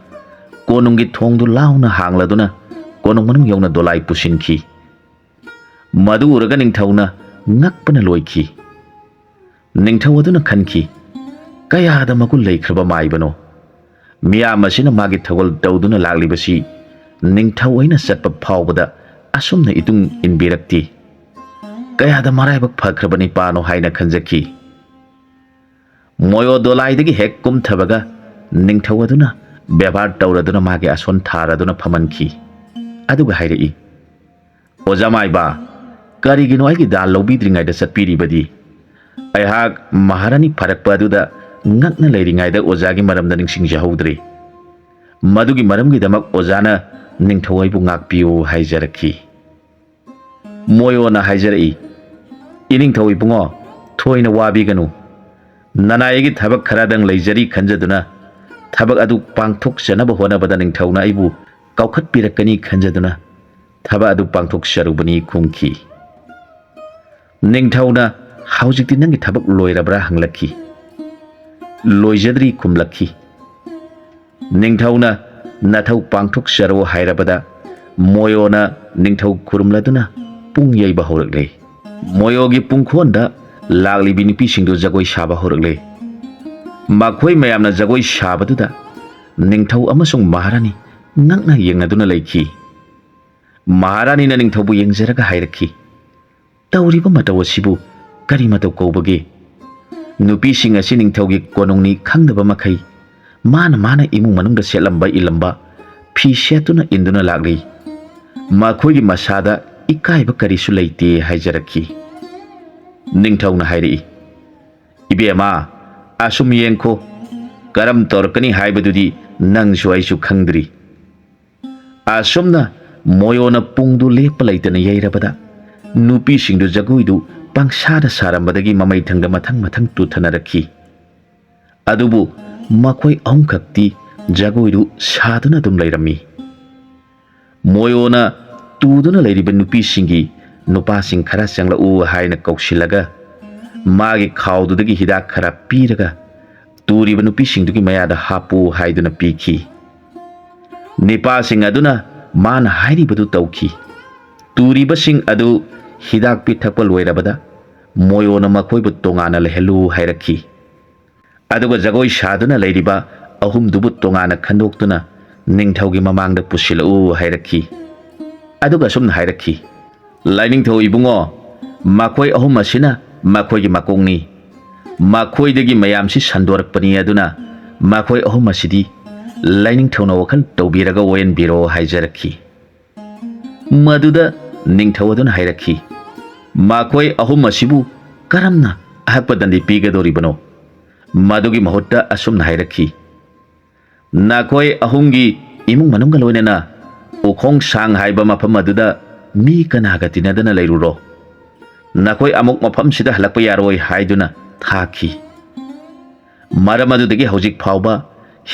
ꯀꯣꯅꯨꯡꯒꯤ ꯊꯣꯡꯗꯨ ꯂꯥꯎꯅ ꯍꯥꯡꯂꯗꯨꯅ ꯀꯣꯅꯨꯡ ꯃꯅꯨꯡ ꯌꯧꯅ ꯗꯣꯂꯥꯏ ꯄꯨꯁꯤꯟꯈꯤ꯫ ꯃꯗꯨ ꯎꯔꯒ ꯅꯤꯡꯊꯧꯅ ꯉꯛꯄꯅ ꯂꯣꯏꯈꯤ꯫ ꯅꯤꯡꯊꯧ ꯑꯗꯨꯅ ꯈꯟꯈꯤ, "ꯀꯌꯥꯗ ꯃꯒꯨꯟ ꯂꯩꯈ꯭ꯔꯕ ꯃꯥꯏꯕꯅꯣ? ꯃꯤꯌꯥꯝ ꯑꯁꯤꯅ ꯃꯥꯒꯤ ꯊꯧꯒꯜ ꯇꯧꯗꯨꯅ ꯂꯥꯛꯂꯤꯕꯁꯤ ꯅꯤꯡꯊꯧ ꯑꯩꯅ ꯆꯠꯄ ꯐꯥꯎꯕꯗ ꯑꯁꯨꯝꯅ ꯏꯇꯨꯡ ꯏꯟꯕꯤꯔꯛꯇꯦ꯫ ꯀꯌꯥꯗ ꯃꯔꯥꯏꯕꯛ ꯐꯈ꯭ꯔꯕ ꯅꯤꯄꯥꯅꯣ" ꯍꯥꯏꯅ ꯈꯟꯖꯈꯤ꯫ ꯃꯣꯌꯣ ꯗꯣꯂꯥꯏꯗꯒꯤ ꯍꯦꯛ ꯀꯨꯝꯊꯕꯒ ꯅꯤꯡꯊꯧ ꯑꯗꯨꯅ ꯕꯦꯕꯥꯔ ꯇꯧꯔꯗꯨꯅ ꯃꯥꯒꯤ ꯑꯁꯣꯟ ꯊꯥꯔꯗꯨꯅ ꯐꯝꯍꯟꯈꯤ꯫ ꯑꯗꯨꯒ ꯍꯥꯏꯔꯛꯏ, "ꯑꯣꯖꯥ ꯃꯥꯏꯕ, ꯀꯔꯤꯒꯤꯅꯣ ꯑꯩꯒꯤ ꯗꯥꯜ ꯂꯧꯕꯤꯗ꯭ꯔꯤꯉꯩꯗ ꯆꯠꯄꯤꯔꯤꯕꯗꯤ? ꯑꯩꯍꯥꯛ ꯃꯍꯥꯔꯥꯅꯤ ꯐꯥꯔꯛꯄ ꯑꯗꯨꯗ ꯉꯛꯅ ꯂꯩꯔꯤꯉꯩꯗ ꯑꯣꯖꯥꯒꯤ ꯃꯔꯝꯗ ꯅꯤꯡꯁꯤꯡꯖꯍꯧꯗ꯭ꯔꯦ꯫ ꯃꯗꯨꯒꯤ ꯃꯔꯝꯒꯤꯗꯃꯛ ꯑꯣꯖꯥꯅ ꯅꯤꯡꯊꯧ ꯑꯩꯕꯨ ꯉꯥꯛꯄꯤꯌꯨ ꯍꯥꯏꯖꯔꯛꯈꯤ꯫" ꯃꯣꯌꯣꯅ ꯍꯥꯏꯖꯔꯛꯏ, "ꯏꯅꯤꯡꯊꯧ ꯏꯕꯨꯡꯉꯣ, ꯊꯣꯏꯅ ꯋꯥꯕꯤꯒꯅꯨ꯫ ꯅꯅꯥꯏꯒꯤ ꯊꯕꯛ ꯈꯔꯗꯪ ꯂꯩꯖꯔꯤ ꯈꯟꯖꯗꯨꯅ ꯊꯕꯛ ꯑꯗꯨ ꯄꯥꯡꯊꯣꯛꯆꯅꯕ ꯍꯣꯠꯅꯕꯗ ꯅꯤꯡꯊꯧꯅ ꯑꯩꯕꯨ ꯀꯥꯎꯈꯠꯄꯤꯔꯛꯀꯅꯤ ꯈꯟꯖꯗꯨꯅ ꯊꯕꯛ ꯑꯗꯨ ꯄꯥꯡꯊꯣꯛꯆꯔꯨꯕꯅꯤ" ꯈꯨꯝꯈꯤ꯫ ꯅꯤꯡꯊꯧꯅ, "ꯍꯧꯖꯤꯛꯇꯤ ꯅꯪꯒꯤ ꯊꯕꯛ ꯂꯣꯏꯔꯕ꯭ꯔꯥ?" ꯍꯪꯂꯛꯈꯤ꯫ "ꯂꯣꯏꯖꯗ꯭ꯔꯤ" ꯈꯨꯝꯂꯛꯈꯤ꯫ ꯅꯤꯡꯊꯧꯅ ꯅꯊꯧ ꯄꯥꯡꯊꯣꯛꯆꯔꯣ ꯍꯥꯏꯔꯕꯗ ꯃꯣꯌꯣꯅ ꯅꯤꯡꯊꯧ ꯈꯨꯔꯨꯝꯂꯗꯨꯅ ꯄꯨꯡ ꯌꯩꯕ ꯍꯧꯔꯛꯂꯦ꯫ ꯃꯣꯌꯣꯒꯤ ꯄꯨꯡꯈꯣꯟꯗ ꯂꯥꯛꯂꯤꯕꯤ ꯅꯨꯄꯤꯁꯤꯡꯗꯨ ꯖꯒꯣꯏ ꯁꯥꯕ ꯍꯧꯔꯛꯂꯦ꯫ ꯃꯈꯣꯏ ꯃꯌꯥꯝꯅ ꯖꯒꯣꯏ ꯁꯥꯕꯗꯨꯗ ꯅꯤꯡꯊꯧ ꯑꯃꯁꯨꯡ ꯃꯍꯥꯔꯥꯅꯤ ꯉꯛꯅ ꯌꯦꯡꯅꯗꯨꯅ ꯂꯩꯈꯤ꯫ ꯃꯍꯥꯔꯥꯅꯤꯅ ꯅꯤꯡꯊꯧꯕꯨ ꯌꯦꯡꯖꯔꯒ ꯍꯥꯏꯔꯛꯈꯤ, "ꯇꯧꯔꯤꯕ ꯃꯇꯧ ꯑꯁꯤꯕꯨ ꯀꯔꯤ ꯃꯇꯧ ꯀꯧꯕꯒꯦ? ꯅꯨꯄꯤꯁꯤꯡ ꯑꯁꯤ ꯅꯤꯡꯊꯧꯒꯤ ꯀꯣꯅꯨꯡꯅꯤ ꯈꯪꯗꯕ ꯃꯈꯩ ꯃꯥꯅ ꯃꯥꯅ ꯏꯃꯨꯡ ꯃꯅꯨꯡꯗ ꯁꯦꯠꯂꯝꯕ ꯏꯜꯂꯝꯕ ꯐꯤ ꯁꯦꯠꯇꯨꯅ ꯏꯟꯗꯨꯅ ꯂꯥꯛꯂꯤ꯫ ꯃꯈꯣꯏꯒꯤ ꯃꯁꯥꯗ ꯏꯀꯥꯏꯕ ꯀꯔꯤꯁꯨ ꯂꯩꯇꯦ" ꯍꯥꯏꯖꯔꯛꯈꯤ꯫ ꯅꯤꯡꯊꯧꯅ ꯍꯥꯏꯔꯛꯏ, "ꯏꯕꯦꯝꯃ, ꯑꯁꯨꯝ ꯌꯦꯡꯈꯣ, ꯀꯔꯝ ꯇꯧꯔꯛꯀꯅꯤ ꯍꯥꯏꯕꯗꯨꯗꯤ ꯅꯪꯁꯨ ꯑꯩꯁꯨ ꯈꯪꯗ꯭ꯔꯤ"꯫ ꯑꯁꯨꯝꯅ ꯃꯣꯌꯣꯅ ꯄꯨꯡꯗꯨ ꯂꯦꯞꯄ ꯂꯩꯇꯅ ꯌꯩꯔꯕꯗ ꯅꯨꯄꯤꯁꯤꯡꯗꯨ ꯖꯒꯣꯏꯗꯨ ꯄꯪꯁꯥꯗ ꯁꯥꯔꯝꯕꯗꯒꯤ ꯃꯃꯩ ꯊꯪꯗ ꯃꯊꯪ ꯃꯊꯪ ꯇꯨꯊꯅꯔꯛꯈꯤ꯫ ꯑꯗꯨꯕꯨ ꯃꯈꯣꯏ ꯑꯍꯨꯝꯈꯛꯇꯤ ꯖꯒꯣꯏꯗꯨ ꯁꯥꯗꯨꯅ ꯑꯗꯨꯝ ꯂꯩꯔꯝꯃꯤ꯫ ꯃꯣꯌꯣꯅ ꯇꯨꯗꯨꯅ ꯂꯩꯔꯤꯕ ꯅꯨꯄꯤꯁꯤꯡꯒꯤ ꯅꯨꯄꯥꯁꯤꯡ ꯈꯔ ꯆꯪꯂꯛꯎ ꯍꯥꯏꯅ ꯀꯧꯁꯤꯜꯂꯒ ꯃꯥꯒꯤ ꯈꯥꯎꯗꯨꯗꯒꯤ ꯍꯤꯗꯥꯛ ꯈꯔ ꯄꯤꯔꯒ ꯇꯨꯔꯤꯕ ꯅꯨꯄꯤꯁꯤꯡꯗꯨꯒꯤ ꯃꯌꯥꯗ ꯍꯥꯞꯄꯨ ꯍꯥꯏꯗꯨꯅ ꯄꯤꯈꯤ꯫ ꯅꯤꯄꯥꯁꯤꯡ ꯑꯗꯨꯅ ꯃꯥꯅ ꯍꯥꯏꯔꯤꯕꯗꯨ ꯇꯧꯈꯤ꯫ ꯇꯨꯔꯤꯕꯁꯤꯡ ꯑꯗꯨ ꯍꯤꯗꯥꯛ ꯄꯤꯊꯛꯄ ꯂꯣꯏꯔꯕꯗ ꯃꯣꯌꯣꯅ ꯃꯈꯣꯏꯕꯨ ꯇꯣꯉꯥꯟꯅ ꯂꯩꯍꯜꯂꯨ ꯍꯥꯏꯔꯛꯈꯤ꯫ ꯑꯗꯨꯒ ꯖꯒꯣꯏ ꯁꯥꯗꯨꯅ ꯂꯩꯔꯤꯕ ꯑꯍꯨꯝꯗꯨꯕꯨ ꯇꯣꯉꯥꯟꯅ ꯈꯟꯗꯣꯛꯇꯨꯅ ꯅꯤꯡꯊꯧꯒꯤ ꯃꯃꯥꯡꯗ ꯄꯨꯁꯤꯜꯂꯛꯎ ꯍꯥꯏꯔꯛꯈꯤ꯫ ꯑꯗꯨꯒ ꯑꯁꯨꯝꯅ ꯍꯥꯏꯔꯛꯈꯤ, "ꯂꯥꯏꯅꯤꯡꯊꯧ ꯏꯕꯨꯡꯉꯣ, ꯃꯈꯣꯏ ꯑꯍꯨꯝ ꯑꯁꯤꯅ ꯃꯈꯣꯏꯒꯤ ꯃꯀꯣꯛꯅꯤ꯫ ꯃꯈꯣꯏꯗꯒꯤ ꯃꯌꯥꯝꯁꯤ ꯁꯟꯗꯣꯔꯛꯄꯅꯤ꯫ ꯑꯗꯨꯅ ꯃꯈꯣꯏ ꯑꯍꯨꯝ ꯑꯁꯤꯗꯤ ꯂꯥꯏꯅꯤꯡꯊꯧꯅ ꯋꯥꯈꯜ ꯇꯧꯕꯤꯔꯒ ꯑꯣꯏꯍꯟꯕꯤꯔꯣ" ꯍꯥꯏꯖꯔꯛꯈꯤ꯫ ꯃꯗꯨꯗ ꯅꯤꯡꯊꯧ ꯑꯗꯨꯅ ꯍꯥꯏꯔꯛꯈꯤ, "ꯃꯈꯣꯏ ꯑꯍꯨꯝ ꯑꯁꯤꯕꯨ ꯀꯔꯝꯅ ꯑꯍꯛꯄ ꯗꯟꯗꯤ ꯄꯤꯒꯗꯧꯔꯤꯕꯅꯣ?" ꯃꯗꯨꯒꯤ ꯃꯍꯨꯠꯇ ꯑꯁꯨꯝꯅ ꯍꯥꯏꯔꯛꯈꯤ, "ꯅꯈꯣꯏ ꯑꯍꯨꯝꯒꯤ ꯏꯃꯨꯡ ꯃꯅꯨꯡꯒ ꯂꯣꯏꯅꯅ ꯎꯈꯣꯡ ꯁꯥꯡ ꯍꯥꯏꯕ ꯃꯐꯝ ꯑꯗꯨꯗ ꯃꯤ ꯀꯅꯥꯒ ꯇꯤꯟꯅꯗꯅ ꯂꯩꯔꯨꯔꯣ꯫ ꯅꯈꯣꯏ ꯑꯃꯨꯛ ꯃꯐꯝꯁꯤꯗ ꯍꯜꯂꯛꯄ ꯌꯥꯔꯣꯏ" ꯍꯥꯏꯗꯨꯅ ꯊꯥꯈꯤ꯫ ꯃꯔꯝ ꯑꯗꯨꯗꯒꯤ ꯍꯧꯖꯤꯛ ꯐꯥꯎꯕ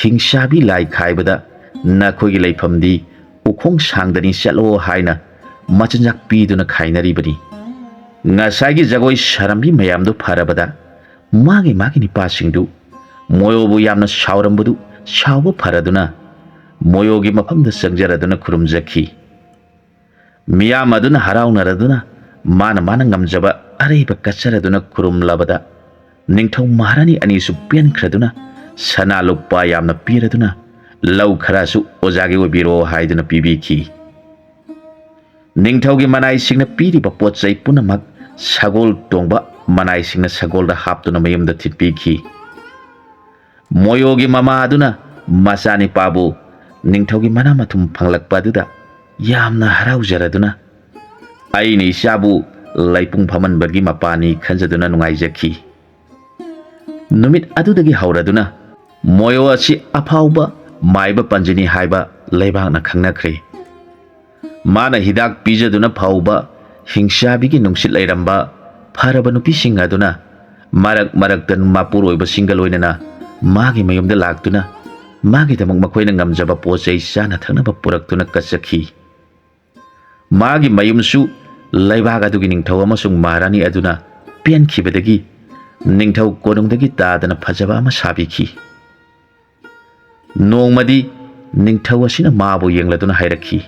ꯍꯤꯡꯁꯥꯕꯤ ꯂꯥꯏ ꯈꯥꯏꯕꯗ ꯅꯈꯣꯏꯒꯤ ꯂꯩꯐꯝꯗꯤ ꯎꯈꯣꯡ ꯁꯥꯡꯗꯅꯤ, ꯆꯠꯂꯣ ꯍꯥꯏꯅ ꯃꯆꯤꯟꯖꯥꯛ ꯄꯤꯗꯨꯅ ꯈꯥꯏꯅꯔꯤꯕꯅꯤ꯫ ꯉꯁꯥꯏꯒꯤ ꯖꯒꯣꯏ ꯁꯥꯔꯝꯕꯤ ꯃꯌꯥꯝꯗꯨ ꯐꯔꯕꯗ ꯃꯥꯒꯤ ꯃꯥꯒꯤ ꯅꯤꯄꯥꯁꯤꯡꯗꯨ ꯃꯣꯌꯣꯕꯨ ꯌꯥꯝꯅ ꯁꯥꯎꯔꯝꯕꯗꯨ ꯁꯥꯎꯕ ꯐꯔꯗꯨꯅ ꯃꯣꯌꯣꯒꯤ ꯃꯐꯝꯗ ꯆꯪꯖꯔꯗꯨꯅ ꯈꯨꯔꯨꯝꯖꯈꯤ꯫ ꯃꯤꯌꯥꯝ ꯑꯗꯨꯅ ꯍꯔꯥꯎꯅꯔꯗꯨꯅ ꯃꯥꯅ ꯃꯥꯅ ꯉꯝꯖꯕ ꯑꯔꯩꯕ ꯀꯠꯆꯔꯗꯨꯅ ꯈꯨꯔꯨꯝꯂꯕꯗ ꯅꯤꯡꯊꯧ ꯃꯍꯥꯔꯥꯅꯤ ꯑꯅꯤꯁꯨ ꯄꯦꯟꯈ꯭ꯔꯗꯨꯅ ꯁꯅꯥ ꯂꯨꯄꯥ ꯌꯥꯝꯅ ꯄꯤꯔꯗꯨꯅ ꯂꯧ ꯈꯔꯁꯨ ꯑꯣꯖꯥꯒꯤ ꯑꯣꯏꯕꯤꯔꯣ ꯍꯥꯏꯗꯨꯅ ꯄꯤꯕꯤꯈꯤ꯫ ꯅꯤꯡꯊꯧꯒꯤ ꯃꯅꯥꯏꯁꯤꯡꯅ ꯄꯤꯔꯤꯕ ꯄꯣꯠ ꯆꯩ ꯄꯨꯝꯅꯃꯛ ꯁꯒꯣꯜ ꯇꯣꯡꯕ ꯃꯅꯥꯏꯁꯤꯡꯅ ꯁꯒꯣꯜꯗ ꯍꯥꯞꯇꯨꯅ ꯃꯌꯨꯝꯗ ꯊꯤꯟꯕꯤꯈꯤ꯫ ꯃꯣꯌꯣꯒꯤ ꯃꯃꯥ ꯑꯗꯨꯅ ꯃꯆꯥꯅꯤꯄꯥꯕꯨ ꯅꯤꯡꯊꯧꯒꯤ ꯃꯅꯥ ꯃꯊꯨꯝ ꯐꯪꯂꯛꯄ ꯑꯗꯨꯗ ꯌꯥꯝꯅ ꯍꯔꯥꯎꯖꯔꯗꯨꯅ, "ꯑꯩꯅ ꯏꯆꯥꯕꯨ ꯂꯩꯄꯨꯡ ꯐꯝꯍꯟꯕꯒꯤ ꯃꯄꯥꯅꯤ" ꯈꯟꯖꯗꯨꯅ ꯅꯨꯡꯉꯥꯏꯖꯈꯤ꯫ ꯅꯨꯃꯤꯠ ꯑꯗꯨꯗꯒꯤ ꯍꯧꯔꯗꯨꯅ ꯃꯣꯌꯣ ꯑꯁꯤ ꯑꯐꯥꯎꯕ ꯃꯥꯏꯕ ꯄꯟꯖꯤꯅꯤ ꯍꯥꯏꯕ ꯂꯩꯕꯥꯛꯅ ꯈꯪꯅꯈ꯭ꯔꯦ꯫ ꯃꯥꯅ ꯍꯤꯗꯥꯛ ꯄꯤꯖꯗꯨꯅ ꯐꯥꯎꯕ ꯍꯤꯡꯁꯥꯕꯤꯒꯤ ꯅꯨꯡꯁꯤꯠ ꯂꯩꯔꯝꯕ ꯐꯔꯕ ꯅꯨꯄꯤꯁꯤꯡ ꯑꯗꯨꯅ ꯃꯔꯛ ꯃꯔꯛꯇ ꯃꯄꯨꯔꯣꯏꯕꯁꯤꯡꯒ ꯂꯣꯏꯅꯅ ꯃꯥꯒꯤ ꯃꯌꯨꯝꯗ ꯂꯥꯛꯇꯨꯅ ꯃꯥꯒꯤꯗꯃꯛ ꯃꯈꯣꯏꯅ ꯉꯝꯖꯕ ꯄꯣꯠ ꯆꯩ ꯆꯥꯅ ꯊꯛꯅꯕ ꯄꯨꯔꯛꯇꯨꯅ ꯀꯠꯆꯈꯤ꯫ ꯃꯥꯒꯤ ꯃꯌꯨꯝꯁꯨ ꯂꯩꯕꯥꯛ ꯑꯗꯨꯒꯤ ꯅꯤꯡꯊꯧ ꯑꯃꯁꯨꯡ ꯃꯍꯥꯔꯥꯅꯤ ꯑꯗꯨꯅ ꯄꯦꯟꯈꯤꯕꯗꯒꯤ ꯅꯤꯡꯊꯧ ꯀꯣꯅꯨꯡꯗꯒꯤ ꯇꯥꯗꯅ ꯐꯖꯕ ꯑꯃ ꯁꯥꯕꯤꯈꯤ꯫ ꯅꯣꯡꯃꯗꯤ ꯅꯤꯡꯊꯧ ꯑꯁꯤꯅ ꯃꯥꯕꯨ ꯌꯦꯡꯂꯗꯨꯅ ꯍꯥꯏꯔꯛꯈꯤ,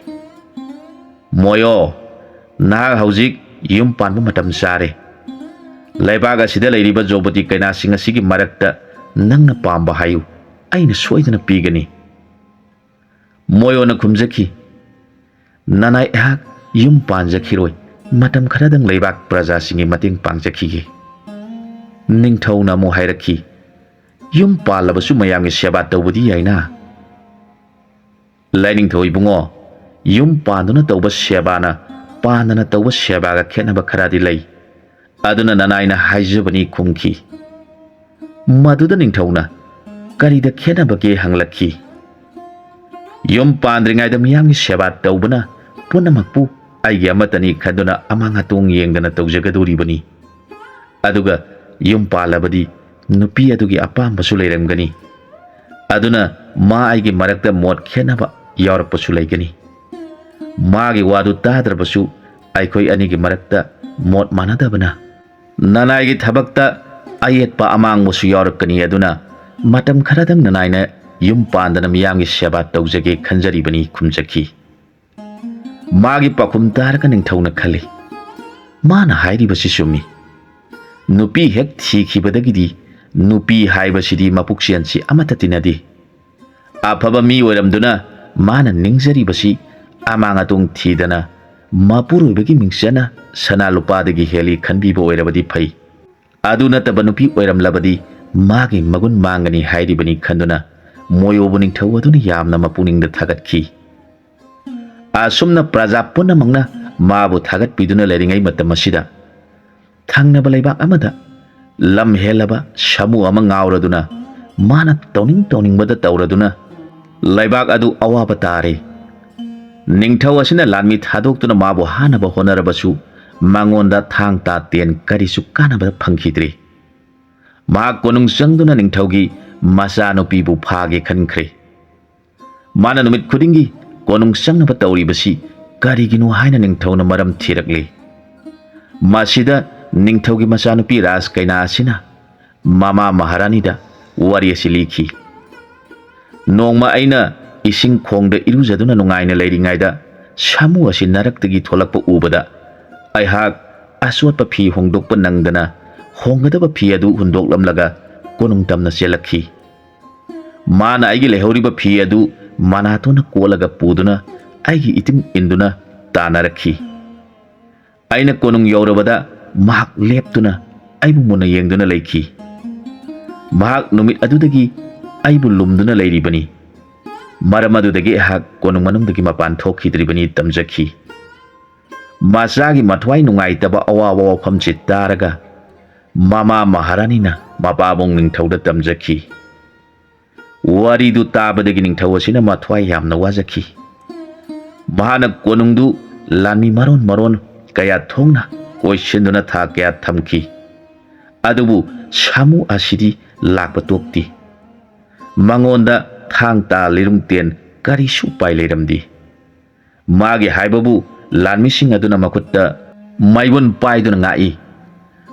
"ꯃꯣꯌꯣ, ꯅꯍꯥꯛ ꯍꯧꯖꯤꯛ ꯌꯨꯝ ꯄꯥꯟꯕ ꯃꯇꯝ ꯆꯥꯔꯦ꯫ ꯂꯩꯕꯥꯛ ꯑꯁꯤꯗ ꯂꯩꯔꯤꯕ ꯖꯣꯕꯇꯤ ꯀꯩꯅꯥꯁꯤꯡ ꯑꯁꯤꯒꯤ ꯃꯔꯛꯇ ꯅꯪꯅ ꯄꯥꯝꯕ ꯍꯥꯏꯌꯨ, ꯑꯩꯅ ꯁꯣꯏꯗꯅ ꯄꯤꯒꯅꯤ"꯫ ꯃꯣꯌꯣꯅ ꯈꯨꯝꯖꯈꯤ, "ꯅꯅꯥꯏ ꯑꯩꯍꯥꯛ ꯌꯨꯝ ꯄꯥꯟꯖꯈꯤꯔꯣꯏ, ꯃꯇꯝ ꯈꯔꯗꯪ ꯂꯩꯕꯥꯛ ꯄ꯭ꯔꯖꯥꯁꯤꯡꯒꯤ ꯃꯇꯦꯡ ꯄꯥꯡꯖꯈꯤꯒꯦ"꯫ ꯅꯤꯡꯊꯧꯅ ꯑꯃꯨꯛ ꯍꯥꯏꯔꯛꯈꯤ, "ꯌꯨꯝ ꯄꯥꯜꯂꯕꯁꯨ ꯃꯌꯥꯝꯒꯤ ꯁꯦꯕꯥ ꯇꯧꯕꯗꯤ ꯌꯥꯏꯅ"꯫ "ꯂꯥꯏꯅꯤꯡꯊꯧ ꯏꯕꯨꯡꯉꯣ, ꯌꯨꯝ ꯄꯥꯟꯗꯨꯅ ꯇꯧꯕ ꯁꯦꯕꯥꯅ ꯄꯥꯟꯗꯅ ꯇꯧꯕ ꯁꯦꯕꯥꯒ ꯈꯦꯠꯅꯕ ꯈꯔꯗꯤ ꯂꯩ꯫ ꯑꯗꯨꯅ ꯅꯅꯥꯏꯅ ꯍꯥꯏꯖꯕꯅꯤ ꯈꯨꯝꯈꯤ꯫ ꯃꯗꯨꯗ ꯅꯤꯡꯊꯧꯅ, "ꯀꯔꯤꯗ ꯈꯦꯠꯅꯕꯒꯦ?" ꯍꯪꯂꯛꯈꯤ꯫ "ꯌꯨꯝ ꯄꯥꯟꯗ꯭ꯔꯤꯉꯩꯗ ꯃꯤꯌꯥꯝꯒꯤ ꯁꯦꯕꯥ ꯇꯧꯕꯅ ꯄꯨꯝꯅꯃꯛꯄꯨ ꯑꯩꯒꯤ ꯑꯃꯠꯇꯅꯤ ꯈꯟꯗꯨꯅ ꯑꯃꯥꯡ ꯑꯇꯣꯡ ꯌꯦꯡꯗꯅ ꯇꯧꯖꯒꯗꯧꯔꯤꯕꯅꯤ꯫ ꯑꯗꯨꯒ ꯌꯨꯝ ꯄꯥꯜꯂꯕꯗꯤ ꯅꯨꯄꯤ ꯑꯗꯨꯒꯤ ꯑꯄꯥꯝꯕꯁꯨ ꯂꯩꯔꯝꯒꯅꯤ꯫ ꯑꯗꯨꯅ ꯃꯥ ꯑꯩꯒꯤ ꯃꯔꯛꯇ ꯃꯣꯠ ꯈꯦꯠꯅꯕ ꯌꯥꯎꯔꯛꯄꯁꯨ ꯂꯩꯒꯅꯤ꯫ ꯃꯥꯒꯤ ꯋꯥꯗꯨ ꯇꯥꯗ꯭ꯔꯕꯁꯨ ꯑꯩꯈꯣꯏ ꯑꯅꯤꯒꯤ ꯃꯔꯛꯇ ꯃꯣꯠ ꯃꯥꯟꯅꯗꯕꯅ ꯅꯅꯥꯏꯒꯤ ꯊꯕꯛꯇ ꯑꯌꯦꯠꯄ ꯑꯃꯥꯡꯕꯁꯨ ꯌꯥꯎꯔꯛꯀꯅꯤ꯫ ꯑꯗꯨꯅ ꯃꯇꯝ ꯈꯔꯗꯪ ꯅꯅꯥꯏꯅ ꯌꯨꯝ ꯄꯥꯟꯗꯅ ꯃꯤꯌꯥꯝꯒꯤ ꯁꯦꯕꯥ ꯇꯧꯖꯒꯦ ꯈꯟꯖꯔꯤꯕꯅꯤ" ꯈꯨꯝꯖꯈꯤ꯫ ꯃꯥꯒꯤ ꯄꯥꯎꯈꯨꯝ ꯇꯥꯔꯒ ꯅꯤꯡꯊꯧꯅ ꯈꯜꯂꯤ, "ꯃꯥꯅ ꯍꯥꯏꯔꯤꯕꯁꯤ ꯆꯨꯝꯃꯤ꯫ ꯅꯨꯄꯤ ꯍꯦꯛ ꯊꯤꯈꯤꯕꯗꯒꯤꯗꯤ ꯅꯨꯄꯤ ꯍꯥꯏꯕꯁꯤꯗꯤ ꯃꯄꯨꯛꯆꯦꯜꯁꯤ ꯑꯃꯠꯇ ꯇꯤꯟꯅꯗꯦ꯫ ꯑꯐꯕ ꯃꯤ ꯑꯣꯏꯔꯝꯗꯨꯅ ꯃꯥꯅ ꯅꯤꯡꯖꯔꯤꯕꯁꯤ ꯑꯃꯥꯡ ꯑꯇꯣꯡ ꯊꯤꯗꯅ ꯃꯄꯨꯔꯣꯏꯕꯒꯤ ꯃꯤꯡꯆꯠꯅ ꯁꯅꯥ ꯂꯨꯄꯥꯗꯒꯤ ꯍꯦꯜꯂꯤ ꯈꯟꯕꯤꯕ ꯑꯣꯏꯔꯕꯗꯤ ꯐꯩ꯫ ꯑꯗꯨ ꯅꯠꯇꯕ ꯅꯨꯄꯤ ꯑꯣꯏꯔꯝꯂꯕꯗꯤ ꯃꯥꯒꯤ ꯃꯒꯨꯟ ꯃꯥꯡꯒꯅꯤ" ꯍꯥꯏꯔꯤꯕꯅꯤ ꯈꯟꯗꯨꯅ ꯃꯣꯌꯣꯕꯨ ꯅꯤꯡꯊꯧ ꯑꯗꯨꯅ ꯌꯥꯝꯅ ꯃꯄꯨꯛꯅꯤꯡꯗ ꯊꯥꯒꯠꯈꯤ꯫ ꯑꯁꯨꯝꯅ ꯄ꯭ꯔꯖꯥ ꯄꯨꯝꯅꯃꯛꯅ ꯃꯥꯕꯨ ꯊꯥꯒꯠꯄꯤꯗꯨꯅ ꯂꯩꯔꯤꯉꯩ ꯃꯇꯝ ꯑꯁꯤꯗ, ꯊꯪꯅꯕ ꯂꯩꯕꯥꯛ ꯑꯃꯗ ꯂꯝ ꯍꯦꯜꯂꯕ ꯁꯥꯃꯨ ꯑꯃ ꯉꯥꯎꯔꯗꯨꯅ ꯃꯥꯅ ꯇꯧꯅꯤꯡ ꯇꯧꯅꯤꯡꯕꯗ ꯇꯧꯔꯗꯨꯅ ꯂꯩꯕꯥꯛ ꯑꯗꯨ ꯑꯋꯥꯕ ꯇꯥꯔꯦ꯫ ꯅꯤꯡꯊꯧ ꯑꯁꯤꯅ ꯂꯥꯟꯃꯤ ꯊꯥꯗꯣꯛꯇꯨꯅ ꯃꯥꯕꯨ ꯍꯥꯠꯅꯕ ꯍꯣꯠꯅꯔꯕꯁꯨ ꯃꯉꯣꯟꯗ ꯊꯥꯡ ꯇꯥ ꯇꯦꯟ ꯀꯔꯤꯁꯨ ꯀꯥꯟꯅꯕ ꯐꯪꯈꯤꯗ꯭ꯔꯦ꯫ ꯃꯍꯥꯛ ꯀꯣꯅꯨꯡ ꯆꯪꯗꯨꯅ ꯅꯤꯡꯊꯧꯒꯤ ꯃꯆꯥꯅꯨꯄꯤꯕꯨ ꯐꯥꯒꯦ ꯈꯟꯈ꯭ꯔꯦ꯫ ꯃꯥꯅ ꯅꯨꯃꯤꯠ ꯈꯨꯗꯤꯡꯒꯤ ꯀꯣꯅꯨꯡ ꯆꯪꯅꯕ ꯇꯧꯔꯤꯕꯁꯤ ꯀꯔꯤꯒꯤꯅꯣ ꯍꯥꯏꯅ ꯅꯤꯡꯊꯧꯅ ꯃꯔꯝ ꯊꯤꯔꯛꯂꯤ꯫ ꯃꯁꯤꯗ ꯅꯤꯡꯊꯧꯒꯤ ꯃꯆꯥꯅꯨꯄꯤ ꯔꯥꯖ ꯀꯩꯅꯥ ꯑꯁꯤꯅ ꯃꯃꯥ ꯃꯍꯥꯔꯥꯅꯤꯗ ꯋꯥꯔꯤ ꯑꯁꯤ ꯂꯤꯈꯤ꯫ "ꯅꯣꯡꯃ ꯑꯩꯅ ꯏꯁꯤꯡ ꯈꯣꯡꯗ ꯏꯔꯨꯖꯗꯨꯅ ꯅꯨꯡꯉꯥꯏꯅ ꯂꯩꯔꯤꯉꯩꯗ ꯁꯥꯃꯨ ꯑꯁꯤ ꯅꯔꯛꯇꯒꯤ ꯊꯣꯛꯂꯛꯄ ꯎꯕꯗ ꯑꯩꯍꯥꯛ ꯑꯆꯣꯠꯄ ꯐꯤ ꯍꯣꯡꯗꯣꯛꯄ ꯅꯪꯗꯅ ꯍꯣꯡꯒꯗꯕ ꯐꯤ ꯑꯗꯨ ꯍꯨꯟꯗꯣꯛꯂꯝꯂꯒ ꯀꯣꯅꯨꯡ ꯇꯝꯅ ꯆꯦꯜꯂꯛꯈꯤ꯫ ꯃꯥꯅ ꯑꯩꯒꯤ ꯂꯩꯍꯧꯔꯤꯕ ꯐꯤ ꯑꯗꯨ ꯃꯅꯥꯇꯣꯟꯅ ꯀꯣꯠꯂꯒ ꯄꯨꯗꯨꯅ ꯑꯩꯒꯤ ꯏꯇꯨꯡ ꯏꯟꯗꯨꯅ ꯇꯥꯟꯅꯔꯛꯈꯤ꯫ ꯑꯩꯅ ꯀꯣꯅꯨꯡ ꯌꯧꯔꯕꯗ ꯃꯍꯥꯛ ꯂꯦꯞꯇꯨꯅ ꯑꯩꯕꯨ ꯃꯨꯟꯅ ꯌꯦꯡꯗꯨꯅ ꯂꯩꯈꯤ꯫ ꯃꯍꯥꯛ ꯅꯨꯃꯤꯠ ꯑꯗꯨꯗꯒꯤ ꯑꯩꯕꯨ ꯂꯨꯝꯗꯨꯅ ꯂꯩꯔꯤꯕꯅꯤ꯫ ꯃꯔꯝ ꯑꯗꯨꯗꯒꯤ ꯑꯩꯍꯥꯛ ꯀꯣꯅꯨꯡ ꯃꯅꯨꯡꯗꯒꯤ ꯃꯄꯥꯟ ꯊꯣꯛꯈꯤꯗ꯭ꯔꯤꯕꯅꯤ ꯇꯝꯖꯈꯤ꯫ ꯃꯆꯥꯒꯤ ꯃꯊ꯭ꯋꯥꯏ ꯅꯨꯡꯉꯥꯏꯇꯕ ꯑꯋꯥꯕ ꯋꯥꯐꯝꯁꯤ ꯇꯥꯔꯒ ꯃꯃꯥ ꯃꯍꯥꯔꯥꯅꯤꯅ ꯃꯄꯥꯕꯨꯡ ꯅꯤꯡꯊꯧꯗ ꯇꯝꯖꯈꯤ꯫ ꯋꯥꯔꯤꯗꯨ ꯇꯥꯕꯗꯒꯤ ꯅꯤꯡꯊꯧ ꯑꯁꯤꯅ ꯃꯊ꯭ꯋꯥꯏ ꯌꯥꯝꯅ ꯋꯥꯖꯈꯤ꯫ ꯃꯍꯥꯛꯅ ꯀꯣꯅꯨꯡꯗꯨ ꯂꯥꯟꯃꯤ ꯃꯔꯣꯟ ꯃꯔꯣꯟ ꯀꯌꯥ ꯊꯣꯛꯅ ꯀꯣꯏꯁꯤꯟꯗꯨꯅ ꯊꯥ ꯀꯌꯥ ꯊꯝꯈꯤ꯫ ꯑꯗꯨꯕꯨ ꯁꯥꯃꯨ ꯑꯁꯤꯗꯤ ꯂꯥꯛꯄ ꯇꯣꯛꯇꯦ꯫ ꯃꯉꯣꯟꯗ ꯊꯥꯡ ꯇꯥ ꯂꯤꯔꯨꯡ ꯇꯦꯟ ꯀꯔꯤꯁꯨ ꯎꯄꯥꯏ ꯂꯩꯔꯝꯗꯦ꯫ ꯃꯥꯒꯤ ꯍꯥꯏꯕꯕꯨ ꯂꯥꯟꯃꯤꯁꯤꯡ ꯑꯗꯨꯅ ꯃꯈꯨꯠꯇ ꯃꯩꯕꯨꯟ ꯄꯥꯏꯗꯨꯅ ꯉꯥꯛꯏ꯫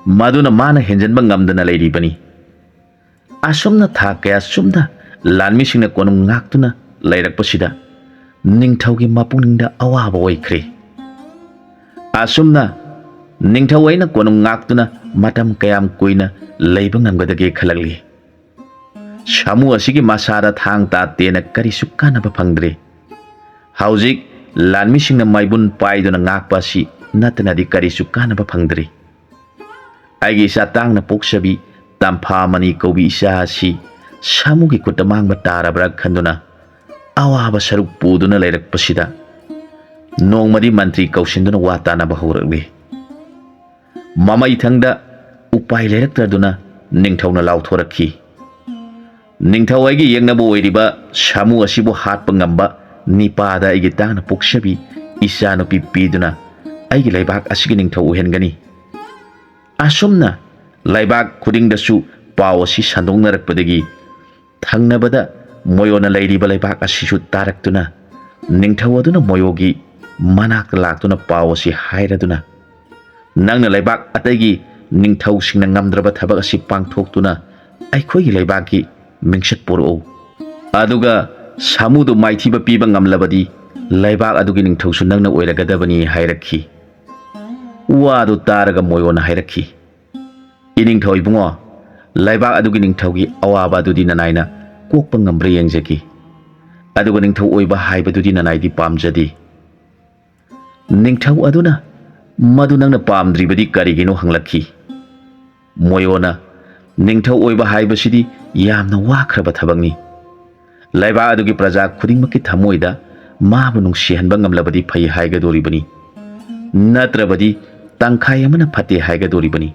ꯃꯗꯨꯅ ꯃꯥꯅ ꯍꯦꯟꯖꯟꯕ ꯉꯝꯗꯅ ꯂꯩꯔꯤꯕꯅꯤ꯫ ꯑꯁꯨꯝꯅ ꯊꯥ ꯀꯌꯥ ꯆꯨꯞꯅ ꯂꯥꯟꯃꯤꯁꯤꯡꯅ ꯀꯣꯅꯨꯡ ꯉꯥꯛꯇꯨꯅ ꯂꯩꯔꯛꯄꯁꯤꯗ ꯅꯤꯡꯊꯧꯒꯤ ꯃꯄꯨꯛꯅꯤꯡꯗ ꯑꯋꯥꯕ ꯑꯣꯏꯈ꯭ꯔꯦ꯫ ꯑꯁꯨꯝꯅ ꯅꯤꯡꯊꯧ ꯑꯩꯅ ꯀꯣꯅꯨꯡ ꯉꯥꯛꯇꯨꯅ ꯃꯇꯝ ꯀꯌꯥꯝ ꯀꯨꯏꯅ ꯂꯩꯕ ꯉꯝꯒꯗꯒꯦ ꯈꯜꯂꯛꯂꯤ꯫ ꯁꯥꯃꯨ ꯑꯁꯤꯒꯤ ꯃꯁꯥꯗ ꯊꯥꯡ ꯇꯥ ꯇꯦꯟꯅ ꯀꯔꯤꯁꯨ ꯀꯥꯟꯅꯕ ꯐꯪꯗ꯭ꯔꯦ꯫ ꯍꯧꯖꯤꯛ ꯂꯥꯟꯃꯤꯁꯤꯡꯅ ꯃꯩꯕꯨꯟ ꯄꯥꯏꯗꯨꯅ ꯉꯥꯛꯄ ꯑꯁꯤ ꯅꯠꯇꯅꯗꯤ ꯀꯔꯤꯁꯨ ꯀꯥꯟꯅꯕ ꯐꯪꯗ꯭ꯔꯤ꯫ ꯑꯩꯒꯤ ꯏꯆꯥ ꯇꯥꯡꯅ ꯄꯣꯛꯆꯕꯤ ꯇꯝꯐꯥ ꯃꯅꯤ ꯀꯧꯕꯤ ꯏꯆꯥ ꯑꯁꯤ ꯁꯥꯃꯨꯒꯤ ꯈꯨꯠꯇ ꯃꯥꯡꯕ ꯇꯥꯔꯕ꯭ꯔꯥ ꯈꯟꯗꯨꯅ ꯑꯋꯥꯕ ꯁꯔꯨꯛ ꯄꯨꯗꯨꯅ ꯂꯩꯔꯛꯄꯁꯤꯗ ꯅꯣꯡꯃꯗꯤ ꯃꯟꯇ꯭ꯔꯤ ꯀꯧꯁꯤꯟꯗꯨꯅ ꯋꯥ ꯇꯥꯅꯕ ꯍꯧꯔꯛꯂꯤ꯫ ꯃꯃꯩꯊꯪꯗ ꯎꯄꯥꯏ ꯂꯩꯔꯛꯇ꯭ꯔꯗꯨꯅ ꯅꯤꯡꯊꯧꯅ ꯂꯥꯎꯊꯣꯔꯛꯈꯤ, "ꯅꯤꯡꯊꯧ ꯑꯩꯒꯤ ꯌꯦꯛꯅꯕ ꯑꯣꯏꯔꯤꯕ ꯁꯥꯃꯨ ꯑꯁꯤꯕꯨ ꯍꯥꯠꯄ ꯉꯝꯕ ꯅꯤꯄꯥꯗ ꯑꯩꯒꯤ ꯇꯥꯡꯅ ꯄꯣꯛꯆꯕꯤ ꯏꯆꯥꯅꯨꯄꯤ ꯄꯤꯗꯨꯅ ꯑꯩꯒꯤ ꯂꯩꯕꯥꯛ ꯑꯁꯤꯒꯤ ꯅꯤꯡꯊꯧ ꯑꯣꯏꯍꯟꯒꯅꯤ꯫" ꯑꯁꯨꯝꯅ ꯂꯩꯕꯥꯛ ꯈꯨꯗꯤꯡꯗꯁꯨ ꯄꯥꯎ ꯑꯁꯤ ꯁꯟꯗꯣꯛꯅꯔꯛꯄꯗꯒꯤ ꯊꯪꯅꯕꯗ ꯃꯣꯌꯣꯅ ꯂꯩꯔꯤꯕ ꯂꯩꯕꯥꯛ ꯑꯁꯤꯁꯨ ꯇꯥꯔꯛꯇꯨꯅ ꯅꯤꯡꯊꯧ ꯑꯗꯨꯅ ꯃꯣꯌꯣꯒꯤ ꯃꯅꯥꯛꯇ ꯂꯥꯛꯇꯨꯅ ꯄꯥꯎ ꯑꯁꯤ ꯍꯥꯏꯔꯗꯨꯅ, "ꯅꯪꯅ ꯂꯩꯕꯥꯛ ꯑꯇꯩꯒꯤ ꯅꯤꯡꯊꯧꯁꯤꯡꯅ ꯉꯝꯗ꯭ꯔꯕ ꯊꯕꯛ ꯑꯁꯤ ꯄꯥꯡꯊꯣꯛꯇꯨꯅ ꯑꯩꯈꯣꯏꯒꯤ ꯂꯩꯕꯥꯛꯀꯤ ꯃꯤꯡꯆꯠ ꯄꯨꯔꯛꯎ꯫ ꯑꯗꯨꯒ ꯁꯥꯃꯨꯗꯨ ꯃꯥꯏꯊꯤꯕ ꯄꯤꯕ ꯉꯝꯂꯕꯗꯤ ꯂꯩꯕꯥꯛ ꯑꯗꯨꯒꯤ ꯅꯤꯡꯊꯧꯁꯨ ꯅꯪꯅ ꯑꯣꯏꯔꯒꯗꯕꯅꯤ" ꯍꯥꯏꯔꯛꯈꯤ꯫ ꯋꯥꯗꯨ ꯇꯥꯔꯒ ꯃꯣꯌꯣꯅ ꯍꯥꯏꯔꯛꯈꯤ, "ꯏꯅꯤꯡꯊꯧ ꯏꯕꯨꯡꯉꯣ, ꯂꯩꯕꯥꯛ ꯑꯗꯨꯒꯤ ꯅꯤꯡꯊꯧꯒꯤ ꯑꯋꯥꯕ ꯑꯗꯨꯗꯤ ꯅꯅꯥꯏꯅ ꯀꯣꯛꯄ ꯉꯝꯕ꯭ꯔꯥ ꯌꯦꯡꯖꯒꯦ꯫ ꯑꯗꯨꯒ ꯅꯤꯡꯊꯧ ꯑꯣꯏꯕ ꯍꯥꯏꯕꯗꯨꯗꯤ ꯅꯅꯥꯏꯗꯤ ꯄꯥꯝꯖꯗꯦ꯫" ꯅꯤꯡꯊꯧ ꯑꯗꯨꯅ, "ꯃꯗꯨ ꯅꯪꯅ ꯄꯥꯝꯗ꯭ꯔꯤꯕꯗꯤ ꯀꯔꯤꯒꯤꯅꯣ?" ꯍꯪꯂꯛꯈꯤ꯫ ꯃꯣꯌꯣꯅ, "ꯅꯤꯡꯊꯧ ꯑꯣꯏꯕ ꯍꯥꯏꯕꯁꯤꯗꯤ ꯌꯥꯝꯅ ꯋꯥꯈ꯭ꯔꯕ ꯊꯕꯛꯅꯤ꯫ ꯂꯩꯕꯥꯛ ꯑꯗꯨꯒꯤ ꯄ꯭ꯔꯖꯥ ꯈꯨꯗꯤꯡꯃꯛꯀꯤ ꯊꯃꯣꯏꯗ ꯃꯥꯕꯨ ꯅꯨꯡꯁꯤꯍꯟꯕ ꯉꯝꯂꯕꯗꯤ ꯐꯩ ꯍꯥꯏꯒꯗꯣꯔꯤꯕꯅꯤ, ꯅꯠꯇ꯭ꯔꯕꯗꯤ ꯇꯪꯈꯥꯏ ꯑꯃꯅ ꯐꯠꯇꯦ ꯍꯥꯏꯒꯗꯣꯔꯤꯕꯅꯤ꯫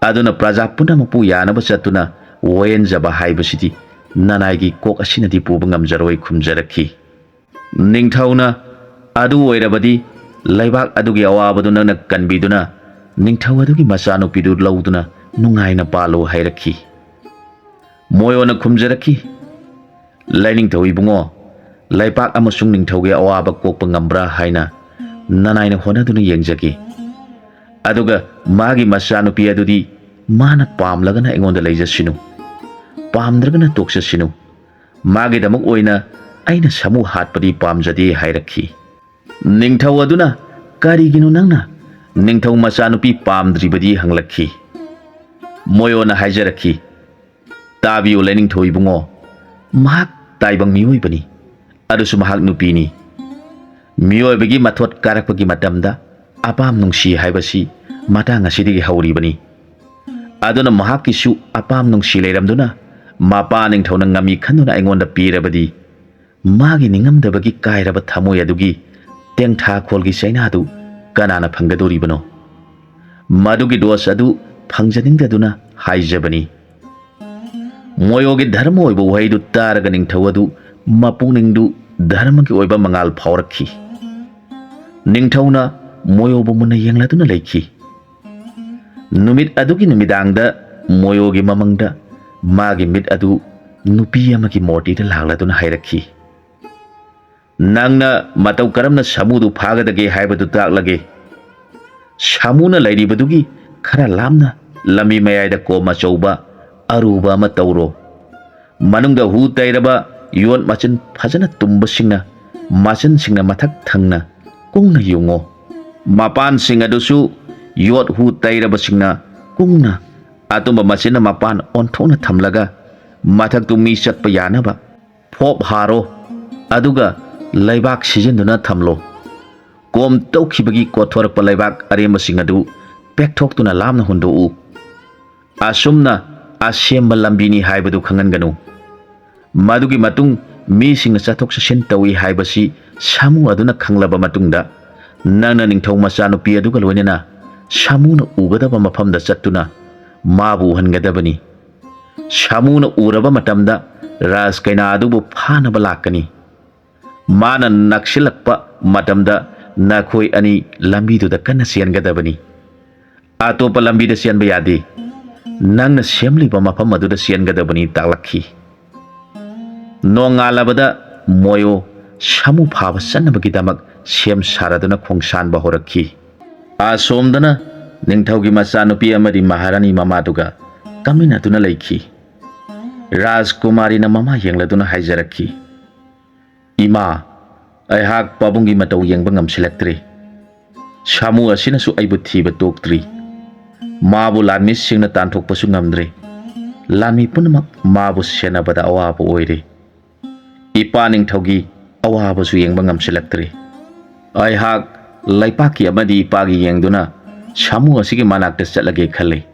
ꯑꯗꯨꯅ ꯄ꯭ꯔꯖꯥ ꯄꯨꯝꯅꯃꯛꯄꯨ ꯌꯥꯅꯕ ꯆꯠꯇꯨꯅ ꯋꯥꯌꯦꯟꯖꯕ ꯍꯥꯏꯕꯁꯤꯗꯤ ꯅꯅꯥꯏꯒꯤ ꯀꯣꯛ ꯑꯁꯤꯅꯗꯤ ꯄꯨꯕ ꯉꯝꯖꯔꯣꯏ ꯈꯨꯝꯖꯔꯛꯈꯤ꯫ ꯅꯤꯡꯊꯧꯅ ꯑꯗꯨ ꯑꯣꯏꯔꯕꯗꯤ ꯂꯩꯕꯥꯛ ꯑꯗꯨꯒꯤ ꯑꯋꯥꯕꯗꯨ ꯅꯪꯅ ꯀꯟꯕꯤꯗꯨꯅ ꯅꯤꯡꯊꯧ ꯑꯗꯨꯒꯤ ꯃꯆꯥꯅꯨꯄꯤꯗꯨ ꯂꯧꯗꯨꯅ ꯅꯨꯡꯉꯥꯏꯅ ꯄꯥꯜꯂꯨ ꯍꯥꯏꯔꯛꯈꯤ꯫ ꯃꯣꯌꯣꯅ ꯈꯨꯝꯖꯔꯛꯈꯤ, ꯂꯥꯏꯅꯤꯡꯊꯧ ꯏꯕꯨꯡꯉꯣ, ꯂꯩꯄꯥꯛ ꯑꯃꯁꯨꯡ ꯅꯤꯡꯊꯧꯒꯤ ꯑꯋꯥꯕ ꯀꯣꯛꯄ ꯉꯝꯕ꯭ꯔꯥ ꯍꯥꯏꯅ ꯅꯅꯥꯏꯅ ꯍꯣꯠꯅꯗꯨꯅ ꯌꯦꯡꯖꯒꯦ꯫ ꯑꯗꯨꯒ ꯃꯥꯒꯤ ꯃꯆꯥꯅꯨꯄꯤ ꯑꯗꯨꯗꯤ ꯃꯥꯅ ꯄꯥꯝꯂꯒꯅ ꯑꯩꯉꯣꯟꯗ ꯂꯩꯖꯁꯤꯅꯨ, ꯄꯥꯝꯗ꯭ꯔꯒꯅ ꯇꯣꯛꯆꯁꯤꯅꯨ꯫ ꯃꯥꯒꯤꯗꯃꯛ ꯑꯣꯏꯅ ꯑꯩꯅ ꯁꯥꯃꯨ ꯍꯥꯠꯄꯗꯤ ꯄꯥꯝꯖꯗꯦ ꯍꯥꯏꯔꯛꯈꯤ꯫ ꯅꯤꯡꯊꯧ ꯑꯗꯨꯅ, ꯀꯔꯤꯒꯤꯅꯣ ꯅꯪꯅ ꯅꯤꯡꯊꯧ ꯃꯆꯥꯅꯨꯄꯤ ꯄꯥꯝꯗ꯭ꯔꯤꯕꯗꯤ ꯍꯪꯂꯛꯈꯤ꯫ ꯃꯣꯌꯣꯅ ꯍꯥꯏꯖꯔꯛꯈꯤ, ꯇꯥꯕꯤꯌꯨ ꯂꯥꯏꯅꯤꯡꯊꯧ ꯏꯕꯨꯡꯉꯣ, ꯃꯍꯥꯛ ꯇꯥꯏꯕꯪ ꯃꯤꯑꯣꯏꯕꯅꯤ, ꯑꯗꯨꯁꯨ ꯃꯍꯥꯛ ꯅꯨꯄꯤꯅꯤ꯫ ꯃꯤꯑꯣꯏꯕꯒꯤ ꯃꯊꯣꯠ ꯀꯥꯔꯛꯄꯒꯤ ꯃꯇꯝꯗ ꯑꯄꯥꯝ ꯅꯨꯡꯁꯤ ꯍꯥꯏꯕꯁꯤ ꯃꯇꯥꯡ ꯑꯁꯤꯗꯒꯤ ꯍꯧꯔꯤꯕꯅꯤ꯫ ꯑꯗꯨꯅ ꯃꯍꯥꯛꯀꯤꯁꯨ ꯑꯄꯥꯝ ꯅꯨꯡꯁꯤ ꯂꯩꯔꯝꯗꯨꯅ ꯃꯄꯥ ꯅꯤꯡꯊꯧꯅ ꯉꯝꯃꯤ ꯈꯟꯗꯨꯅ ꯑꯩꯉꯣꯟꯗ ꯄꯤꯔꯕꯗꯤ, ꯃꯥꯒꯤ ꯅꯤꯡꯉꯝꯗꯕꯒꯤ ꯀꯥꯏꯔꯕ ꯊꯃꯣꯏ ꯑꯗꯨꯒꯤ ꯇꯦꯡꯊꯥꯈꯣꯜꯒꯤ ꯆꯩꯅꯥꯗꯨ ꯀꯅꯥꯅ ꯐꯪꯒꯗꯧꯔꯤꯕꯅꯣ? ꯃꯗꯨꯒꯤ ꯗꯣꯁ ꯑꯗꯨ ꯐꯪꯖꯅꯤꯡꯗꯗꯨꯅ ꯍꯥꯏꯖꯕꯅꯤ꯫ ꯃꯣꯌꯣꯒꯤ ꯙꯔꯃ ꯑꯣꯏꯕ ꯋꯥꯍꯩꯗꯨ ꯇꯥꯔꯒ ꯅꯤꯡꯊꯧ ꯑꯗꯨ ꯃꯄꯨꯛꯅꯤꯡꯗꯨ ꯙꯔꯃꯒꯤ ꯑꯣꯏꯕ ꯃꯉꯥꯜ ꯐꯥꯎꯔꯛꯈꯤ꯫ ꯅꯤꯡꯊꯧꯅ ꯃꯣꯌꯣꯕꯨ ꯃꯨꯟꯅ ꯌꯦꯡꯂꯗꯨꯅ ꯂꯩꯈꯤ꯫ ꯅꯨꯃꯤꯠ ꯑꯗꯨꯒꯤ ꯅꯨꯃꯤꯗꯥꯡꯗ ꯃꯣꯌꯣꯒꯤ ꯃꯃꯪꯗ ꯃꯥꯒꯤ ꯃꯤꯠ ꯑꯗꯨ ꯅꯨꯄꯤ ꯑꯃꯒꯤ ꯃꯣꯔꯇꯤꯗ ꯂꯥꯛꯂꯗꯨꯅ ꯍꯥꯏꯔꯛꯈꯤ, ꯅꯪꯅ ꯃꯇꯧ ꯀꯔꯝꯅ ꯁꯥꯃꯨꯗꯨ ꯐꯥꯒꯗꯒꯦ ꯍꯥꯏꯕꯗꯨ ꯇꯥꯛꯂꯒꯦ꯫ ꯁꯥꯃꯨꯅ ꯂꯩꯔꯤꯕꯗꯨꯒꯤ ꯈꯔ ꯂꯥꯞꯅ ꯂꯝꯕꯤ ꯃꯌꯥꯏꯗ ꯀꯣꯝ ꯑꯆꯧꯕ ꯑꯔꯨꯕ ꯑꯃ ꯇꯧꯔꯣ꯫ ꯃꯅꯨꯡꯗ ꯍꯨ ꯇꯩꯔꯕ ꯌꯣꯠ ꯃꯆꯤꯟ ꯐꯖꯅ ꯇꯨꯝꯕꯁꯤꯡꯅ ꯃꯆꯤꯟꯁꯤꯡꯅ ꯃꯊꯛ ꯊꯪꯅ ꯀꯨꯡꯅ ꯌꯨꯡꯉꯣ꯫ ꯃꯄꯥꯟꯁꯤꯡ ꯑꯗꯨꯁꯨ ꯌꯣꯠ ꯍꯨ ꯇꯩꯔꯕꯁꯤꯡꯅ ꯀꯨꯡꯅ ꯑꯇꯨꯝꯕ ꯃꯆꯤꯟꯅ ꯃꯄꯥꯟ ꯑꯣꯟꯊꯣꯛꯅ ꯊꯝꯂꯒ ꯃꯊꯛꯇꯨ ꯃꯤ ꯆꯠꯄ ꯌꯥꯅꯕ ꯐꯣꯞ ꯍꯥꯔꯣ, ꯑꯗꯨꯒ ꯂꯩꯕꯥꯛ ꯁꯤꯖꯤꯟꯗꯨꯅ ꯊꯝꯂꯣ꯫ ꯀꯣꯝ ꯇꯧꯈꯤꯕꯒꯤ ꯀꯣꯊꯣꯔꯛꯄ ꯂꯩꯕꯥꯛ ꯑꯔꯦꯝꯕꯁꯤꯡ ꯑꯗꯨ ꯄꯦꯛꯊꯣꯛꯇꯨꯅ ꯂꯥꯞꯅ ꯍꯨꯟꯗꯣꯛꯎ꯫ ꯑꯁꯨꯝꯅ ꯑꯁꯦꯝꯕ ꯂꯝꯕꯤꯅꯤ ꯍꯥꯏꯕꯗꯨ ꯈꯪꯍꯟꯒꯅꯨ꯫ ꯃꯗꯨꯒꯤ ꯃꯇꯨꯡ ꯃꯤꯁꯤꯡꯅ ꯆꯠꯊꯣꯛ ꯆꯠꯁꯤꯟ ꯇꯧꯏ ꯍꯥꯏꯕꯁꯤ ꯁꯥꯃꯨ ꯑꯗꯨꯅ ꯈꯪꯂꯕ ꯃꯇꯨꯡꯗ, ꯅꯪꯅ ꯅꯤꯡꯊꯧ ꯃꯆꯥꯅꯨꯄꯤ ꯑꯗꯨꯒ ꯂꯣꯏꯅꯅ ꯁꯥꯃꯨꯅ ꯎꯒꯗꯕ ꯃꯐꯝꯗ ꯆꯠꯇꯨꯅ ꯃꯥꯕꯨ ꯎꯍꯟꯒꯗꯕꯅꯤ꯫ ꯁꯥꯃꯨꯅ ꯎꯔꯕ ꯃꯇꯝꯗ ꯔꯥꯖ ꯀꯩꯅꯥ ꯑꯗꯨꯕꯨ ꯐꯥꯅꯕ ꯂꯥꯛꯀꯅꯤ꯫ ꯃꯥꯅ ꯅꯛꯁꯤꯜꯂꯛꯄ ꯃꯇꯝꯗ ꯅꯈꯣꯏ ꯑꯅꯤ ꯂꯝꯕꯤꯗꯨꯗ ꯀꯟꯅ ꯆꯦꯟꯒꯗꯕꯅꯤ꯫ ꯑꯇꯣꯞꯄ ꯂꯝꯕꯤꯗ ꯆꯦꯟꯕ ꯌꯥꯗꯦ꯫ ꯅꯪꯅ ꯁꯦꯝꯂꯤꯕ ꯃꯐꯝ ꯑꯗꯨꯗ ꯆꯦꯟꯒꯗꯕꯅꯤ ꯇꯥꯛꯂꯛꯈꯤ꯫ ꯅꯣꯡꯉꯥꯜꯂꯕꯗ ꯃꯣꯌꯣ ꯁꯥꯃꯨ ꯐꯥꯕ ꯆꯠꯅꯕꯒꯤꯗꯃꯛ ꯁꯦꯝ ꯁꯥꯔꯗꯨꯅ ꯈꯣꯡꯁꯥꯟꯕ ꯍꯧꯔꯛꯈꯤ꯫ ꯑꯁꯣꯝꯗꯅ ꯅꯤꯡꯊꯧꯒꯤ ꯃꯆꯥꯅꯨꯄꯤ ꯑꯃꯗꯤ ꯃꯍꯥꯔꯥꯅꯤ ꯃꯃꯥꯗꯨꯒ ꯀꯥꯃꯤꯟꯅꯗꯨꯅ ꯂꯩꯈꯤ꯫ ꯔꯥꯖꯀꯨꯃꯥꯔꯤꯅ ꯃꯃꯥ ꯌꯦꯡꯂꯗꯨꯅ ꯍꯥꯏꯖꯔꯛꯈꯤ, "ꯏꯃꯥ, ꯑꯩꯍꯥꯛ ꯄꯥꯕꯨꯡꯒꯤ ꯃꯇꯧ ꯌꯦꯡꯕ ꯉꯝꯁꯤꯜꯂꯛꯇ꯭ꯔꯦ꯫ ꯁꯥꯃꯨ ꯑꯁꯤꯅꯁꯨ ꯑꯩꯕꯨ ꯊꯤꯕ ꯇꯣꯛꯇ꯭ꯔꯤ꯫ ꯃꯥꯕꯨ ꯂꯥꯟꯃꯤꯁꯤꯡꯅ ꯇꯥꯟꯊꯣꯛꯄꯁꯨ ꯉꯝꯗ꯭ꯔꯦ꯫ ꯂꯥꯟꯃꯤ ꯄꯨꯝꯅꯃꯛ ꯃꯥꯕꯨ ꯁꯦꯟꯅꯕꯗ ꯑꯋꯥꯕ ꯑꯣꯏꯔꯦ꯫ ꯏꯄꯥ ꯅꯤꯡꯊꯧꯒꯤ ꯑꯋꯥꯕꯁꯨ ꯌꯦꯡꯕ ꯉꯝꯁꯤꯜꯂꯛꯇ꯭ꯔꯦ꯫ ꯑꯩꯍꯥꯛ ꯂꯩꯄꯥꯛꯀꯤ ꯑꯃꯗꯤ ꯏꯄꯥꯒꯤ ꯌꯦꯡꯗꯨꯅ ꯁꯥꯃꯨ ꯑꯁꯤꯒꯤ ꯃꯅꯥꯛꯇ ꯆꯠꯂꯒꯦ ꯈꯜꯂꯤ꯫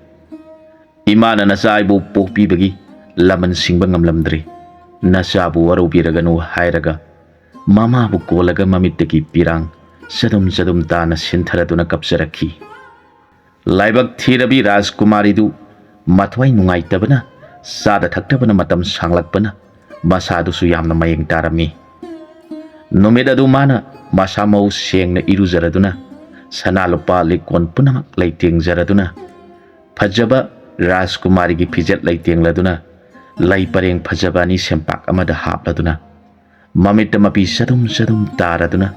ꯏꯃꯥꯅ ꯅꯆꯥ ꯑꯩꯕꯨ ꯄꯣꯛꯄꯤꯕꯒꯤ ꯂꯃꯟ ꯁꯤꯡꯕ ꯉꯝꯂꯝꯗ꯭ꯔꯦ꯫ ꯅꯆꯥꯕꯨ ꯋꯥꯔꯧꯕꯤꯔꯒꯅꯨ" ꯍꯥꯏꯔꯒ ꯃꯃꯥꯕꯨ ꯀꯣꯜꯂꯒ ꯃꯃꯤꯠꯇꯒꯤ ꯄꯤꯔꯥꯡ ꯆꯗꯨꯝ ꯆꯗꯨꯝ ꯇꯥꯅ ꯁꯤꯟꯊꯔꯗꯨꯅ ꯀꯞꯆꯔꯛꯈꯤ꯫ ꯂꯥꯏꯕꯛ ꯊꯤꯔꯕꯤ ꯔꯥꯖꯀꯨꯃꯥꯔꯤꯗꯨ ꯃꯊ꯭ꯋꯥꯏ ꯅꯨꯡꯉꯥꯏꯇꯕꯅ, ꯆꯥꯗ ꯊꯛꯇꯕꯅ ꯃꯇꯝ ꯁꯥꯡꯂꯛꯄꯅ ꯃꯁꯥꯗꯨꯁꯨ ꯌꯥꯝꯅ ꯃꯌꯦꯡ ꯇꯥꯔꯝꯃꯤ꯫ ꯅꯨꯃꯤꯠ ꯑꯗꯨ ꯃꯥꯅ ꯃꯁꯥ ꯃꯎ ꯁꯦꯡꯅ ꯏꯔꯨꯖꯔꯗꯨꯅ, ꯁꯅꯥ ꯂꯨꯄꯥ ꯂꯤꯛꯀꯣꯟ ꯄꯨꯝꯅꯃꯛ ꯂꯩꯇꯦꯡꯖꯔꯗꯨꯅ, ꯐꯖꯕ ꯔꯥꯖꯀꯨꯃꯥꯔꯤꯒꯤ ꯐꯤꯖꯦꯠ ꯂꯩꯇꯦꯡꯂꯗꯨꯅ, ꯂꯩ ꯄꯔꯦꯡ ꯐꯖꯕ ꯑꯅꯤ ꯁꯦꯝꯄꯥꯛ ꯑꯃꯗ ꯍꯥꯞꯂꯗꯨꯅ, ꯃꯃꯤꯠꯇ ꯃꯄꯤ ꯆꯗꯨꯝ ꯆꯗꯨꯝ ꯇꯥꯔꯗꯨꯅ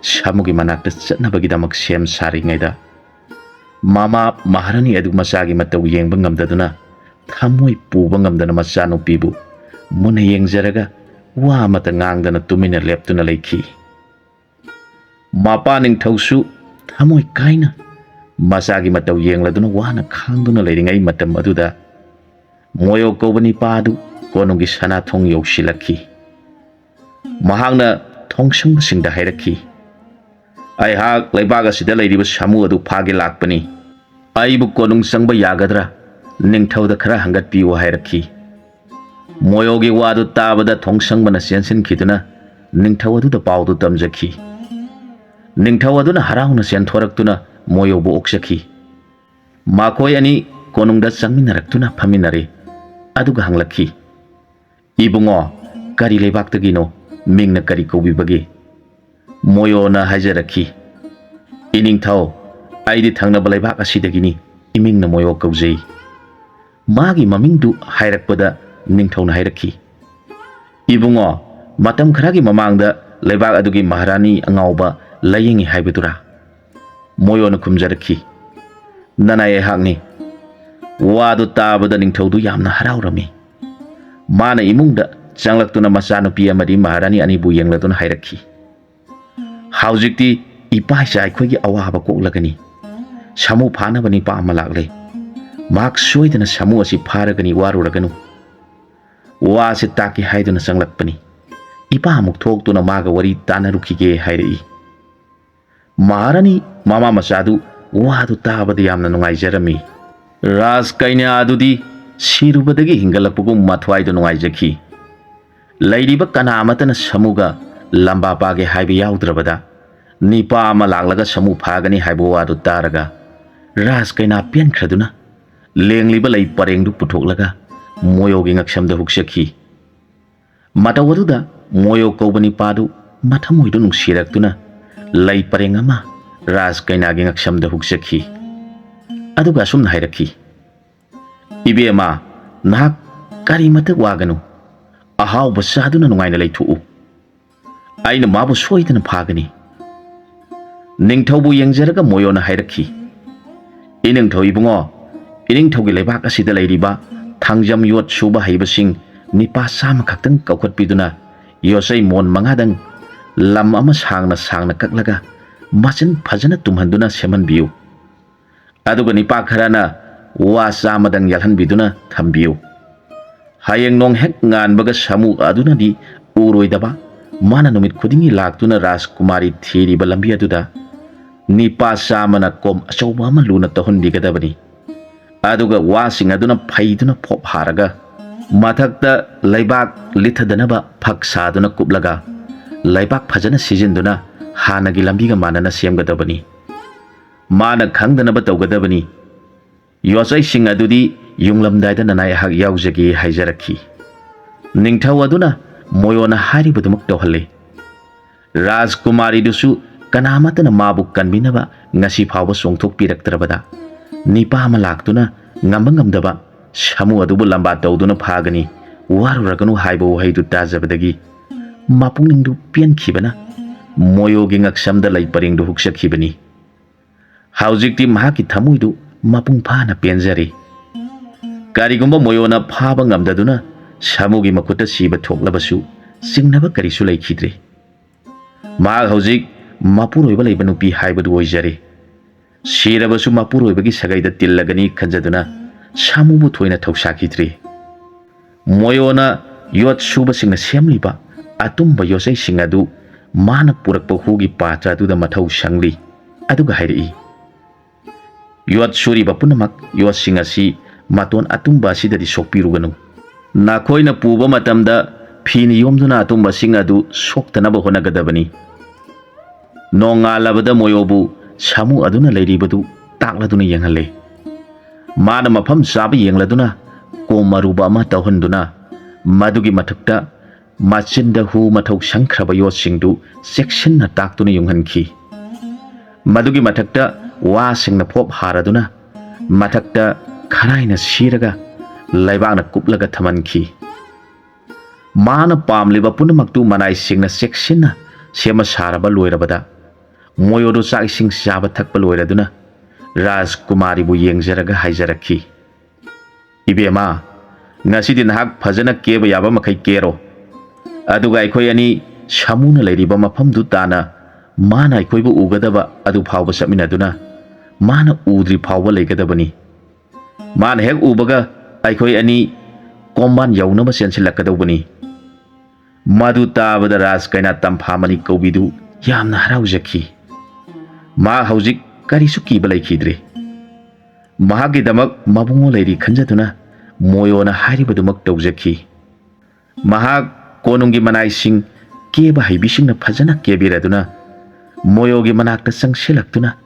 ꯁꯥꯃꯨꯒꯤ ꯃꯅꯥꯛꯇ ꯆꯠꯅꯕꯒꯤꯗꯃꯛ ꯁꯦꯝ ꯁꯥꯔꯤꯉꯩꯗ, ꯃꯃꯥ ꯃꯍꯥꯔꯥꯅꯤ ꯑꯗꯨ ꯃꯆꯥꯒꯤ ꯃꯇꯧ ꯌꯦꯡꯕ ꯉꯝꯗꯗꯨꯅ, ꯊꯃꯣꯏ ꯄꯨꯕ ꯉꯝꯗꯅ ꯃꯆꯥꯅꯨꯄꯤꯕꯨ ꯃꯨꯟꯅ ꯌꯦꯡꯖꯔꯒ ꯋꯥ ꯑꯃꯠꯇ ꯉꯥꯡꯗꯅ ꯇꯨꯃꯤꯟꯅ ꯂꯦꯞꯇꯨꯅ ꯂꯩꯈꯤ꯫ ꯃꯄꯥ ꯅꯤꯡꯊꯧꯁꯨ ꯊꯃꯣꯏ ꯀꯥꯏꯅ ꯃꯆꯥꯒꯤ ꯃꯇꯧ ꯌꯦꯡꯂꯗꯨꯅ ꯋꯥꯅ ꯈꯥꯡꯗꯨꯅ ꯂꯩꯔꯤꯉꯩ ꯃꯇꯝ ꯑꯗꯨꯗ, ꯃꯣꯌꯣ ꯀꯧꯕ ꯅꯤꯄꯥ ꯑꯗꯨ ꯀꯣꯅꯨꯡꯒꯤ ꯁꯅꯥꯊꯣꯡ ꯌꯧꯁꯤꯜꯂꯛꯈꯤ꯫ ꯃꯍꯥꯛꯅ ꯊꯣꯡꯁꯪꯕꯁꯤꯡꯗ ꯍꯥꯏꯔꯛꯈꯤ, "ꯑꯩꯍꯥꯛ ꯂꯩꯕꯥꯛ ꯑꯁꯤꯗ ꯂꯩꯔꯤꯕ ꯁꯥꯃꯨ ꯑꯗꯨ ꯐꯥꯒꯦ ꯂꯥꯛꯄꯅꯤ꯫ ꯑꯩꯕꯨ ꯀꯣꯅꯨꯡ ꯆꯪꯕ ꯌꯥꯒꯗ꯭ꯔꯥ? ꯅꯤꯡꯊꯧꯗ ꯈꯔ ꯍꯪꯒꯠꯄꯤꯌꯨ" ꯍꯥꯏꯔꯛꯈꯤ꯫ ꯃꯣꯌꯣꯒꯤ ꯋꯥꯗꯨ ꯇꯥꯕꯗ ꯊꯣꯡꯁꯪꯕꯅ ꯆꯦꯟꯁꯤꯟꯈꯤꯗꯨꯅ ꯅꯤꯡꯊꯧ ꯑꯗꯨꯗ ꯄꯥꯎꯗꯨ ꯇꯝꯖꯈꯤ꯫ ꯅꯤꯡꯊꯧ ꯑꯗꯨꯅ ꯍꯔꯥꯎꯅ ꯆꯦꯟꯊꯣꯔꯛꯇꯨꯅ ꯃꯣꯌꯣꯕꯨ ꯑꯣꯛꯆꯈꯤ꯫ ꯃꯈꯣꯏ ꯑꯅꯤ ꯀꯣꯅꯨꯡꯗ ꯆꯪꯃꯤꯟꯅꯔꯛꯇꯨꯅ ꯐꯝꯃꯤꯟꯅꯔꯦ꯫ ꯑꯗꯨꯒ ꯍꯪꯂꯛꯈꯤ, "ꯏꯕꯨꯡꯉꯣ, ꯀꯔꯤ ꯂꯩꯕꯥꯛꯇꯒꯤꯅꯣ? ꯃꯤꯡꯅ ꯀꯔꯤ ꯀꯧꯕꯤꯕꯒꯦ?" ꯃꯣꯌꯣꯅ ꯍꯥꯏꯖꯔꯛꯈꯤ, "ꯏꯅꯤꯡꯊꯧ, ꯑꯩꯗꯤ ꯊꯪꯅꯕ ꯂꯩꯕꯥꯛ ꯑꯁꯤꯗꯒꯤꯅꯤ꯫ ꯏꯃꯤꯡꯅ ꯃꯣꯌꯣ ꯀꯧꯖꯩ꯫" ꯃꯥꯒꯤ ꯃꯃꯤꯡꯗꯨ ꯍꯥꯏꯔꯛꯄꯗ ꯅꯤꯡꯊꯧꯅ ꯍꯥꯏꯔꯛꯈꯤ, "ꯏꯕꯨꯡꯉꯣ, ꯃꯇꯝ ꯈꯔꯒꯤ ꯃꯃꯥꯡꯗ ꯂꯩꯕꯥꯛ ꯑꯗꯨꯒꯤ ꯃꯍꯥꯔꯥꯅꯤ ꯑꯉꯥꯎꯕ ꯂꯥꯌꯦꯡꯉꯤ ꯍꯥꯏꯕꯗꯨꯔꯥ?" ꯃꯣꯌꯣꯅ ꯈꯨꯝꯖꯔꯛꯈꯤ, "ꯅꯅꯥꯏ ꯑꯩꯍꯥꯛꯅꯤ꯫" ꯋꯥꯗꯨ ꯇꯥꯕꯗ ꯅꯤꯡꯊꯧꯗꯨ ꯌꯥꯝꯅ ꯍꯔꯥꯎꯔꯝꯃꯤ꯫ ꯃꯥꯅ ꯏꯃꯨꯡꯗ ꯆꯪꯂꯛꯇꯨꯅ ꯃꯆꯥꯅꯨꯄꯤ ꯑꯃꯗꯤ ꯃꯍꯥꯔꯥꯅꯤ ꯑꯅꯤꯕꯨ ꯌꯦꯡꯂꯗꯨꯅ ꯍꯥꯏꯔꯛꯈꯤ, "ꯍꯧꯖꯤꯛꯇꯤ ꯏꯄꯥ ꯏꯆꯥ ꯑꯩꯈꯣꯏꯒꯤ ꯑꯋꯥꯕ ꯀꯣꯛꯂꯒꯅꯤ꯫ ꯁꯥꯃꯨ ꯐꯥꯅꯕ ꯅꯤꯄꯥ ꯑꯃ ꯂꯥꯛꯂꯦ꯫ ꯃꯍꯥꯛ ꯁꯣꯏꯗꯅ ꯁꯥꯃꯨ ꯑꯁꯤ ꯐꯥꯔꯒꯅꯤ, ꯋꯥꯔꯨꯔꯒꯅꯨ꯫" ꯋꯥꯁꯦ ꯇꯥꯛꯀꯦ ꯍꯥꯏꯗꯨꯅ ꯆꯪꯂꯛꯄꯅꯤ꯫ ꯏꯄꯥ ꯑꯃꯨꯛ ꯊꯣꯛꯇꯨꯅ ꯃꯥꯒ ꯋꯥꯔꯤ ꯇꯥꯟꯅꯔꯨꯈꯤꯒꯦ ꯍꯥꯏꯔꯛꯏ꯫ ꯃꯍꯥꯔꯥꯅꯤ ꯃꯃꯥ ꯃꯆꯥꯗꯨ ꯋꯥꯗꯨ ꯇꯥꯕꯗ ꯌꯥꯝꯅ ꯅꯨꯡꯉꯥꯏꯖꯔꯝꯃꯤ꯫ ꯔꯥꯖ ꯀꯩꯅꯥ ꯑꯗꯨꯗꯤ ꯁꯤꯔꯨꯕꯗꯒꯤ ꯍꯤꯡꯒꯠꯂꯛꯄꯒꯨꯝ ꯃꯊ꯭ꯋꯥꯏꯗ ꯅꯨꯡꯉꯥꯏꯖꯈꯤ꯫ ꯂꯩꯔꯤꯕ ꯀꯅꯥ ꯑꯃꯠꯇꯅ ꯁꯥꯃꯨꯒ ꯂꯝꯕꯥ ꯄꯥꯒꯦ ꯍꯥꯏꯕ ꯌꯥꯎꯗ꯭ꯔꯕꯗ, ꯅꯤꯄꯥ ꯑꯃ ꯂꯥꯛꯂꯒ ꯁꯥꯃꯨ ꯐꯥꯒꯅꯤ ꯍꯥꯏꯕ ꯋꯥꯗꯨ ꯇꯥꯔꯒ ꯔꯥꯖ ꯀꯩꯅꯥ ꯄꯦꯟꯈ꯭ꯔꯗꯨꯅ ꯂꯦꯡꯂꯤꯕ ꯂꯩ ꯄꯔꯦꯡꯗꯨ ꯄꯨꯊꯣꯛꯂꯒ ꯃꯣꯌꯣꯒꯤ ꯉꯛꯁꯝꯗ ꯍꯨꯛꯆꯈꯤ꯫ ꯃꯇꯧ ꯑꯗꯨꯗ ꯃꯣꯌꯣ ꯀꯧꯕ ꯅꯤꯄꯥꯗꯨ ꯃꯊꯃꯣꯏꯗꯨ ꯅꯨꯡꯁꯤꯔꯛꯇꯨꯅ ꯂꯩ ꯄꯔꯦꯡ ꯑꯃ ꯔꯥꯖ ꯀꯩꯅꯥꯒꯤ ꯉꯛꯁꯝꯗ ꯍꯨꯛꯆꯈꯤ꯫ ꯑꯗꯨꯒ ꯑꯁꯨꯝꯅ ꯍꯥꯏꯔꯛꯈꯤ, "ꯏꯕꯦꯝꯃ, ꯅꯍꯥꯛ ꯀꯔꯤꯃꯇ ꯋꯥꯒꯅꯨ꯫ ꯑꯍꯥꯎꯕ ꯆꯥꯗꯨꯅ ꯅꯨꯡꯉꯥꯏꯅ ꯂꯩꯊꯣꯛꯎ꯫ ꯑꯩꯅ ꯃꯥꯕꯨ ꯁꯣꯏꯗꯅ ꯐꯥꯒꯅꯤ꯫" ꯅꯤꯡꯊꯧꯕꯨ ꯌꯦꯡꯖꯔꯒ ꯃꯣꯌꯣꯅ ꯍꯥꯏꯔꯛꯈꯤ, "ꯏꯅꯤꯡꯊꯧ ꯏꯕꯨꯡꯉꯣ, ꯏꯅꯤꯡꯊꯧꯒꯤ ꯂꯩꯕꯥꯛ ꯑꯁꯤꯗ ꯂꯩꯔꯤꯕ ꯊꯥꯡꯖꯝ ꯌꯣꯠ ꯁꯨꯕ ꯍꯩꯕꯁꯤꯡ ꯅꯤꯄꯥ ꯆꯥꯝꯃ ꯈꯛꯇꯪ ꯀꯧꯈꯠꯄꯤꯗꯨꯅ ꯌꯣꯠꯆꯩ ꯃꯣꯟ ꯃꯉꯥꯗꯪ ꯂꯝ ꯑꯃ ꯁꯥꯡꯅ ꯁꯥꯡꯅ ꯀꯛꯂꯒ ꯃꯆꯤꯟ ꯐꯖꯅ ꯇꯨꯝꯍꯟꯗꯨꯅ ꯁꯦꯝꯍꯟꯕꯤꯌꯨ꯫ ꯑꯗꯨꯒ ꯅꯤꯄꯥ ꯈꯔꯅ ꯋꯥ ꯆꯥꯝꯃꯗꯪ ꯌꯥꯜꯍꯟꯕꯤꯗꯨꯅ ꯊꯝꯕꯤꯌꯨ꯫ ꯍꯌꯦꯡ ꯅꯣꯡ ꯍꯦꯛ ꯉꯥꯟꯕꯒ ꯁꯥꯃꯨ ꯑꯗꯨꯅꯗꯤ ꯎꯔꯣꯏꯗꯕ, ꯃꯥꯅ ꯅꯨꯃꯤꯠ ꯈꯨꯗꯤꯡꯒꯤ ꯂꯥꯛꯇꯨꯅ ꯔꯥꯖꯀꯨꯃꯥꯔꯤ ꯊꯤꯔꯤꯕ ꯂꯝꯕꯤ ꯑꯗꯨꯗ ꯅꯤꯄꯥ ꯆꯥꯝꯃꯅ ꯀꯣꯝ ꯑꯆꯧꯕ ꯑꯃ ꯂꯨꯅ ꯇꯧꯍꯟꯕꯤꯒꯗꯕꯅꯤ꯫ ꯑꯗꯨꯒ ꯋꯥꯁꯤꯡ ꯑꯗꯨꯅ ꯐꯩꯗꯨꯅ ꯐꯣꯞ ꯍꯥꯔꯒ ꯃꯊꯛꯇ ꯂꯩꯕꯥꯛ ꯂꯤꯠꯊꯗꯅꯕ ꯐꯛ ꯁꯥꯗꯨꯅ ꯀꯨꯞꯂꯒ, ꯂꯩꯕꯥꯛ ꯐꯖꯅ ꯁꯤꯖꯤꯟꯗꯨꯅ ꯍꯥꯟꯅꯒꯤ ꯂꯝꯕꯤꯒ ꯃꯥꯟꯅꯅ ꯁꯦꯝꯒꯗꯕꯅꯤ꯫ ꯃꯥꯅ ꯈꯪꯗꯅꯕ ꯇꯧꯒꯗꯕꯅꯤ꯫ ꯌꯣꯠꯆꯩꯁꯤꯡ ꯑꯗꯨꯗꯤ ꯌꯨꯡꯂꯝꯗꯥꯏꯗ ꯅꯅꯥꯏ ꯑꯩꯍꯥꯛ ꯌꯥꯎꯖꯒꯦ ꯍꯥꯏꯖꯔꯛꯈꯤ꯫ ꯅꯤꯡꯊꯧ ꯑꯗꯨꯅ ꯃꯣꯌꯣꯅ ꯍꯥꯏꯔꯤꯕꯗꯨꯃꯛ ꯇꯧꯍꯜꯂꯦ꯫ ꯔꯥꯖꯀꯨꯃꯥꯔꯤꯗꯨꯁꯨ ꯀꯅꯥꯃꯠꯇꯅ ꯃꯥꯕꯨ ꯀꯟꯕꯤꯅꯕ ꯉꯁꯤ ꯐꯥꯎꯕ ꯆꯣꯡꯊꯣꯛꯄꯤꯔꯛꯇ꯭ꯔꯕꯗ, ꯅꯤꯄꯥ ꯑꯃ ꯂꯥꯛꯇꯨꯅ ꯉꯝꯕ ꯉꯝꯗꯕ ꯁꯥꯃꯨ ꯑꯗꯨꯕꯨ ꯂꯝꯕꯥ ꯇꯧꯗꯨꯅ ꯐꯥꯒꯅꯤ, ꯋꯥꯔꯨꯔꯒꯅꯨ ꯍꯥꯏꯕ ꯋꯥꯍꯩꯗꯨ ꯇꯥꯖꯕꯗꯒꯤ ꯃꯄꯨꯛꯅꯤꯡꯗꯨ ꯄꯦꯟꯈꯤꯕꯅ ꯃꯣꯌꯣꯒꯤ ꯉꯛꯁꯝꯗ ꯂꯩ ꯄꯔꯦꯡꯗꯨ ꯍꯨꯛꯆꯈꯤꯕꯅꯤ꯫ ꯍꯧꯖꯤꯛꯇꯤ ꯃꯍꯥꯛꯀꯤ ꯊꯃꯣꯏꯗꯨ ꯃꯄꯨꯡ ꯐꯥꯅ ꯄꯦꯟꯖꯔꯦ꯫ ꯀꯔꯤꯒꯨꯝꯕ ꯃꯣꯌꯣꯅ ꯐꯥꯕ ꯉꯝꯗꯗꯨꯅ ꯁꯥꯃꯨꯒꯤ ꯃꯈꯨꯠꯇ ꯁꯤꯕ ꯊꯣꯛꯂꯕꯁꯨ, ꯆꯤꯡꯅꯕ ꯀꯔꯤꯁꯨ ꯂꯩꯈꯤꯗ꯭ꯔꯦ꯫ ꯃꯍꯥꯛ ꯍꯧꯖꯤꯛ ꯃꯄꯨꯔꯣꯏꯕ ꯂꯩꯕ ꯅꯨꯄꯤ ꯍꯥꯏꯕꯗꯨ ꯑꯣꯏꯖꯔꯦ꯫ ꯁꯤꯔꯕꯁꯨ ꯃꯄꯨꯔꯣꯏꯕꯒꯤ ꯁꯥꯒꯩꯗ ꯇꯤꯜꯂꯒꯅꯤ ꯈꯟꯖꯗꯨꯅ ꯁꯥꯃꯨꯕꯨ ꯊꯣꯏꯅ ꯊꯧꯁꯥꯈꯤꯗ꯭ꯔꯦ꯫ ꯃꯣꯌꯣꯅ ꯌꯣꯠ ꯁꯨꯕꯁꯤꯡꯅ ꯁꯦꯝꯂꯤꯕ ꯑꯇꯨꯝꯕ ꯌꯣꯠꯆꯩꯁꯤꯡ ꯑꯗꯨ ꯃꯥꯅ ꯄꯨꯔꯛꯄ ꯍꯨꯒꯤ ꯄꯥꯇ꯭ꯔ ꯑꯗꯨꯗ ꯃꯊꯧ ꯁꯪꯂꯤ, ꯑꯗꯨꯒ ꯍꯥꯏꯔꯛꯏ, "ꯌꯣꯠ ꯁꯨꯔꯤꯕ ꯄꯨꯝꯅꯃꯛ ꯌꯣꯠꯁꯤꯡ ꯑꯁꯤ ꯃꯇꯣꯟ ꯑꯇꯨꯝꯕ ꯑꯁꯤꯗꯗꯤ ꯁꯣꯛꯄꯤꯔꯨꯒꯅꯨ꯫ ꯅꯈꯣꯏꯅ ꯄꯨꯕ ꯃꯇꯝꯗ ꯐꯤꯅ ꯌꯣꯝꯗꯨꯅ ꯑꯇꯨꯝꯕꯁꯤꯡ ꯑꯗꯨ ꯁꯣꯛꯇꯅꯕ ꯍꯣꯠꯅꯒꯗꯕꯅꯤ꯫" ꯅꯣꯡꯉꯥꯜꯂꯕꯗ ꯃꯣꯌꯣꯕꯨ ꯁꯥꯃꯨ ꯑꯗꯨꯅ ꯂꯩꯔꯤꯕꯗꯨ ꯇꯥꯛꯂꯗꯨꯅ ꯌꯦꯡꯍꯜꯂꯦ꯫ ꯃꯥꯅ ꯃꯐꯝ ꯆꯥꯕ ꯌꯦꯡꯂꯗꯨꯅ ꯀꯣꯝ ꯑꯔꯨꯕ ꯑꯃ ꯇꯧꯍꯟꯗꯨꯅ, ꯃꯗꯨꯒꯤ ꯃꯊꯛꯇ ꯃꯆꯤꯟꯗ ꯍꯨ ꯃꯊꯧ ꯁꯪꯈ꯭ꯔꯕ ꯌꯣꯠꯁꯤꯡꯗꯨ ꯆꯦꯛꯁꯤꯟꯅ ꯇꯥꯛꯇꯨꯅ ꯌꯨꯡꯍꯟꯈꯤ꯫ ꯃꯗꯨꯒꯤ ꯃꯊꯛꯇ ꯋꯥꯁꯤꯡꯅ ꯐꯣꯞ ꯍꯥꯔꯗꯨꯅ, ꯃꯊꯛꯇ ꯈꯔꯥꯏꯅ ꯁꯤꯔꯒ ꯂꯩꯕꯥꯛꯅ ꯀꯨꯞꯂꯒ ꯊꯝꯍꯟꯈꯤ꯫ ꯃꯥꯅ ꯄꯥꯝꯂꯤꯕ ꯄꯨꯝꯅꯃꯛꯇꯨ ꯃꯅꯥꯏꯁꯤꯡꯅ ꯆꯦꯛꯁꯤꯟꯅ ꯁꯦꯝꯕ ꯁꯥꯔꯕ ꯂꯣꯏꯔꯕꯗ, ꯃꯣꯌꯣꯗꯨ ꯆꯥꯛ ꯏꯁꯤꯡ ꯆꯥꯕ ꯊꯛꯄ ꯂꯣꯏꯔꯗꯨꯅ ꯔꯥꯖꯀꯨꯃꯥꯔꯤꯕꯨ ꯌꯦꯡꯖꯔꯒ ꯍꯥꯏꯖꯔꯛꯈꯤ, "ꯏꯕꯦꯝꯃ, ꯉꯁꯤꯗꯤ ꯅꯍꯥꯛ ꯐꯖꯅ ꯀꯦꯕ ꯌꯥꯕ ꯃꯈꯩ ꯀꯦꯔꯣ꯫ ꯑꯗꯨꯒ ꯑꯩꯈꯣꯏ ꯑꯅꯤ ꯁꯥꯃꯨꯅ ꯂꯩꯔꯤꯕ ꯃꯐꯝꯗꯨ ꯇꯥꯅ ꯃꯥꯅ ꯑꯩꯈꯣꯏꯕꯨ ꯎꯒꯗꯕ ꯑꯗꯨ ꯐꯥꯎꯕ ꯆꯠꯃꯤꯟꯅꯗꯨꯅ, ꯃꯥꯅ ꯎꯗ꯭ꯔꯤ ꯐꯥꯎꯕ ꯂꯩꯒꯗꯕꯅꯤ꯫ ꯃꯥꯅ ꯍꯦꯛ ꯎꯕꯒ ꯑꯩꯈꯣꯏ ꯑꯅꯤ ꯀꯣꯝꯕꯥꯟ ꯌꯧꯅꯕ ꯆꯦꯟꯁꯤꯜꯂꯛꯀꯗꯧꯕꯅꯤ꯫" ꯃꯗꯨ ꯇꯥꯕꯗ ꯔꯥꯖ ꯀꯩꯅꯥ ꯇꯝꯐꯥꯃꯅꯤ ꯀꯧꯕꯤꯗꯨ ꯌꯥꯝꯅ ꯍꯔꯥꯎꯖꯈꯤ꯫ ꯃꯍꯥꯛ ꯍꯧꯖꯤꯛ ꯀꯔꯤꯁꯨ ꯀꯤꯕ ꯂꯩꯈꯤꯗ꯭ꯔꯦ꯫ ꯃꯍꯥꯛꯀꯤꯗꯃꯛ ꯃꯕꯨꯡꯉꯣ ꯂꯩꯔꯤ ꯈꯟꯖꯗꯨꯅ ꯃꯣꯌꯣꯅ ꯍꯥꯏꯔꯤꯕꯗꯨꯃꯛ ꯇꯧꯖꯈꯤ꯫ ꯃꯍꯥꯛ ꯀꯣꯅꯨꯡꯒꯤ ꯃꯅꯥꯏꯁꯤꯡ ꯀꯦꯕ ꯍꯩꯕꯤꯁꯤꯡꯅ ꯐꯖꯅ ꯀꯦꯕꯤꯔꯗꯨꯅ ꯃꯣꯌꯣꯒꯤ ꯃꯅꯥꯛꯇ ꯆꯪꯁꯤꯜꯂꯛꯇꯨꯅ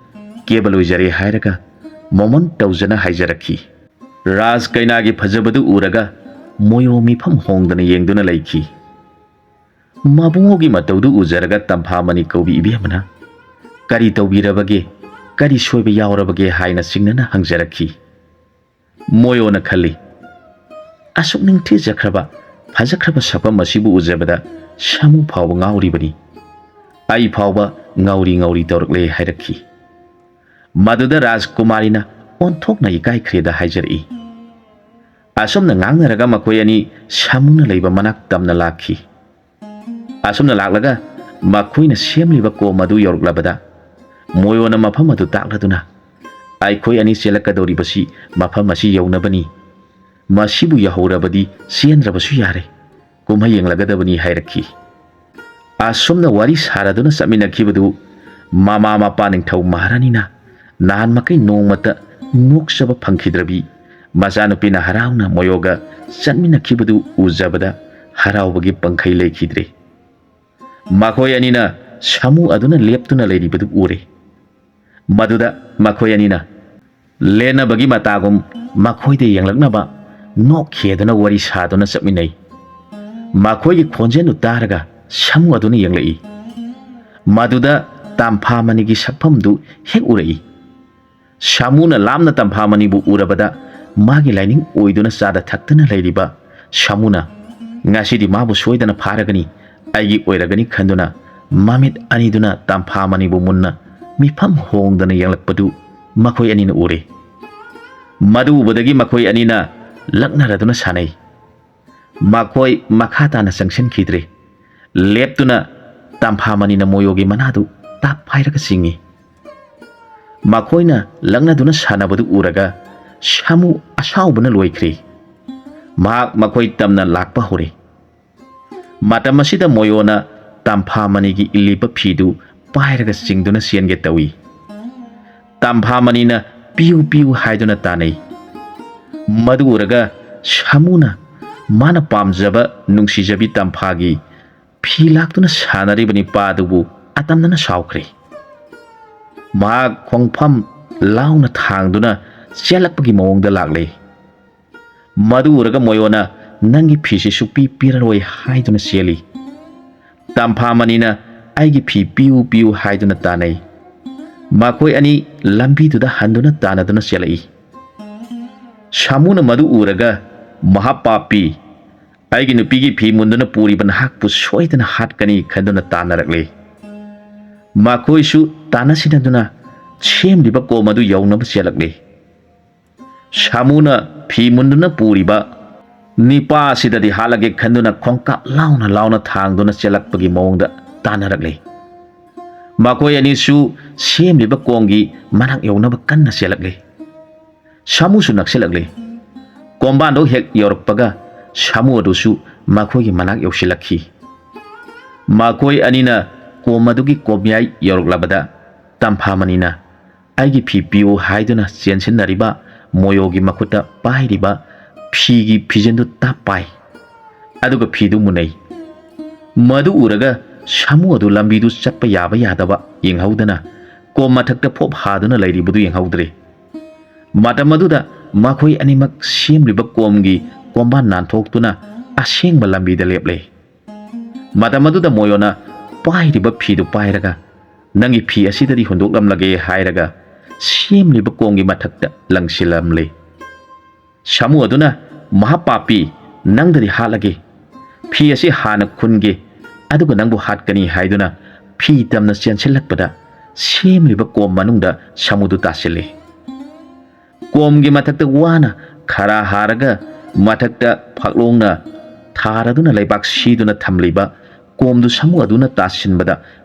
ꯀꯦꯕ ꯂꯣꯏꯖꯔꯦ ꯍꯥꯏꯔꯒ ꯃꯣꯃꯣꯟ ꯇꯧꯖꯅ ꯍꯥꯏꯖꯔꯛꯈꯤ꯫ ꯔꯥꯖ ꯀꯩꯅꯥꯒꯤ ꯐꯖꯕꯗꯨ ꯎꯔꯒ ꯃꯣꯌꯣ ꯃꯤꯐꯝ ꯍꯣꯡꯗꯅ ꯌꯦꯡꯗꯨꯅ ꯂꯩꯈꯤ꯫ ꯃꯕꯨꯡꯉꯣꯒꯤ ꯃꯇꯧꯗꯨ ꯎꯖꯔꯒ ꯇꯝꯐꯥꯃꯅꯤ ꯀꯧꯕꯤ ꯏꯕꯦꯝꯃꯅ "ꯀꯔꯤ ꯇꯧꯕꯤꯔꯕꯒꯦ? ꯀꯔꯤ ꯁꯣꯏꯕ ꯌꯥꯎꯔꯕꯒꯦ?" ꯍꯥꯏꯅ ꯆꯤꯡꯅꯅ ꯍꯪꯖꯔꯛꯈꯤ꯫ ꯃꯣꯌꯣꯅ ꯈꯜꯂꯤ, "ꯑꯁꯨꯛ ꯅꯤꯡꯊꯤꯖꯈ꯭ꯔꯕ, ꯐꯖꯈ꯭ꯔꯕ ꯁꯛꯐꯝ ꯑꯁꯤꯕꯨ ꯎꯖꯕꯗ ꯁꯥꯃꯨ ꯐꯥꯎꯕ ꯉꯥꯎꯔꯤꯕꯅꯤ꯫ ꯑꯩ ꯐꯥꯎꯕ ꯉꯥꯎꯔꯤ ꯉꯥꯎꯔꯤ ꯇꯧꯔꯛꯂꯦ" ꯍꯥꯏꯔꯛꯈꯤ꯫ ꯃꯗꯨꯗ ꯔꯥꯖꯀꯨꯃꯥꯔꯤꯅ ꯑꯣꯟꯊꯣꯛꯅ ꯏꯀꯥꯏꯈ꯭ꯔꯦꯗ ꯍꯥꯏꯖꯔꯛꯏ꯫ ꯑꯁꯨꯝꯅ ꯉꯥꯡꯅꯔꯒ ꯃꯈꯣꯏ ꯑꯅꯤ ꯁꯥꯃꯨꯅ ꯂꯩꯕ ꯃꯅꯥꯛ ꯇꯝꯅ ꯂꯥꯛꯈꯤ꯫ ꯑꯁꯨꯝꯅ ꯂꯥꯛꯂꯒ ꯃꯈꯣꯏꯅ ꯁꯦꯝꯂꯤꯕ ꯀꯣꯝ ꯑꯗꯨ ꯌꯧꯔꯛꯂꯕꯗ ꯃꯣꯌꯣꯅ ꯃꯐꯝ ꯑꯗꯨ ꯇꯥꯛꯂꯗꯨꯅ, "ꯑꯩꯈꯣꯏ ꯑꯅꯤ ꯆꯦꯜꯂꯛꯀꯗꯧꯔꯤꯕꯁꯤ ꯃꯐꯝ ꯑꯁꯤ ꯌꯧꯅꯕꯅꯤ꯫ ꯃꯁꯤꯕꯨ ꯌꯧꯍꯧꯔꯕꯗꯤ ꯆꯦꯟꯗ꯭ꯔꯕꯁꯨ ꯌꯥꯔꯦ, ꯀꯨꯝꯍꯩ ꯌꯦꯡꯂꯒꯗꯕꯅꯤ" ꯍꯥꯏꯔꯛꯈꯤ꯫ ꯑꯁꯨꯝꯅ ꯋꯥꯔꯤ ꯁꯥꯔꯗꯨꯅ ꯆꯠꯃꯤꯟꯅꯈꯤꯕꯗꯨ ꯃꯃꯥ ꯃꯄꯥ ꯅꯤꯡꯊꯧ ꯃꯍꯥꯔꯥꯅꯤꯅ ꯅꯍꯥꯟ ꯃꯈꯩ ꯅꯣꯡꯃꯇ ꯅꯣꯛꯆꯕ ꯐꯪꯈꯤꯗ꯭ꯔꯕꯤ ꯃꯆꯥꯅꯨꯄꯤꯅ ꯍꯔꯥꯎꯅ ꯃꯣꯌꯣꯒ ꯆꯠꯃꯤꯟꯅꯈꯤꯕꯗꯨ ꯎꯖꯕꯗ ꯍꯔꯥꯎꯕꯒꯤ ꯄꯪꯈꯩ ꯂꯩꯈꯤꯗ꯭ꯔꯦ꯫ ꯃꯈꯣꯏ ꯑꯅꯤꯅ ꯁꯥꯃꯨ ꯑꯗꯨꯅ ꯂꯦꯞꯇꯨꯅ ꯂꯩꯔꯤꯕꯗꯨ ꯎꯔꯦ꯫ ꯃꯗꯨꯗ ꯃꯈꯣꯏ ꯑꯅꯤꯅ ꯂꯦꯟꯅꯕꯒꯤ ꯃꯇꯥꯒꯨꯝ ꯃꯈꯣꯏꯗ ꯌꯦꯡꯂꯛꯅꯕ ꯅꯣꯛꯈꯤꯗꯨꯅ ꯋꯥꯔꯤ ꯁꯥꯗꯨꯅ ꯆꯠꯃꯤꯟꯅꯩ꯫ ꯃꯈꯣꯏꯒꯤ ꯈꯣꯟꯖꯦꯜꯗꯨ ꯇꯥꯔꯒ ꯁꯥꯃꯨ ꯑꯗꯨꯅ ꯌꯦꯡꯂꯛꯏ꯫ ꯃꯗꯨꯗ ꯇꯝꯐꯥꯃꯅꯤꯒꯤ ꯁꯛꯐꯝꯗꯨ ꯍꯦꯛ ꯎꯔꯛꯏ꯫ ꯁꯥꯃꯨꯅ ꯂꯥꯞꯅ ꯇꯝꯐꯥꯃꯅꯤꯕꯨ ꯎꯔꯕꯗ ꯃꯥꯒꯤ ꯂꯥꯏꯅꯤꯡ ꯑꯣꯏꯗꯨꯅ ꯆꯥꯗ ꯊꯛꯇꯅ ꯂꯩꯔꯤꯕ ꯁꯥꯃꯨꯅ, "ꯉꯁꯤꯗꯤ ꯃꯥꯕꯨ ꯁꯣꯏꯗꯅ ꯐꯥꯔꯒꯅꯤ, ꯑꯩꯒꯤ ꯑꯣꯏꯔꯒꯅꯤ" ꯈꯟꯗꯨꯅ ꯃꯃꯤꯠ ꯑꯅꯤꯗꯨꯅ ꯇꯝꯐꯥꯃꯅꯤꯕꯨ ꯃꯨꯟꯅ ꯃꯤꯐꯝ ꯍꯣꯡꯗꯅ ꯌꯦꯡꯂꯛꯄꯗꯨ ꯃꯈꯣꯏ ꯑꯅꯤꯅ ꯎꯔꯦ꯫ ꯃꯗꯨ ꯎꯕꯗꯒꯤ ꯃꯈꯣꯏ ꯑꯅꯤꯅ ꯂꯛꯅꯔꯗꯨꯅ ꯁꯥꯟꯅꯩ꯫ ꯃꯈꯣꯏ ꯃꯈꯥ ꯇꯥꯅ ꯆꯪꯁꯤꯟꯈꯤꯗ꯭ꯔꯦ꯫ ꯂꯦꯞꯇꯨꯅ ꯇꯝꯐꯥꯃꯅꯤꯅ ꯃꯣꯌꯣꯒꯤ ꯃꯅꯥꯗꯨ ꯇꯥꯞ ꯍꯥꯏꯔꯒ ꯆꯤꯡꯏ꯫ ꯃꯈꯣꯏꯅ ꯂꯛꯅꯗꯨꯅ ꯁꯥꯟꯅꯕꯗꯨ ꯎꯔꯒ ꯁꯥꯃꯨ ꯑꯁꯥꯎꯕꯅ ꯂꯣꯏꯈ꯭ꯔꯦ꯫ ꯃꯍꯥꯛ ꯃꯈꯣꯏ ꯇꯝꯅ ꯂꯥꯛꯄ ꯍꯧꯔꯦ꯫ ꯃꯇꯝ ꯑꯁꯤꯗ ꯃꯣꯌꯣꯅ ꯇꯝꯐꯥꯃꯅꯤꯒꯤ ꯏꯜꯂꯤꯕ ꯐꯤꯗꯨ ꯄꯥꯏꯔꯒ ꯆꯤꯡꯗꯨꯅ ꯆꯦꯟꯒꯦ ꯇꯧꯏ꯫ ꯇꯝꯐꯥꯃꯅꯤꯅ "ꯄꯤꯌꯨ, ꯄꯤꯌꯨ" ꯍꯥꯏꯗꯨꯅ ꯇꯥꯅꯩ꯫ ꯃꯗꯨ ꯎꯔꯒ ꯁꯥꯃꯨꯅ ꯃꯥꯅ ꯄꯥꯝꯖꯕ ꯅꯨꯡꯁꯤꯖꯕꯤ ꯇꯝꯐꯥꯒꯤ ꯐꯤ ꯂꯥꯛꯇꯨꯅ ꯁꯥꯟꯅꯔꯤꯕ ꯅꯤꯄꯥ ꯑꯗꯨꯕꯨ ꯑꯇꯝꯅꯅ ꯁꯥꯎꯈ꯭ꯔꯦ꯫ ꯃꯍꯥꯛ ꯈꯣꯡꯐꯝ ꯂꯥꯎꯅ ꯊꯥꯡꯗꯨꯅ ꯆꯦꯜꯂꯛꯄꯒꯤ ꯃꯑꯣꯡꯗ ꯂꯥꯛꯂꯦ꯫ ꯃꯗꯨ ꯎꯔꯒ ꯃꯣꯌꯣꯅ "ꯅꯪꯒꯤ ꯐꯤꯁꯤ ꯁꯨꯛꯄꯤ ꯄꯤꯔꯔꯣꯏ" ꯍꯥꯏꯗꯨꯅ ꯆꯦꯜꯂꯤ꯫ ꯇꯝꯐꯥꯃꯅꯤꯅ "ꯑꯩꯒꯤ ꯐꯤ ꯄꯤꯌꯨ ꯄꯤꯌꯨ" ꯍꯥꯏꯗꯨꯅ ꯇꯥꯟꯅꯩ꯫ ꯃꯈꯣꯏ ꯑꯅꯤ ꯂꯝꯕꯤꯗꯨꯗ ꯍꯟꯗꯨꯅ ꯇꯥꯟꯅꯗꯨꯅ ꯆꯦꯜꯂꯛꯏ꯫ ꯁꯥꯃꯨꯅ ꯃꯗꯨ ꯎꯔꯒ "ꯃꯍꯥꯄꯥꯄꯤ, ꯑꯩꯒꯤ ꯅꯨꯄꯤꯒꯤ ꯐꯤ ꯃꯨꯟꯗꯨꯅ ꯄꯨꯔꯤꯕ ꯅꯍꯥꯛꯄꯨ ꯁꯣꯏꯗꯅ ꯍꯥꯠꯀꯅꯤ" ꯈꯟꯗꯨꯅ ꯇꯥꯟꯅꯔꯛꯂꯦ꯫ ꯃꯈꯣꯏꯁꯨ ꯇꯥꯟꯅꯁꯤꯟꯅꯗꯨꯅ ꯁꯦꯝꯂꯤꯕ ꯀꯣꯝ ꯑꯗꯨ ꯌꯧꯅꯕ ꯆꯦꯜꯂꯛꯂꯦ꯫ ꯁꯥꯃꯨꯅ ꯐꯤ ꯃꯨꯟꯗꯨꯅ ꯄꯨꯔꯤꯕ ꯅꯤꯄꯥ ꯑꯁꯤꯗꯗꯤ ꯍꯥꯠꯂꯒꯦ ꯈꯟꯗꯨꯅ ꯈꯣꯡꯀꯥꯞ ꯂꯥꯎꯅ ꯂꯥꯎꯅ ꯊꯥꯡꯗꯨꯅ ꯆꯦꯜꯂꯛꯄꯒꯤ ꯃꯑꯣꯡꯗ ꯇꯥꯟꯅꯔꯛꯂꯦ꯫ ꯃꯈꯣꯏ ꯑꯅꯤꯁꯨ ꯁꯦꯝꯂꯤꯕ ꯀꯣꯝꯒꯤ ꯃꯅꯥꯛ ꯌꯧꯅꯕ ꯀꯟꯅ ꯆꯦꯜꯂꯛꯂꯦ꯫ ꯁꯥꯃꯨꯁꯨ ꯅꯛꯁꯤꯜꯂꯛꯂꯦ꯫ ꯀꯣꯝꯕꯥꯟꯗꯣ ꯍꯦꯛ ꯌꯧꯔꯛꯄꯒ ꯁꯥꯃꯨ ꯑꯗꯨꯁꯨ ꯃꯈꯣꯏꯒꯤ ꯃꯅꯥꯛ ꯌꯧꯁꯤꯜꯂꯛꯈꯤ꯫ ꯃꯈꯣꯏ ꯑꯅꯤꯅ ꯀꯣꯝ ꯑꯗꯨꯒꯤ ꯀꯣꯝꯌꯥꯏ ꯌꯧꯔꯛꯂꯕꯗ ꯇꯝꯐꯥꯃꯅꯤꯅ "ꯑꯩꯒꯤ ꯐꯤ ꯄꯤꯌꯨ" ꯍꯥꯏꯗꯨꯅ ꯆꯦꯟꯁꯤꯟꯅꯔꯤꯕ ꯃꯣꯌꯣꯒꯤ ꯃꯈꯨꯠꯇ ꯄꯥꯏꯔꯤꯕ ꯐꯤꯒꯤ ꯐꯤꯖꯤꯟꯗꯨ ꯇꯞ ꯄꯥꯏ꯫ ꯑꯗꯨꯒ ꯐꯤꯗꯨ ꯃꯨꯟꯅꯩ꯫ ꯃꯗꯨ ꯎꯔꯒ ꯁꯥꯃꯨ ꯑꯗꯨ ꯂꯝꯕꯤꯗꯨ ꯆꯠꯄ ꯌꯥꯕ ꯌꯥꯗꯕ ꯌꯦꯡꯍꯧꯗꯅ ꯀꯣꯝ ꯃꯊꯛꯇ ꯐꯣꯞ ꯍꯥꯗꯨꯅ ꯂꯩꯔꯤꯕꯗꯨ ꯌꯦꯡꯍꯧꯗ꯭ꯔꯦ꯫ ꯃꯇꯝ ꯑꯗꯨꯗ ꯃꯈꯣꯏ ꯑꯅꯤꯃꯛ ꯁꯦꯝꯂꯤꯕ ꯀꯣꯝꯒꯤ ꯀꯣꯝꯕꯥꯟ ꯅꯥꯟꯊꯣꯛꯇꯨꯅ ꯑꯁꯦꯡꯕ ꯂꯝꯕꯤꯗ ꯂꯦꯞꯂꯦ꯫ ꯃꯇꯝ ꯑꯗꯨꯗ ꯃꯣꯌꯣꯅ ꯄꯥꯏꯔꯤꯕ ꯐꯤꯗꯨ ꯄꯥꯏꯔꯒ "ꯅꯪꯒꯤ ꯐꯤ ꯑꯁꯤꯗꯗꯤ ꯍꯨꯟꯗꯣꯛꯂꯝꯂꯒꯦ" ꯍꯥꯏꯔꯒ ꯁꯦꯝꯂꯤꯕ ꯀꯣꯝꯒꯤ ꯃꯊꯛꯇ ꯂꯪꯁꯤꯜꯂꯝꯂꯦ꯫ ꯁꯥꯃꯨ ꯑꯗꯨꯅ "ꯃꯍꯥꯄꯥꯄꯤ, ꯅꯪꯗꯗꯤ ꯍꯥꯠꯂꯒꯦ, ꯐꯤ ꯑꯁꯤ ꯍꯥꯟꯅ ꯈꯨꯟꯒꯦ, ꯑꯗꯨꯒ ꯅꯪꯕꯨ ꯍꯥꯠꯀꯅꯤ" ꯍꯥꯏꯗꯨꯅ ꯐꯤ ꯇꯝꯅ ꯆꯦꯟꯁꯤꯜꯂꯛꯄꯗ ꯁꯦꯝꯂꯤꯕ ꯀꯣꯝ ꯃꯅꯨꯡꯗ ꯁꯥꯃꯨꯗꯨ ꯇꯥꯁꯤꯜꯂꯦ꯫ ꯀꯣꯝꯒꯤ ꯃꯊꯛꯇ ꯋꯥꯅ ꯈꯔ ꯍꯥꯔꯒ ꯃꯊꯛꯇ ꯐꯛꯂꯣꯡꯅ ꯊꯥꯔꯗꯨꯅ ꯂꯩꯕꯥꯛ ꯁꯤꯗꯨꯅ ꯊꯝꯂꯤꯕ ꯀꯣꯝꯗꯨ ꯁꯥꯃꯨ ꯑꯗꯨꯅ ꯇꯥꯁꯤꯟꯕꯗ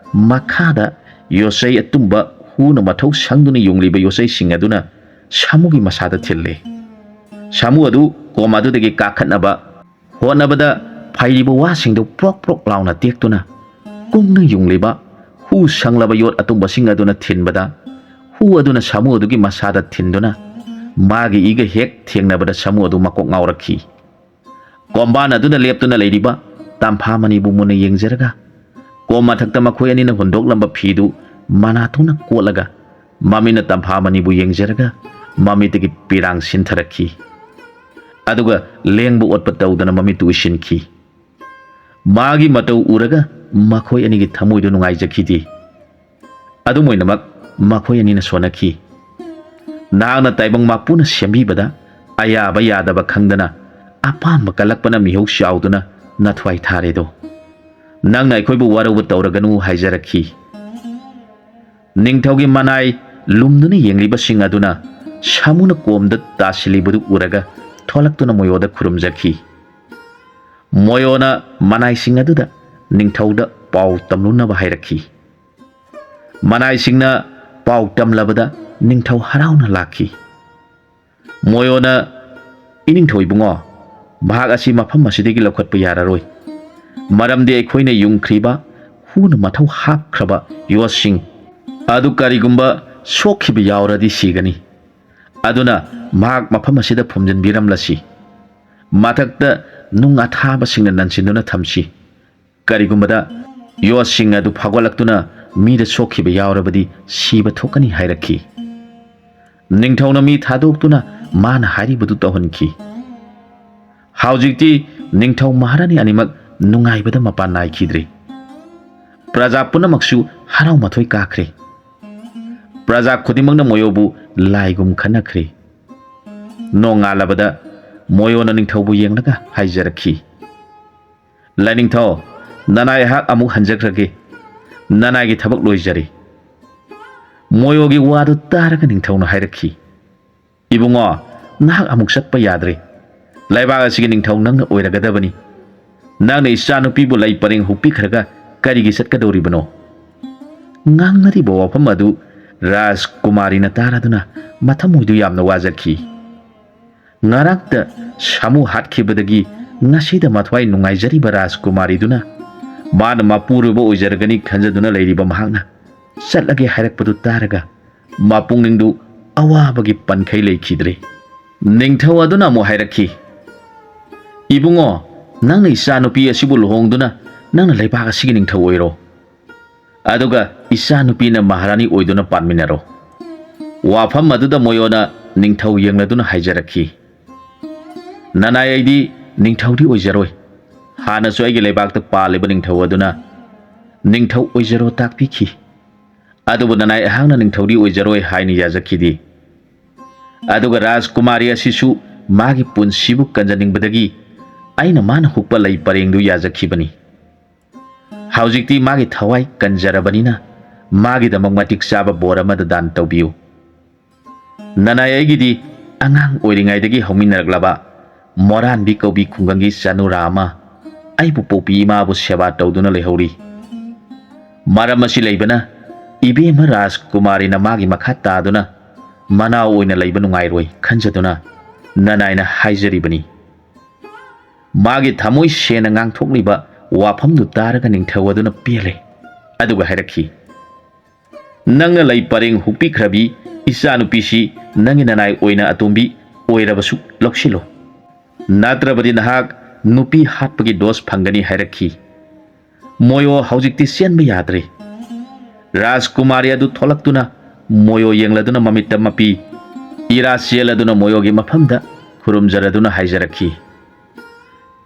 ꯃꯈꯥꯗ ꯌꯣꯠꯆꯩ ꯑꯇꯨꯝꯕ ꯍꯨꯅ ꯃꯊꯧ ꯁꯪꯗꯨꯅ ꯌꯨꯡꯂꯤꯕ ꯌꯣꯠꯆꯩꯁꯤꯡ ꯑꯗꯨꯅ ꯁꯥꯃꯨꯒꯤ ꯃꯁꯥꯗ ꯊꯤꯜꯂꯦ꯫ ꯁꯥꯃꯨ ꯑꯗꯨ ꯀꯣꯝ ꯑꯗꯨꯗꯒꯤ ꯀꯥꯈꯠꯅꯕ ꯍꯣꯠꯅꯕꯗ ꯐꯩꯔꯤꯕ ꯋꯥꯁꯤꯡꯗꯨ ꯄ꯭ꯔꯣꯛ ꯄ꯭ꯔꯣꯛ ꯂꯥꯎꯅ ꯇꯦꯛꯇꯨꯅ ꯀꯨꯡꯅ ꯌꯨꯡꯂꯤꯕ ꯍꯨ ꯁꯪꯂꯕ ꯌꯣꯠ ꯑꯇꯨꯝꯕꯁꯤꯡ ꯑꯗꯨꯅ ꯊꯤꯟꯕꯗ ꯍꯨ ꯑꯗꯨꯅ ꯁꯥꯃꯨ ꯑꯗꯨꯒꯤ ꯃꯁꯥꯗ ꯊꯤꯟꯗꯨꯅ ꯃꯥꯒꯤ ꯏꯒ ꯍꯦꯛ ꯊꯦꯡꯅꯕꯗ ꯁꯥꯃꯨ ꯑꯗꯨ ꯃꯀꯣꯛ ꯉꯥꯎꯔꯛꯈꯤ꯫ ꯀꯣꯝꯕꯥꯟ ꯑꯗꯨꯗ ꯂꯦꯞꯇꯨꯅ ꯂꯩꯔꯤꯕ ꯇꯝꯐꯥꯃꯅꯤꯕꯨ ꯃꯨꯟꯅ ꯌꯦꯡꯖꯔꯒ, ꯀꯣꯝ ꯃꯊꯛꯇ ꯃꯈꯣꯏ ꯑꯅꯤꯅ ꯍꯨꯟꯗꯣꯛꯂꯝꯕ ꯐꯤꯗꯨ ꯃꯅꯥꯇꯣꯟꯅ ꯀꯣꯠꯂꯒ, ꯃꯃꯤꯠꯅ ꯇꯝꯐꯥꯃꯅꯤꯕꯨ ꯌꯦꯡꯖꯔꯒ, ꯃꯃꯤꯠꯇꯒꯤ ꯄꯤꯔꯥꯡ ꯁꯤꯟꯊꯔꯛꯈꯤ꯫ ꯑꯗꯨꯒ ꯂꯦꯡꯕ ꯑꯣꯠꯄ ꯇꯧꯗꯅ ꯃꯃꯤꯠꯇꯨ ꯎꯏꯁꯤꯟꯈꯤ꯫ ꯃꯥꯒꯤ ꯃꯇꯧ ꯎꯔꯒ ꯃꯈꯣꯏ ꯑꯅꯤꯒꯤ ꯊꯃꯣꯏꯗꯨ ꯅꯨꯡꯉꯥꯏꯖꯈꯤꯗꯦ꯫ ꯑꯗꯨꯝ ꯑꯣꯏꯅꯃꯛ, ꯃꯈꯣꯏ ꯑꯅꯤꯅ ꯁꯣꯟꯅꯈꯤ꯫ ꯅꯍꯥꯛꯅ ꯇꯥꯏꯕꯪ ꯃꯄꯨꯅ ꯁꯦꯝꯕꯤꯕꯗ ꯑꯌꯥꯕ ꯌꯥꯗꯕ ꯈꯪꯗꯅ, ꯑꯄꯥꯝꯕ ꯀꯜꯂꯛꯄꯅ ꯃꯤꯍꯧ ꯆꯥꯎꯗꯨꯅ ꯅꯊ꯭ꯋꯥꯏ ꯊꯥꯔꯦꯗꯣ꯫ ꯅꯪꯅ ꯑꯩꯈꯣꯏꯕꯨ ꯋꯥꯔꯧꯕ ꯇꯧꯔꯒꯅꯨ ꯍꯥꯏꯖꯔꯛꯈꯤ꯫ ꯅꯤꯡꯊꯧꯒꯤ ꯃꯅꯥꯏ ꯂꯨꯝꯗꯨꯅ ꯌꯦꯡꯂꯤꯕꯁꯤꯡ ꯑꯗꯨꯅ ꯁꯥꯃꯨꯅ ꯀꯣꯝꯗ ꯇꯥꯁꯤꯜꯂꯤꯕꯗꯨ ꯎꯔꯒ ꯊꯣꯛꯂꯛꯇꯨꯅ ꯃꯣꯌꯣꯗ ꯈꯨꯔꯨꯝꯖꯈꯤ꯫ ꯃꯣꯌꯣꯅ ꯃꯅꯥꯏꯁꯤꯡ ꯑꯗꯨꯗ ꯅꯤꯡꯊꯧꯗ ꯄꯥꯎ ꯇꯝꯂꯨꯅꯕ ꯍꯥꯏꯔꯛꯈꯤ꯫ ꯃꯅꯥꯏꯁꯤꯡꯅ ꯄꯥꯎ ꯇꯝꯂꯕꯗ ꯅꯤꯡꯊꯧ ꯍꯔꯥꯎꯅ ꯂꯥꯛꯈꯤ꯫ ꯃꯣꯌꯣꯅ, "ꯏꯅꯤꯡꯊꯧ ꯏꯕꯨꯡꯉꯣ, ꯃꯍꯥꯛ ꯑꯁꯤ ꯃꯐꯝ ꯑꯁꯤꯗꯒꯤ ꯂꯧꯈꯠꯄ ꯌꯥꯔꯔꯣꯏ꯫ ꯃꯔꯝꯗꯤ ꯑꯩꯈꯣꯏꯅ ꯌꯨꯡꯈ꯭ꯔꯤꯕ ꯍꯨꯅ ꯃꯊꯧ ꯍꯥꯞꯈ꯭ꯔꯕ ꯌꯣꯠꯁꯤꯡ ꯑꯗꯨ ꯀꯔꯤꯒꯨꯝꯕ ꯁꯣꯛꯈꯤꯕ ꯌꯥꯎꯔꯗꯤ ꯁꯤꯒꯅꯤ꯫ ꯑꯗꯨꯅ ꯃꯍꯥꯛ ꯃꯐꯝ ꯑꯁꯤꯗ ꯐꯨꯝꯖꯤꯟꯕꯤꯔꯝꯂꯁꯤ꯫ ꯃꯊꯛꯇ ꯅꯨꯡ ꯑꯊꯥꯕꯁꯤꯡꯅ ꯅꯟꯁꯤꯟꯗꯨꯅ ꯊꯝꯁꯤ꯫ ꯀꯔꯤꯒꯨꯝꯕꯗ ꯌꯣꯠꯁꯤꯡ ꯑꯗꯨ ꯐꯥꯎꯒꯠꯂꯛꯇꯨꯅ ꯃꯤꯗ ꯁꯣꯛꯈꯤꯕ ꯌꯥꯎꯔꯕꯗꯤ ꯁꯤꯕ ꯊꯣꯛꯀꯅꯤ" ꯍꯥꯏꯔꯛꯈꯤ꯫ ꯅꯤꯡꯊꯧꯅ ꯃꯤ ꯊꯥꯗꯣꯛꯇꯨꯅ ꯃꯥꯅ ꯍꯥꯏꯔꯤꯕꯗꯨ ꯇꯧꯍꯟꯈꯤ꯫ ꯍꯧꯖꯤꯛꯇꯤ ꯅꯤꯡꯊꯧ ꯃꯍꯥꯔꯥꯅꯤ ꯑꯅꯤꯃꯛ ꯅꯨꯡꯉꯥꯏꯕꯗ ꯃꯄꯥꯟ ꯅꯥꯏꯈꯤꯗ꯭ꯔꯦ꯫ ꯄ꯭ꯔꯖꯥ ꯄꯨꯝꯅꯃꯛꯁꯨ ꯍꯔꯥꯎ ꯃꯊꯣꯏ ꯀꯥꯈ꯭ꯔꯦ꯫ ꯄ꯭ꯔꯖꯥ ꯈꯨꯗꯤꯡꯃꯛꯅ ꯃꯣꯌꯣꯕꯨ ꯂꯥꯏꯒꯨꯝ ꯈꯟꯅꯈ꯭ꯔꯦ꯫ ꯅꯣꯡꯉꯥꯜꯂꯕꯗ ꯃꯣꯌꯣꯅ ꯅꯤꯡꯊꯧꯕꯨ ꯌꯦꯡꯂꯒ ꯍꯥꯏꯖꯔꯛꯈꯤ, "ꯂꯥꯏꯅꯤꯡꯊꯧ, ꯅꯅꯥꯏ ꯑꯩꯍꯥꯛ ꯑꯃꯨꯛ ꯍꯟꯖꯈ꯭ꯔꯒꯦ꯫ ꯅꯅꯥꯏꯒꯤ ꯊꯕꯛ ꯂꯣꯏꯖꯔꯦ꯫" ꯃꯣꯌꯣꯒꯤ ꯋꯥꯗꯨ ꯇꯥꯔꯒ ꯅꯤꯡꯊꯧꯅ ꯍꯥꯏꯔꯛꯈꯤ, "ꯏꯕꯨꯡꯉꯣ, ꯅꯍꯥꯛ ꯑꯃꯨꯛ ꯆꯠꯄ ꯌꯥꯗ꯭ꯔꯦ꯫ ꯂꯩꯕꯥꯛ ꯑꯁꯤꯒꯤ ꯅꯤꯡꯊꯧ ꯅꯪꯅ ꯑꯣꯏꯔꯒꯗꯕꯅꯤ꯫ ꯅꯪꯅ ꯏꯆꯥꯅꯨꯄꯤꯕꯨ ꯂꯩ ꯄꯔꯦꯡ ꯍꯨꯛꯄꯤꯈ꯭ꯔꯒ ꯀꯔꯤꯒꯤ ꯆꯠꯀꯗꯧꯔꯤꯕꯅꯣ?" ꯉꯥꯡꯅꯔꯤꯕ ꯋꯥꯐꯝ ꯑꯗꯨ ꯔꯥꯖꯀꯨꯃꯥꯔꯤꯅ ꯇꯥꯔꯗꯨꯅ ꯃꯊꯃꯣꯏꯗꯨ ꯌꯥꯝꯅ ꯋꯥꯖꯈꯤ꯫ ꯉꯔꯥꯡꯇ ꯁꯥꯃꯨ ꯍꯥꯠꯈꯤꯕꯗꯒꯤ ꯉꯁꯤꯗ ꯃꯊ꯭ꯋꯥꯏ ꯅꯨꯡꯉꯥꯏꯖꯔꯤꯕ ꯔꯥꯖꯀꯨꯃꯥꯔꯤꯗꯨꯅ, ꯃꯥꯅ ꯃꯄꯨꯔꯣꯏꯕ ꯑꯣꯏꯖꯔꯒꯅꯤ ꯈꯟꯖꯗꯨꯅ ꯂꯩꯔꯤꯕ ꯃꯍꯥꯛꯅ ꯆꯠꯂꯒꯦ ꯍꯥꯏꯔꯛꯄꯗꯨ ꯇꯥꯔꯒ ꯃꯄꯨꯛꯅꯤꯡꯗꯨ ꯑꯋꯥꯕꯒꯤ ꯄꯟꯈꯩ ꯂꯩꯈꯤꯗ꯭ꯔꯦ꯫ ꯅꯤꯡꯊꯧ ꯑꯗꯨꯅ ꯑꯃꯨꯛ ꯍꯥꯏꯔꯛꯈꯤ, "ꯏꯕꯨꯡꯉꯣ, ꯅꯪꯅ ꯏꯆꯥꯅꯨꯄꯤ ꯑꯁꯤꯕꯨ ꯂꯨꯍꯣꯡꯗꯨꯅ ꯅꯪꯅ ꯂꯩꯕꯥꯛ ꯑꯁꯤꯒꯤ ꯅꯤꯡꯊꯧ ꯑꯣꯏꯔꯣ꯫ ꯑꯗꯨꯒ ꯏꯆꯥꯅꯨꯄꯤꯅ ꯃꯍꯥꯔꯥꯅꯤ ꯑꯣꯏꯗꯨꯅ ꯄꯥꯟꯃꯤꯟꯅꯔꯣ꯫" ꯋꯥꯐꯝ ꯑꯗꯨꯗ ꯃꯣꯌꯣꯅ ꯅꯤꯡꯊꯧ ꯌꯦꯡꯂꯗꯨꯅ ꯍꯥꯏꯖꯔꯛꯈꯤ, "ꯅꯅꯥꯏ, ꯑꯩꯗꯤ ꯅꯤꯡꯊꯧꯗꯤ ꯑꯣꯏꯖꯔꯣꯏ꯫ ꯍꯥꯟꯅꯁꯨ ꯑꯩꯒꯤ ꯂꯩꯕꯥꯛꯇ ꯄꯥꯜꯂꯤꯕ ꯅꯤꯡꯊꯧ ꯑꯗꯨꯅ ꯅꯤꯡꯊꯧ ꯑꯣꯏꯖꯔꯣ ꯇꯥꯛꯄꯤꯈꯤ꯫ ꯑꯗꯨꯕꯨ ꯅꯅꯥꯏ ꯑꯩꯍꯥꯛꯅ ꯅꯤꯡꯊꯧꯗꯤ ꯑꯣꯏꯖꯔꯣꯏ ꯍꯥꯏꯅ ꯌꯥꯖꯈꯤꯗꯦ꯫ ꯑꯗꯨꯒ ꯔꯥꯖꯀꯨꯃꯥꯔꯤ ꯑꯁꯤꯁꯨ ꯃꯥꯒꯤ ꯄꯨꯟꯁꯤꯕꯨ ꯀꯟꯖꯅꯤꯡꯕꯗꯒꯤ ꯑꯩꯅ ꯃꯥꯅ ꯍꯨꯛꯄ ꯂꯩ ꯄꯔꯦꯡꯗꯨ ꯌꯥꯖꯈꯤꯕꯅꯤ꯫ ꯍꯧꯖꯤꯛꯇꯤ ꯃꯥꯒꯤ ꯊꯋꯥꯏ ꯀꯟꯖꯔꯕꯅꯤꯅ ꯃꯥꯒꯤꯗꯃꯛ ꯃꯇꯤꯛ ꯆꯥꯕ ꯕꯣꯔ ꯑꯃꯗ ꯗꯥꯟ ꯇꯧꯕꯤꯌꯨ꯫ ꯅꯅꯥꯏ, ꯑꯩꯒꯤꯗꯤ ꯑꯉꯥꯡ ꯑꯣꯏꯔꯤꯉꯩꯗꯒꯤ ꯍꯧꯃꯤꯟꯅꯔꯛꯂꯕ ꯃꯣꯔꯥꯟꯕꯤ ꯀꯧꯕꯤ ꯈꯨꯡꯒꯪꯒꯤ ꯆꯅꯨꯔꯥ ꯑꯃ ꯑꯩꯕꯨ ꯄꯣꯛꯄꯤ ꯏꯃꯥꯕꯨ ꯁꯦꯕꯥ ꯇꯧꯗꯨꯅ ꯂꯩꯍꯧꯔꯤ꯫ ꯃꯔꯝ ꯑꯁꯤ ꯂꯩꯕꯅ ꯏꯕꯦꯝꯃ ꯔꯥꯖꯀꯨꯃꯥꯔꯤꯅ ꯃꯥꯒꯤ ꯃꯈꯥ ꯇꯥꯗꯨꯅ ꯃꯅꯥꯎ ꯑꯣꯏꯅ ꯂꯩꯕ ꯅꯨꯡꯉꯥꯏꯔꯣꯏ ꯈꯟꯖꯗꯨꯅ ꯅꯅꯥꯏꯅ ꯍꯥꯏꯖꯔꯤꯕꯅꯤ꯫" ꯃꯥꯒꯤ ꯊꯃꯣꯏ ꯁꯦꯡꯅ ꯉꯥꯡꯊꯣꯛꯂꯤꯕ ꯋꯥꯐꯝꯗꯨ ꯇꯥꯔꯒ ꯅꯤꯡꯊꯧ ꯑꯗꯨꯅ ꯄꯦꯜꯂꯦ꯫ ꯑꯗꯨꯒ ꯍꯥꯏꯔꯛꯈꯤ, "ꯅꯪꯅ ꯂꯩ ꯄꯔꯦꯡ ꯍꯨꯛꯄꯤꯈ꯭ꯔꯕꯤ ꯏꯆꯥꯅꯨꯄꯤꯁꯤ ꯅꯪꯒꯤ ꯅꯅꯥꯏ ꯑꯣꯏꯅ ꯑꯇꯣꯝꯕꯤ ꯑꯣꯏꯔꯕꯁꯨ ꯂꯧꯁꯤꯜꯂꯨ꯫ ꯅꯠꯇ꯭ꯔꯕꯗꯤ ꯅꯍꯥꯛ ꯅꯨꯄꯤ ꯍꯥꯠꯄꯒꯤ ꯗꯣꯁ ꯐꯪꯒꯅꯤ" ꯍꯥꯏꯔꯛꯈꯤ꯫ ꯃꯣꯌꯣ ꯍꯧꯖꯤꯛꯇꯤ ꯆꯦꯟꯕ ꯌꯥꯗ꯭ꯔꯦ꯫ ꯔꯥꯖꯀꯨꯃꯥꯔꯤ ꯑꯗꯨ ꯊꯣꯛꯂꯛꯇꯨꯅ ꯃꯣꯌꯣ ꯌꯦꯡꯂꯗꯨꯅ ꯃꯃꯤꯠꯇ ꯃꯄꯤ ꯏꯔꯥ ꯆꯦꯜꯂꯗꯨꯅ ꯃꯣꯌꯣꯒꯤ ꯃꯐꯝꯗ ꯈꯨꯔꯨꯝꯖꯔꯗꯨꯅ ꯍꯥꯏꯖꯔꯛꯈꯤ,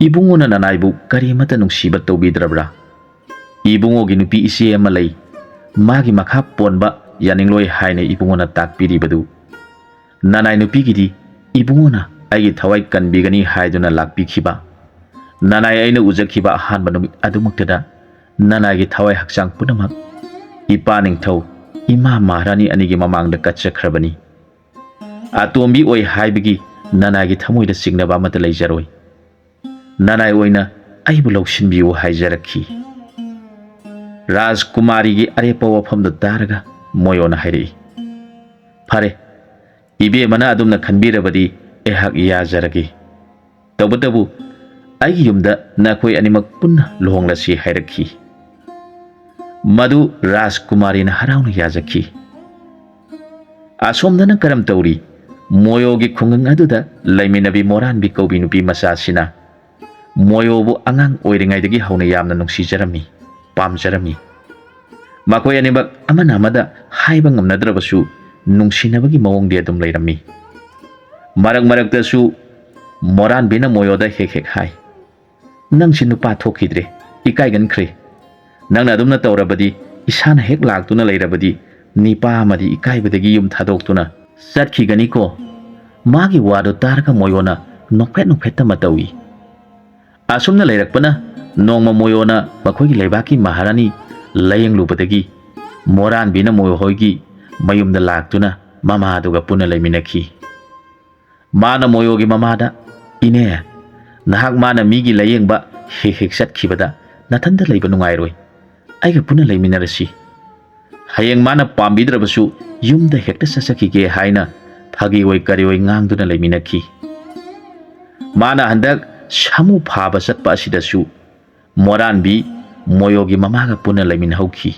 "ꯏꯕꯨꯡꯉꯣꯅ ꯅꯅꯥꯏꯕꯨ ꯀꯔꯤꯃꯠꯇ ꯅꯨꯡꯁꯤꯕ ꯇꯧꯕꯤꯗ꯭ꯔꯕ꯭ꯔꯥ? ꯏꯕꯨꯡꯉꯣꯒꯤ ꯅꯨꯄꯤ ꯏꯆꯦ ꯑꯃ ꯂꯩ, ꯃꯥꯒꯤ ꯃꯈꯥ ꯄꯣꯟꯕ ꯌꯥꯅꯤꯡꯂꯣꯏ ꯍꯥꯏꯅ ꯏꯕꯨꯡꯉꯣꯅ ꯇꯥꯛꯄꯤꯔꯤꯕꯗꯨ꯫ ꯅꯅꯥꯏ ꯅꯨꯄꯤꯒꯤꯗꯤ ꯏꯕꯨꯡꯉꯣꯅ ꯑꯩꯒꯤ ꯊꯋꯥꯏ ꯀꯟꯕꯤꯒꯅꯤ ꯍꯥꯏꯗꯨꯅ ꯂꯥꯛꯄꯤꯈꯤꯕ꯫ ꯅꯅꯥꯏ ꯑꯩꯅ ꯎꯖꯈꯤꯕ ꯑꯍꯥꯟꯕ ꯅꯨꯃꯤꯠ ꯑꯗꯨꯃꯛꯇꯗ ꯅꯅꯥꯏꯒꯤ ꯊꯋꯥꯏ ꯍꯛꯆꯥꯡ ꯄꯨꯝꯅꯃꯛ ꯏꯄꯥ ꯅꯤꯡꯊꯧ, ꯏꯃꯥ ꯃꯍꯥꯔꯥꯅꯤ ꯑꯅꯤꯒꯤ ꯃꯃꯥꯡꯗ ꯀꯠꯆꯈ꯭ꯔꯕꯅꯤ꯫ ꯑꯇꯣꯝꯕꯤ ꯑꯣꯏ ꯍꯥꯏꯕꯒꯤ ꯅꯅꯥꯏꯒꯤ ꯊꯃꯣꯏꯗ ꯆꯤꯡꯅꯕ ꯑꯃꯠꯇ ꯂꯩꯖꯔꯣꯏ꯫ ꯅꯅꯥꯏ ꯑꯣꯏꯅ ꯑꯩꯕꯨ ꯂꯧꯁꯤꯟꯕꯤꯌꯨ" ꯍꯥꯏꯖꯔꯛꯈꯤ꯫ ꯔꯥꯖꯀꯨꯃꯥꯔꯤꯒꯤ ꯑꯔꯦꯞꯄ ꯋꯥꯐꯝꯗꯨ ꯇꯥꯔꯒ ꯃꯣꯌꯣꯅ ꯍꯥꯏꯔꯛꯏ, "ꯐꯔꯦ, ꯏꯕꯦꯝꯃꯅ ꯑꯗꯨꯝꯅ ꯈꯟꯕꯤꯔꯕꯗꯤ ꯑꯩꯍꯥꯛ ꯌꯥꯖꯔꯒꯦ꯫ ꯇꯧꯕꯇꯕꯨ ꯑꯩꯒꯤ ꯌꯨꯝꯗ ꯅꯈꯣꯏ ꯑꯅꯤꯃꯛ ꯄꯨꯟꯅ ꯂꯨꯍꯣꯡꯂꯁꯤ" ꯍꯥꯏꯔꯛꯈꯤ꯫ ꯃꯗꯨ ꯔꯥꯖꯀꯨꯃꯥꯔꯤꯅ ꯍꯔꯥꯎꯅ ꯌꯥꯖꯈꯤ꯫ ꯑꯁꯣꯝꯗꯅ ꯀꯔꯝ ꯇꯧꯔꯤ? ꯃꯣꯌꯣꯒꯤ ꯈꯨꯡꯒꯪ ꯑꯗꯨꯗ ꯂꯩꯃꯤꯟꯅꯕꯤ ꯃꯣꯔꯥꯟꯕꯤ ꯀꯧꯕꯤ ꯅꯨꯄꯤ ꯃꯆꯥꯁꯤꯅ ꯃꯣꯌꯣꯕꯨ ꯑꯉꯥꯡ ꯑꯣꯏꯔꯤꯉꯩꯗꯒꯤ ꯍꯧꯅ ꯌꯥꯝꯅ ꯅꯨꯡꯁꯤꯖꯔꯝꯃꯤ, ꯄꯥꯝꯖꯔꯝꯃꯤ꯫ ꯃꯈꯣꯏ ꯑꯅꯤꯃꯛ ꯑꯃꯅ ꯑꯃꯗ ꯍꯥꯏꯕ ꯉꯝꯅꯗ꯭ꯔꯕꯁꯨ ꯅꯨꯡꯁꯤꯅꯕꯒꯤ ꯃꯑꯣꯡꯗꯤ ꯑꯗꯨꯝ ꯂꯩꯔꯝꯃꯤ꯫ ꯃꯔꯛ ꯃꯔꯛꯇꯁꯨ ꯃꯣꯔꯥꯟꯕꯤꯅ ꯃꯣꯌꯣꯗ ꯍꯦꯛ ꯍꯦꯛ ꯍꯥꯏ, "ꯅꯪꯁꯤ ꯅꯨꯄꯥ ꯊꯣꯛꯈꯤꯗ꯭ꯔꯦ, ꯏꯀꯥꯏꯒꯟꯈ꯭ꯔꯦ꯫ ꯅꯪꯅ ꯑꯗꯨꯝꯅ ꯇꯧꯔꯕꯗꯤ, ꯏꯁꯥꯅ ꯍꯦꯛ ꯂꯥꯛꯇꯨꯅ ꯂꯩꯔꯕꯗꯤ, ꯅꯤꯄꯥ ꯑꯃꯗꯤ ꯏꯀꯥꯏꯕꯗꯒꯤ ꯌꯨꯝ ꯊꯥꯗꯣꯛꯇꯨꯅ ꯆꯠꯈꯤꯒꯅꯤꯀꯣ?" ꯃꯥꯒꯤ ꯋꯥꯗꯨ ꯇꯥꯔꯒ ꯃꯣꯌꯣꯅ ꯅꯣꯛꯐꯦꯠ ꯅꯣꯛꯐꯦꯠꯇ ꯑꯃ ꯇꯧꯏ꯫ ꯑꯁꯨꯝꯅ ꯂꯩꯔꯛꯄꯅ ꯅꯣꯡꯃ ꯃꯣꯌꯣꯅ ꯃꯈꯣꯏꯒꯤ ꯂꯩꯕꯥꯛꯀꯤ ꯃꯍꯥꯔꯥꯅꯤ ꯂꯥꯌꯦꯡꯂꯨꯕꯗꯒꯤ ꯃꯣꯔꯥꯟꯕꯤꯅ ꯃꯣꯌꯣ ꯍꯣꯏꯒꯤ ꯃꯌꯨꯝꯗ ꯂꯥꯛꯇꯨꯅ ꯃꯃꯥꯗꯨꯒ ꯄꯨꯟꯅ ꯂꯩꯃꯤꯟꯅꯈꯤ꯫ ꯃꯥꯅ ꯃꯣꯌꯣꯒꯤ ꯃꯃꯥꯗ, "ꯏꯅꯦ, ꯅꯍꯥꯛ ꯃꯥꯅ ꯃꯤꯒꯤ ꯂꯥꯌꯦꯡꯕ ꯍꯦꯛ ꯍꯦꯛ ꯆꯠꯈꯤꯕꯗ ꯅꯊꯟꯇ ꯂꯩꯕ ꯅꯨꯡꯉꯥꯏꯔꯣꯏ꯫ ꯑꯩꯒ ꯄꯨꯟꯅ ꯂꯩꯃꯤꯟꯅꯔꯁꯤ꯫ ꯍꯌꯦꯡ ꯃꯥꯅ ꯄꯥꯝꯕꯤꯗ꯭ꯔꯕꯁꯨ ꯌꯨꯝꯗ ꯍꯦꯛꯇ ꯆꯠꯆꯈꯤꯒꯦ" ꯍꯥꯏꯅ ꯐꯥꯒꯤ ꯑꯣꯏ ꯀꯔꯤ ꯑꯣꯏ ꯉꯥꯡꯗꯨꯅ ꯂꯩꯃꯤꯟꯅꯈꯤ꯫ ꯃꯥꯅ ꯍꯟꯗꯛ ꯁꯥꯃꯨ ꯐꯥꯕ ꯆꯠꯄ ꯑꯁꯤꯗꯁꯨ ꯃꯣꯔꯥꯟꯕꯤ ꯃꯣꯌꯣꯒꯤ ꯃꯃꯥꯒ ꯄꯨꯟꯅ ꯂꯩꯃꯤꯟꯅꯍꯧꯈꯤ꯫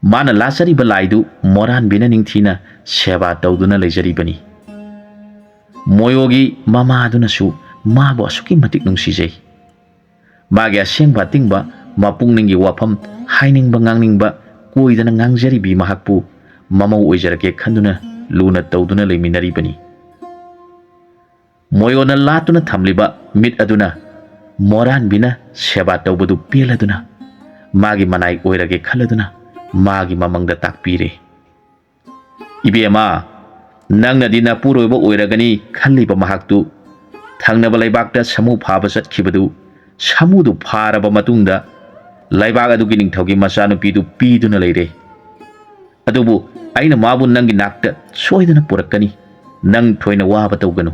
ꯃꯥꯅ ꯂꯥꯠꯆꯔꯤꯕ ꯂꯥꯏꯗꯨ ꯃꯣꯔꯥꯟꯕꯤꯅ ꯅꯤꯡꯊꯤꯅ ꯁꯦꯕꯥ ꯇꯧꯗꯨꯅ ꯂꯩꯖꯔꯤꯕꯅꯤ꯫ ꯃꯣꯌꯣꯒꯤ ꯃꯃꯥꯗꯨꯅꯁꯨ ꯃꯥꯕꯨ ꯑꯁꯨꯛꯀꯤ ꯃꯇꯤꯛ ꯅꯨꯡꯁꯤꯖꯩ꯫ ꯃꯥꯒꯤ ꯑꯁꯦꯡꯕ ꯑꯇꯤꯡꯕ ꯃꯄꯨꯛꯅꯤꯡꯒꯤ ꯋꯥꯐꯝ, ꯍꯥꯏꯅꯤꯡꯕ ꯉꯥꯡꯅꯤꯡꯕ ꯀꯣꯏꯗꯅ ꯉꯥꯡꯖꯔꯤꯕꯤ ꯃꯍꯥꯛꯄꯨ ꯃꯃꯧ ꯑꯣꯏꯖꯔꯒꯦ ꯈꯟꯗꯨꯅ ꯂꯨꯅ ꯇꯧꯗꯨꯅ ꯂꯩꯃꯤꯟꯅꯔꯤꯕꯅꯤ꯫ ꯃꯣꯌꯣꯅ ꯂꯥꯠꯇꯨꯅ ꯊꯝꯂꯤꯕ ꯃꯤꯠ ꯑꯗꯨꯅ ꯃꯣꯔꯥꯟꯕꯤꯅ ꯁꯦꯕꯥ ꯇꯧꯕꯗꯨ ꯄꯦꯜꯂꯗꯨꯅ ꯃꯥꯒꯤ ꯃꯅꯥꯏ ꯑꯣꯏꯔꯒꯦ ꯈꯜꯂꯗꯨꯅ ꯃꯥꯒꯤ ꯃꯃꯪꯗ ꯇꯥꯛꯄꯤꯔꯦ꯫ "ꯏꯕꯦꯝꯃ, ꯅꯪꯅꯗꯤ ꯅꯄꯨꯔꯣꯏꯕ ꯑꯣꯏꯔꯒꯅꯤ ꯈꯜꯂꯤꯕ ꯃꯍꯥꯛꯇꯨ ꯊꯪꯅꯕ ꯂꯩꯕꯥꯛꯇ ꯁꯥꯃꯨ ꯐꯥꯕ ꯆꯠꯈꯤꯕꯗꯨ, ꯁꯥꯃꯨꯗꯨ ꯐꯥꯔꯕ ꯃꯇꯨꯡꯗ ꯂꯩꯕꯥꯛ ꯑꯗꯨꯒꯤ ꯅꯤꯡꯊꯧꯒꯤ ꯃꯆꯥꯅꯨꯄꯤꯗꯨ ꯄꯤꯗꯨꯅ ꯂꯩꯔꯦ꯫ ꯑꯗꯨꯕꯨ ꯑꯩꯅ ꯃꯥꯕꯨ ꯅꯪꯒꯤ ꯅꯥꯛꯇ ꯁꯣꯏꯗꯅ ꯄꯨꯔꯛꯀꯅꯤ꯫ ꯅꯪ ꯊꯣꯏꯅ ꯋꯥꯕ ꯇꯧꯒꯅꯨ꯫"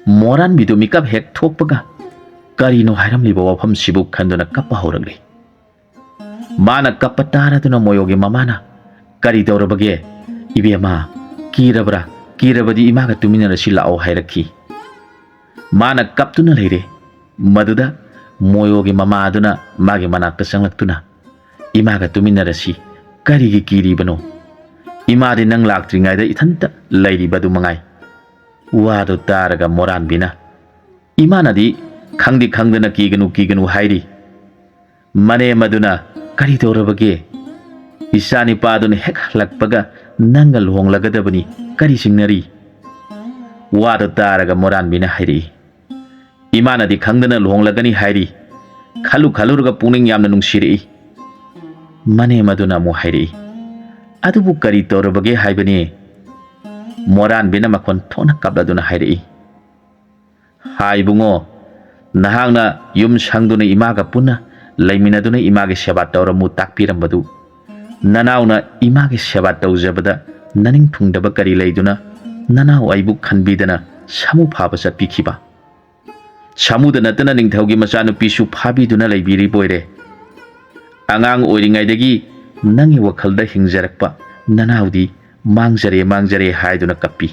ꯃꯣꯔꯥꯟꯕꯤꯗꯨ ꯃꯤꯀꯞ ꯍꯦꯛ ꯊꯣꯛꯄꯒ ꯀꯔꯤꯅꯣ ꯍꯥꯏꯔꯝꯂꯤꯕ ꯋꯥꯐꯝꯁꯤꯕꯨ ꯈꯟꯗꯨꯅ ꯀꯞꯄ ꯍꯧꯔꯛꯂꯦ꯫ ꯃꯥꯅ ꯀꯞꯄ ꯇꯥꯔꯗꯨꯅ ꯃꯣꯌꯣꯒꯤ ꯃꯃꯥꯅ, "ꯀꯔꯤ ꯇꯧꯔꯕꯒꯦ? ꯏꯕꯦꯝꯃ, ꯀꯤꯔꯕ꯭ꯔꯥ? ꯀꯤꯔꯕꯗꯤ ꯏꯃꯥꯒ ꯇꯨꯃꯤꯟꯅꯔꯁꯤ ꯂꯥꯛꯑꯣ" ꯍꯥꯏꯔꯛꯈꯤ꯫ ꯃꯥꯅ ꯀꯞꯇꯨꯅ ꯂꯩꯔꯦ꯫ ꯃꯗꯨꯗ ꯃꯣꯌꯣꯒꯤ ꯃꯃꯥ ꯑꯗꯨꯅ ꯃꯥꯒꯤ ꯃꯅꯥꯛꯇ ꯆꯪꯂꯛꯇꯨꯅ, "ꯏꯃꯥꯒ ꯇꯨꯃꯤꯟꯅꯔꯁꯤ, ꯀꯔꯤꯒꯤ ꯀꯤꯔꯤꯕꯅꯣ? ꯏꯃꯥꯗꯤ ꯅꯪ ꯂꯥꯛꯇ꯭ꯔꯤꯉꯩꯗ ꯏꯊꯟꯇ ꯂꯩꯔꯤꯕꯗꯨ ꯃꯉꯥꯏ꯫ ꯋꯥꯗꯨ ꯇꯥꯔꯒ ꯃꯣꯔꯥꯟꯕꯤꯅ, "ꯏꯃꯥꯅꯗꯤ ꯈꯪꯗꯤ ꯈꯪꯗꯅ ꯀꯤꯒꯅꯨ, ꯀꯤꯒꯅꯨ ꯍꯥꯏꯔꯤ꯫ ꯃꯅꯦꯝ ꯑꯗꯨꯅ ꯀꯔꯤ ꯇꯧꯔꯕꯒꯦ? ꯏꯆꯥ ꯅꯤꯄꯥꯗꯨꯅ ꯍꯦꯛ ꯍꯜꯂꯛꯄꯒ ꯅꯪꯒ ꯂꯨꯍꯣꯡꯂꯒꯗꯕꯅꯤ, ꯀꯔꯤ ꯆꯤꯡꯅꯔꯤ?" ꯋꯥꯗꯨ ꯇꯥꯔꯒ ꯃꯣꯔꯥꯟꯕꯤꯅ ꯍꯥꯏꯔꯛꯏ, "ꯏꯃꯥꯅꯗꯤ ꯈꯪꯗꯅ ꯂꯨꯍꯣꯡꯂꯒꯅꯤ ꯍꯥꯏꯔꯤ꯫ ꯈꯜꯂꯨ ꯈꯜꯂꯨꯔꯒ ꯄꯨꯛꯅꯤꯡ ꯌꯥꯝꯅ ꯅꯨꯡꯁꯤꯔꯛꯏ꯫" ꯃꯅꯦꯝ ꯑꯗꯨꯅ ꯑꯃꯨꯛ ꯍꯥꯏꯔꯛꯏ, "ꯑꯗꯨꯕꯨ ꯀꯔꯤ ꯇꯧꯔꯕꯒꯦ ꯍꯥꯏꯕꯅꯤ?" ꯃꯣꯔꯥꯟꯕꯤꯅ ꯃꯈꯣꯟ ꯊꯣꯛꯅ ꯀꯞꯂꯗꯨꯅ ꯍꯥꯏꯔꯛꯏ, "ꯍꯥ ꯏꯕꯨꯡꯉꯣ, ꯅꯍꯥꯛꯅ ꯌꯨꯝ ꯁꯪꯗꯨꯅ ꯏꯃꯥꯒ ꯄꯨꯟꯅ ꯂꯩꯃꯤꯟꯅꯗꯨꯅ ꯏꯃꯥꯒꯤ ꯁꯦꯕꯥ ꯇꯧꯔꯝꯃꯨ ꯇꯥꯛꯄꯤꯔꯝꯕꯗꯨ, ꯅꯅꯥꯎꯅ ꯏꯃꯥꯒꯤ ꯁꯦꯕꯥ ꯇꯧꯖꯕꯗ ꯅꯅꯤꯡ ꯊꯨꯡꯗꯕ ꯀꯔꯤ ꯂꯩꯗꯨꯅ ꯅꯅꯥꯎ ꯑꯩꯕꯨ ꯈꯟꯕꯤꯗꯅ ꯁꯥꯃꯨ ꯐꯥꯕ ꯆꯠꯄꯤꯈꯤꯕ? ꯁꯥꯃꯨꯗ ꯅꯠꯇꯅ ꯅꯤꯡꯊꯧꯒꯤ ꯃꯆꯥꯅꯨꯄꯤꯁꯨ ꯐꯥꯕꯤꯗꯨꯅ ꯂꯩꯕꯤꯔꯤꯕꯣꯏꯔꯦ꯫ ꯑꯉꯥꯡ ꯑꯣꯏꯔꯤꯉꯩꯗꯒꯤ ꯅꯪꯒꯤ ꯋꯥꯈꯜꯗ ꯍꯤꯡꯖꯔꯛꯄ ꯅꯅꯥꯎꯗꯤ ꯃꯥꯡꯖꯔꯦ, ꯃꯥꯡꯖꯔꯦ ꯍꯥꯏꯗꯨꯅ ꯀꯞꯄꯤ꯫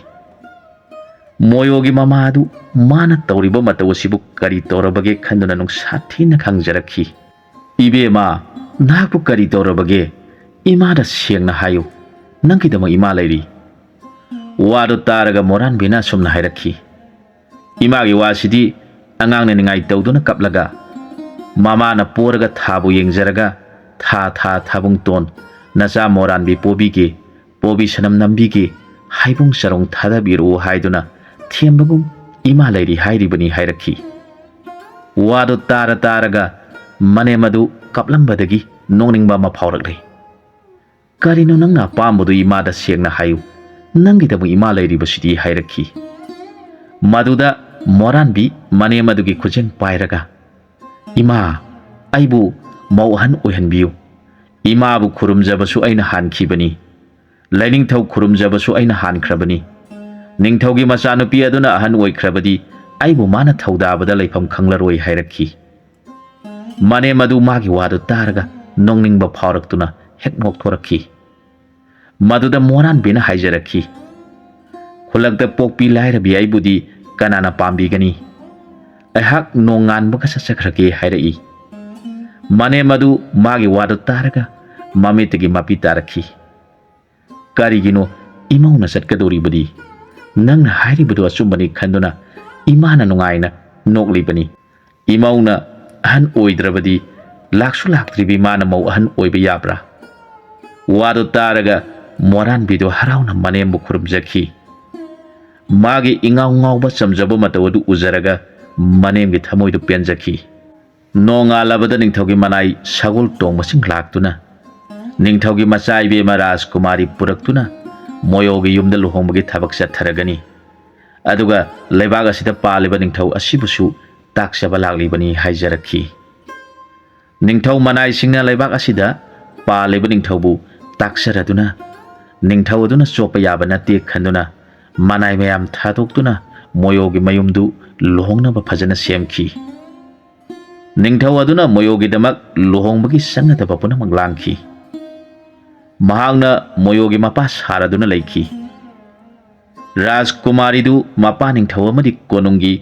ꯃꯣꯌꯣꯒꯤ ꯃꯃꯥ ꯑꯗꯨ ꯃꯥꯅ ꯇꯧꯔꯤꯕ ꯃꯇꯧ ꯑꯁꯤꯕꯨ ꯀꯔꯤ ꯇꯧꯔꯕꯒꯦ ꯈꯟꯗꯨꯅ ꯅꯨꯡꯁꯥ ꯊꯤꯅ ꯈꯪꯖꯔꯛꯈꯤ꯫ "ꯏꯕꯦꯝꯃ, ꯅꯍꯥꯛꯄꯨ ꯀꯔꯤ ꯇꯧꯔꯕꯒꯦ? ꯏꯃꯥꯗ ꯁꯦꯡꯅ ꯍꯥꯏꯌꯨ, ꯅꯪꯒꯤꯗꯃꯛ ꯏꯃꯥ ꯂꯩꯔꯤ꯫" ꯋꯥꯗꯨ ꯇꯥꯔꯒ ꯃꯣꯔꯥꯟꯕꯤꯅ ꯑꯁꯨꯝꯅ ꯍꯥꯏꯔꯛꯈꯤ, "ꯏꯃꯥꯒꯤ ꯋꯥꯁꯤꯗꯤ ꯑꯉꯥꯡꯅ ꯅꯤꯡꯉꯥꯏ ꯇꯧꯗꯨꯅ ꯀꯞꯂꯒ, ꯃꯃꯥꯅ ꯄꯣꯔꯒ ꯊꯥꯕꯨ ꯌꯦꯡꯖꯔꯒ, 'ꯊꯥ, ꯊꯥ, ꯊꯥꯕꯨꯡꯇꯣꯟ, ꯅꯆꯥ ꯃꯣꯔꯥꯟꯕꯤ ꯄꯣꯕꯤꯒꯦ, ꯄꯣꯕꯤ ꯁꯅꯝ ꯅꯝꯕꯤꯒꯦ, ꯍꯩꯕꯨꯡ ꯆꯔꯣꯡ ꯊꯥꯗꯕꯤꯔꯛꯎ' ꯍꯥꯏꯗꯨꯅ ꯊꯦꯝꯕꯒꯨꯝ ꯏꯃꯥ ꯂꯩꯔꯤ ꯍꯥꯏꯔꯤꯕꯅꯤ" ꯍꯥꯏꯔꯛꯈꯤ꯫ ꯋꯥꯗꯨ ꯇꯥꯔ ꯇꯥꯔꯒ ꯃꯅꯦꯝ ꯑꯗꯨ ꯀꯞꯂꯝꯕꯗꯒꯤ ꯅꯣꯛꯅꯤꯡꯕ ꯑꯃ ꯐꯥꯎꯔꯛꯂꯦ꯫ "ꯀꯔꯤꯅꯣ ꯅꯪꯅ ꯑꯄꯥꯝꯕꯗꯨ ꯏꯃꯥꯗ ꯁꯦꯡꯅ ꯍꯥꯏꯌꯨ, ꯅꯪꯒꯤꯗꯃꯛ ꯏꯃꯥ ꯂꯩꯔꯤꯕꯁꯤꯗꯤ" ꯍꯥꯏꯔꯛꯈꯤ꯫ ꯃꯗꯨꯗ ꯃꯣꯔꯥꯟꯕꯤ ꯃꯅꯦꯝ ꯑꯗꯨꯒꯤ ꯈꯨꯖꯦꯡ ꯄꯥꯏꯔꯒ, "ꯏꯃꯥ, ꯑꯩꯕꯨ ꯃꯧ ꯑꯍꯟ ꯑꯣꯏꯍꯟꯕꯤꯌꯨ꯫ ꯏꯃꯥꯕꯨ ꯈꯨꯔꯨꯝꯖꯕꯁꯨ ꯑꯩꯅ ꯍꯥꯟꯈꯤꯕꯅꯤ꯫ ꯂꯥꯏꯅꯤꯡꯊꯧ ꯈꯨꯔꯨꯝꯖꯕꯁꯨ ꯑꯩꯅ ꯍꯥꯟꯈ꯭ꯔꯕꯅꯤ꯫ ꯅꯤꯡꯊꯧꯒꯤ ꯃꯆꯥꯅꯨꯄꯤ ꯑꯗꯨꯅ ꯑꯍꯟ ꯑꯣꯏꯈ꯭ꯔꯕꯗꯤ ꯑꯩꯕꯨ ꯃꯥꯅ ꯊꯧꯗꯥꯕꯗ ꯂꯩꯐꯝ ꯈꯪꯂꯔꯣꯏ" ꯍꯥꯏꯔꯛꯈꯤ꯫ ꯃꯅꯦꯝ ꯑꯗꯨ ꯃꯥꯒꯤ ꯋꯥꯗꯨ ꯇꯥꯔꯒ ꯅꯣꯛꯅꯤꯡꯕ ꯐꯥꯎꯔꯛꯇꯨꯅ ꯍꯦꯛ ꯅꯣꯛꯊꯣꯔꯛꯈꯤ꯫ ꯃꯗꯨꯗ ꯃꯣꯔꯥꯟꯕꯤꯅ ꯍꯥꯏꯖꯔꯛꯈꯤ, "ꯈꯨꯜꯂꯛꯇ ꯄꯣꯛꯄꯤ ꯂꯥꯏꯔꯕꯤ ꯑꯩꯕꯨꯗꯤ ꯀꯅꯥꯅ ꯄꯥꯝꯕꯤꯒꯅꯤ? ꯑꯩꯍꯥꯛ ꯅꯣꯡꯉꯥꯟꯕꯒ ꯆꯠꯆꯈ꯭ꯔꯒꯦ" ꯍꯥꯏꯔꯛꯏ꯫ ꯃꯅꯦꯝ ꯑꯗꯨ ꯃꯥꯒꯤ ꯋꯥꯗꯨ ꯇꯥꯔꯒ ꯃꯃꯤꯠꯇꯒꯤ ꯃꯄꯤ ꯇꯥꯔꯛꯈꯤ꯫ "ꯀꯔꯤꯒꯤꯅꯣ ꯏꯃꯧꯅ ꯆꯠꯀꯗꯧꯔꯤꯕꯗꯤ? ꯅꯪꯅ ꯍꯥꯏꯔꯤꯕꯗꯨ ꯑꯆꯨꯝꯕꯅꯤ" ꯈꯟꯗꯨꯅ ꯏꯃꯥꯅ ꯅꯨꯡꯉꯥꯏꯅ ꯅꯣꯛꯂꯤꯕꯅꯤ꯫ ꯏꯃꯧꯅ ꯑꯍꯟ ꯑꯣꯏꯗ꯭ꯔꯕꯗꯤ ꯂꯥꯛꯁꯨ ꯂꯥꯛꯇ꯭ꯔꯤꯕꯤ ꯃꯥꯅ ꯃꯧ ꯑꯍꯟ ꯑꯣꯏꯕ ꯌꯥꯕ꯭ꯔꯥ? ꯋꯥꯗꯨ ꯇꯥꯔꯒ ꯃꯣꯔꯥꯟꯕꯤꯗꯨ ꯍꯔꯥꯎꯅ ꯃꯅꯦꯝꯕꯨ ꯈꯨꯔꯨꯝꯖꯈꯤ꯫ ꯃꯥꯒꯤ ꯏꯉꯥꯎ ꯉꯥꯎꯕ ꯆꯝꯖꯕ ꯃꯇꯧ ꯑꯗꯨ ꯎꯖꯔꯒ ꯃꯅꯦꯝꯒꯤ ꯊꯃꯣꯏꯗꯨ ꯄꯦꯟꯖꯈꯤ꯫ ꯅꯣꯡꯉꯥꯜꯂꯕꯗ ꯅꯤꯡꯊꯧꯒꯤ ꯃꯅꯥꯏ ꯁꯒꯣꯜ ꯇꯣꯡꯕꯁꯤꯡ ꯂꯥꯛꯇꯨꯅ ꯅꯤꯡꯊꯧꯒꯤ ꯃꯆꯥ ꯏꯕꯦꯝꯃ ꯔꯥꯖꯀꯨꯃꯥꯔꯤ ꯄꯨꯔꯛꯇꯨꯅ ꯃꯣꯌꯣꯒꯤ ꯌꯨꯝꯗ ꯂꯨꯍꯣꯡꯕꯒꯤ ꯊꯕꯛ ꯆꯠꯊꯔꯒꯅꯤ꯫ ꯑꯗꯨꯒ ꯂꯩꯕꯥꯛ ꯑꯁꯤꯗ ꯄꯥꯜꯂꯤꯕ ꯅꯤꯡꯊꯧ ꯑꯁꯤꯕꯨꯁꯨ ꯇꯥꯛꯆꯕ ꯂꯥꯛꯂꯤꯕꯅꯤ ꯍꯥꯏꯖꯔꯛꯈꯤ꯫ ꯅꯤꯡꯊꯧ ꯃꯅꯥꯏꯁꯤꯡꯅ ꯂꯩꯕꯥꯛ ꯑꯁꯤꯗ ꯄꯥꯜꯂꯤꯕ ꯅꯤꯡꯊꯧꯕꯨ ꯇꯥꯛꯆꯔꯗꯨꯅ ꯅꯤꯡꯊꯧ ꯑꯗꯨꯅ ꯆꯣꯞꯄ ꯌꯥꯕ ꯅꯠꯇꯦ ꯈꯟꯗꯨꯅ ꯃꯅꯥꯏ ꯃꯌꯥꯝ ꯊꯥꯗꯣꯛꯇꯨꯅ ꯃꯣꯌꯣꯒꯤ ꯃꯌꯨꯝꯗꯨ ꯂꯨꯍꯣꯡꯅꯕ ꯐꯖꯅ ꯁꯦꯝꯈꯤ꯫ ꯅꯤꯡꯊꯧ ꯑꯗꯨꯅ ꯃꯣꯌꯣꯒꯤꯗꯃꯛ ꯂꯨꯍꯣꯡꯕꯒꯤ ꯆꯪꯒꯗꯕ ꯄꯨꯝꯅꯃꯛ ꯂꯥꯡꯈꯤ꯫ ꯃꯍꯥꯛꯅ ꯃꯣꯌꯣꯒꯤ ꯃꯄꯥ ꯁꯥꯔꯗꯨꯅ ꯂꯩꯈꯤ꯫ ꯔꯥꯖꯀꯨꯃꯥꯔꯤꯗꯨ ꯃꯄꯥ ꯅꯤꯡꯊꯧ ꯑꯃꯗꯤ ꯀꯣꯅꯨꯡꯒꯤ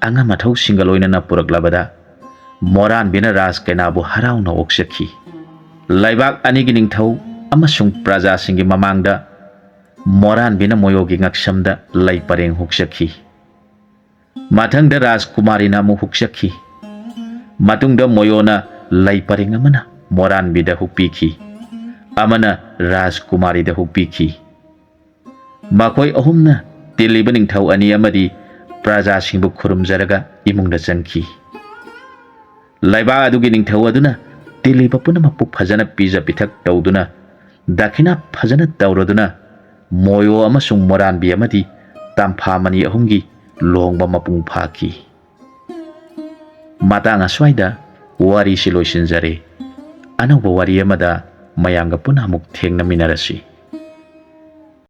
ꯑꯉꯝ ꯑꯊꯧꯁꯤꯡꯒ ꯂꯣꯏꯅꯅ ꯄꯨꯔꯛꯂꯕꯗ ꯃꯣꯔꯥꯟꯕꯤꯅ ꯔꯥꯖꯀꯩꯅꯥꯕꯨ ꯍꯔꯥꯎꯅ ꯑꯣꯛꯆꯈꯤ꯫ ꯂꯩꯕꯥꯛ ꯑꯅꯤꯒꯤ ꯅꯤꯡꯊꯧ ꯑꯃꯁꯨꯡ ꯄ꯭ꯔꯖꯥꯁꯤꯡꯒꯤ ꯃꯃꯥꯡꯗ ꯃꯣꯔꯥꯟꯕꯤꯅ ꯃꯣꯌꯣꯒꯤ ꯉꯛꯁꯝꯗ ꯂꯩ ꯄꯔꯦꯡ ꯍꯨꯛꯆꯈꯤ꯫ ꯃꯊꯪꯗ ꯔꯥꯖꯀꯨꯃꯥꯔꯤꯅ ꯑꯃꯨꯛ ꯍꯨꯛꯆꯈꯤ꯫ ꯃꯇꯨꯡꯗ ꯃꯣꯌꯣꯅ ꯂꯩ ꯄꯔꯦꯡ ꯑꯃꯅ ꯃꯣꯔꯥꯟꯕꯤꯗ ꯍꯨꯛꯄꯤꯈꯤ, ꯑꯃꯅ ꯔꯥꯖꯀꯨꯃꯥꯔꯤꯗ ꯍꯨꯛꯄꯤꯈꯤ꯫ ꯃꯈꯣꯏ ꯑꯍꯨꯝꯅ ꯇꯤꯜꯂꯤꯕ ꯅꯤꯡꯊꯧ ꯑꯅꯤ ꯑꯃꯗꯤ ꯄ꯭ꯔꯖꯥꯁꯤꯡꯕꯨ ꯈꯨꯔꯨꯝꯖꯔꯒ ꯏꯃꯨꯡꯗ ꯆꯪꯈꯤ꯫ ꯂꯩꯕꯥꯛ ꯑꯗꯨꯒꯤ ꯅꯤꯡꯊꯧ ꯑꯗꯨꯅ ꯇꯤꯜꯂꯤꯕ ꯄꯨꯝꯅꯃꯛꯄꯨ ꯐꯖꯅ ꯄꯤꯖ ꯄꯤꯊꯛ ꯇꯧꯗꯨꯅ, ꯗꯈꯤꯅꯥ ꯐꯖꯅ ꯇꯧꯔꯗꯨꯅ, ꯃꯣꯌꯣ ꯑꯃꯁꯨꯡ ꯃꯣꯔꯥꯟꯕꯤ ꯑꯃꯗꯤ ꯇꯝꯐꯥꯃꯅꯤ ꯑꯍꯨꯝꯒꯤ ꯂꯨꯍꯣꯡꯕ ꯃꯄꯨꯡ ꯐꯥꯈꯤ꯫ ꯃꯇꯥꯡ ꯑꯁ꯭ꯋꯥꯏꯗ ꯋꯥꯔꯤꯁꯤ ꯂꯣꯏꯁꯤꯟꯖꯔꯦ꯫ ꯑꯅꯧꯕ ꯋꯥꯔꯤ ꯑꯃꯗ ꯃꯌꯥꯝꯒ ꯄꯨꯟꯅ ꯑꯃꯨꯛ ꯊꯦꯡꯅꯃꯤꯟꯅꯔꯁꯤ꯫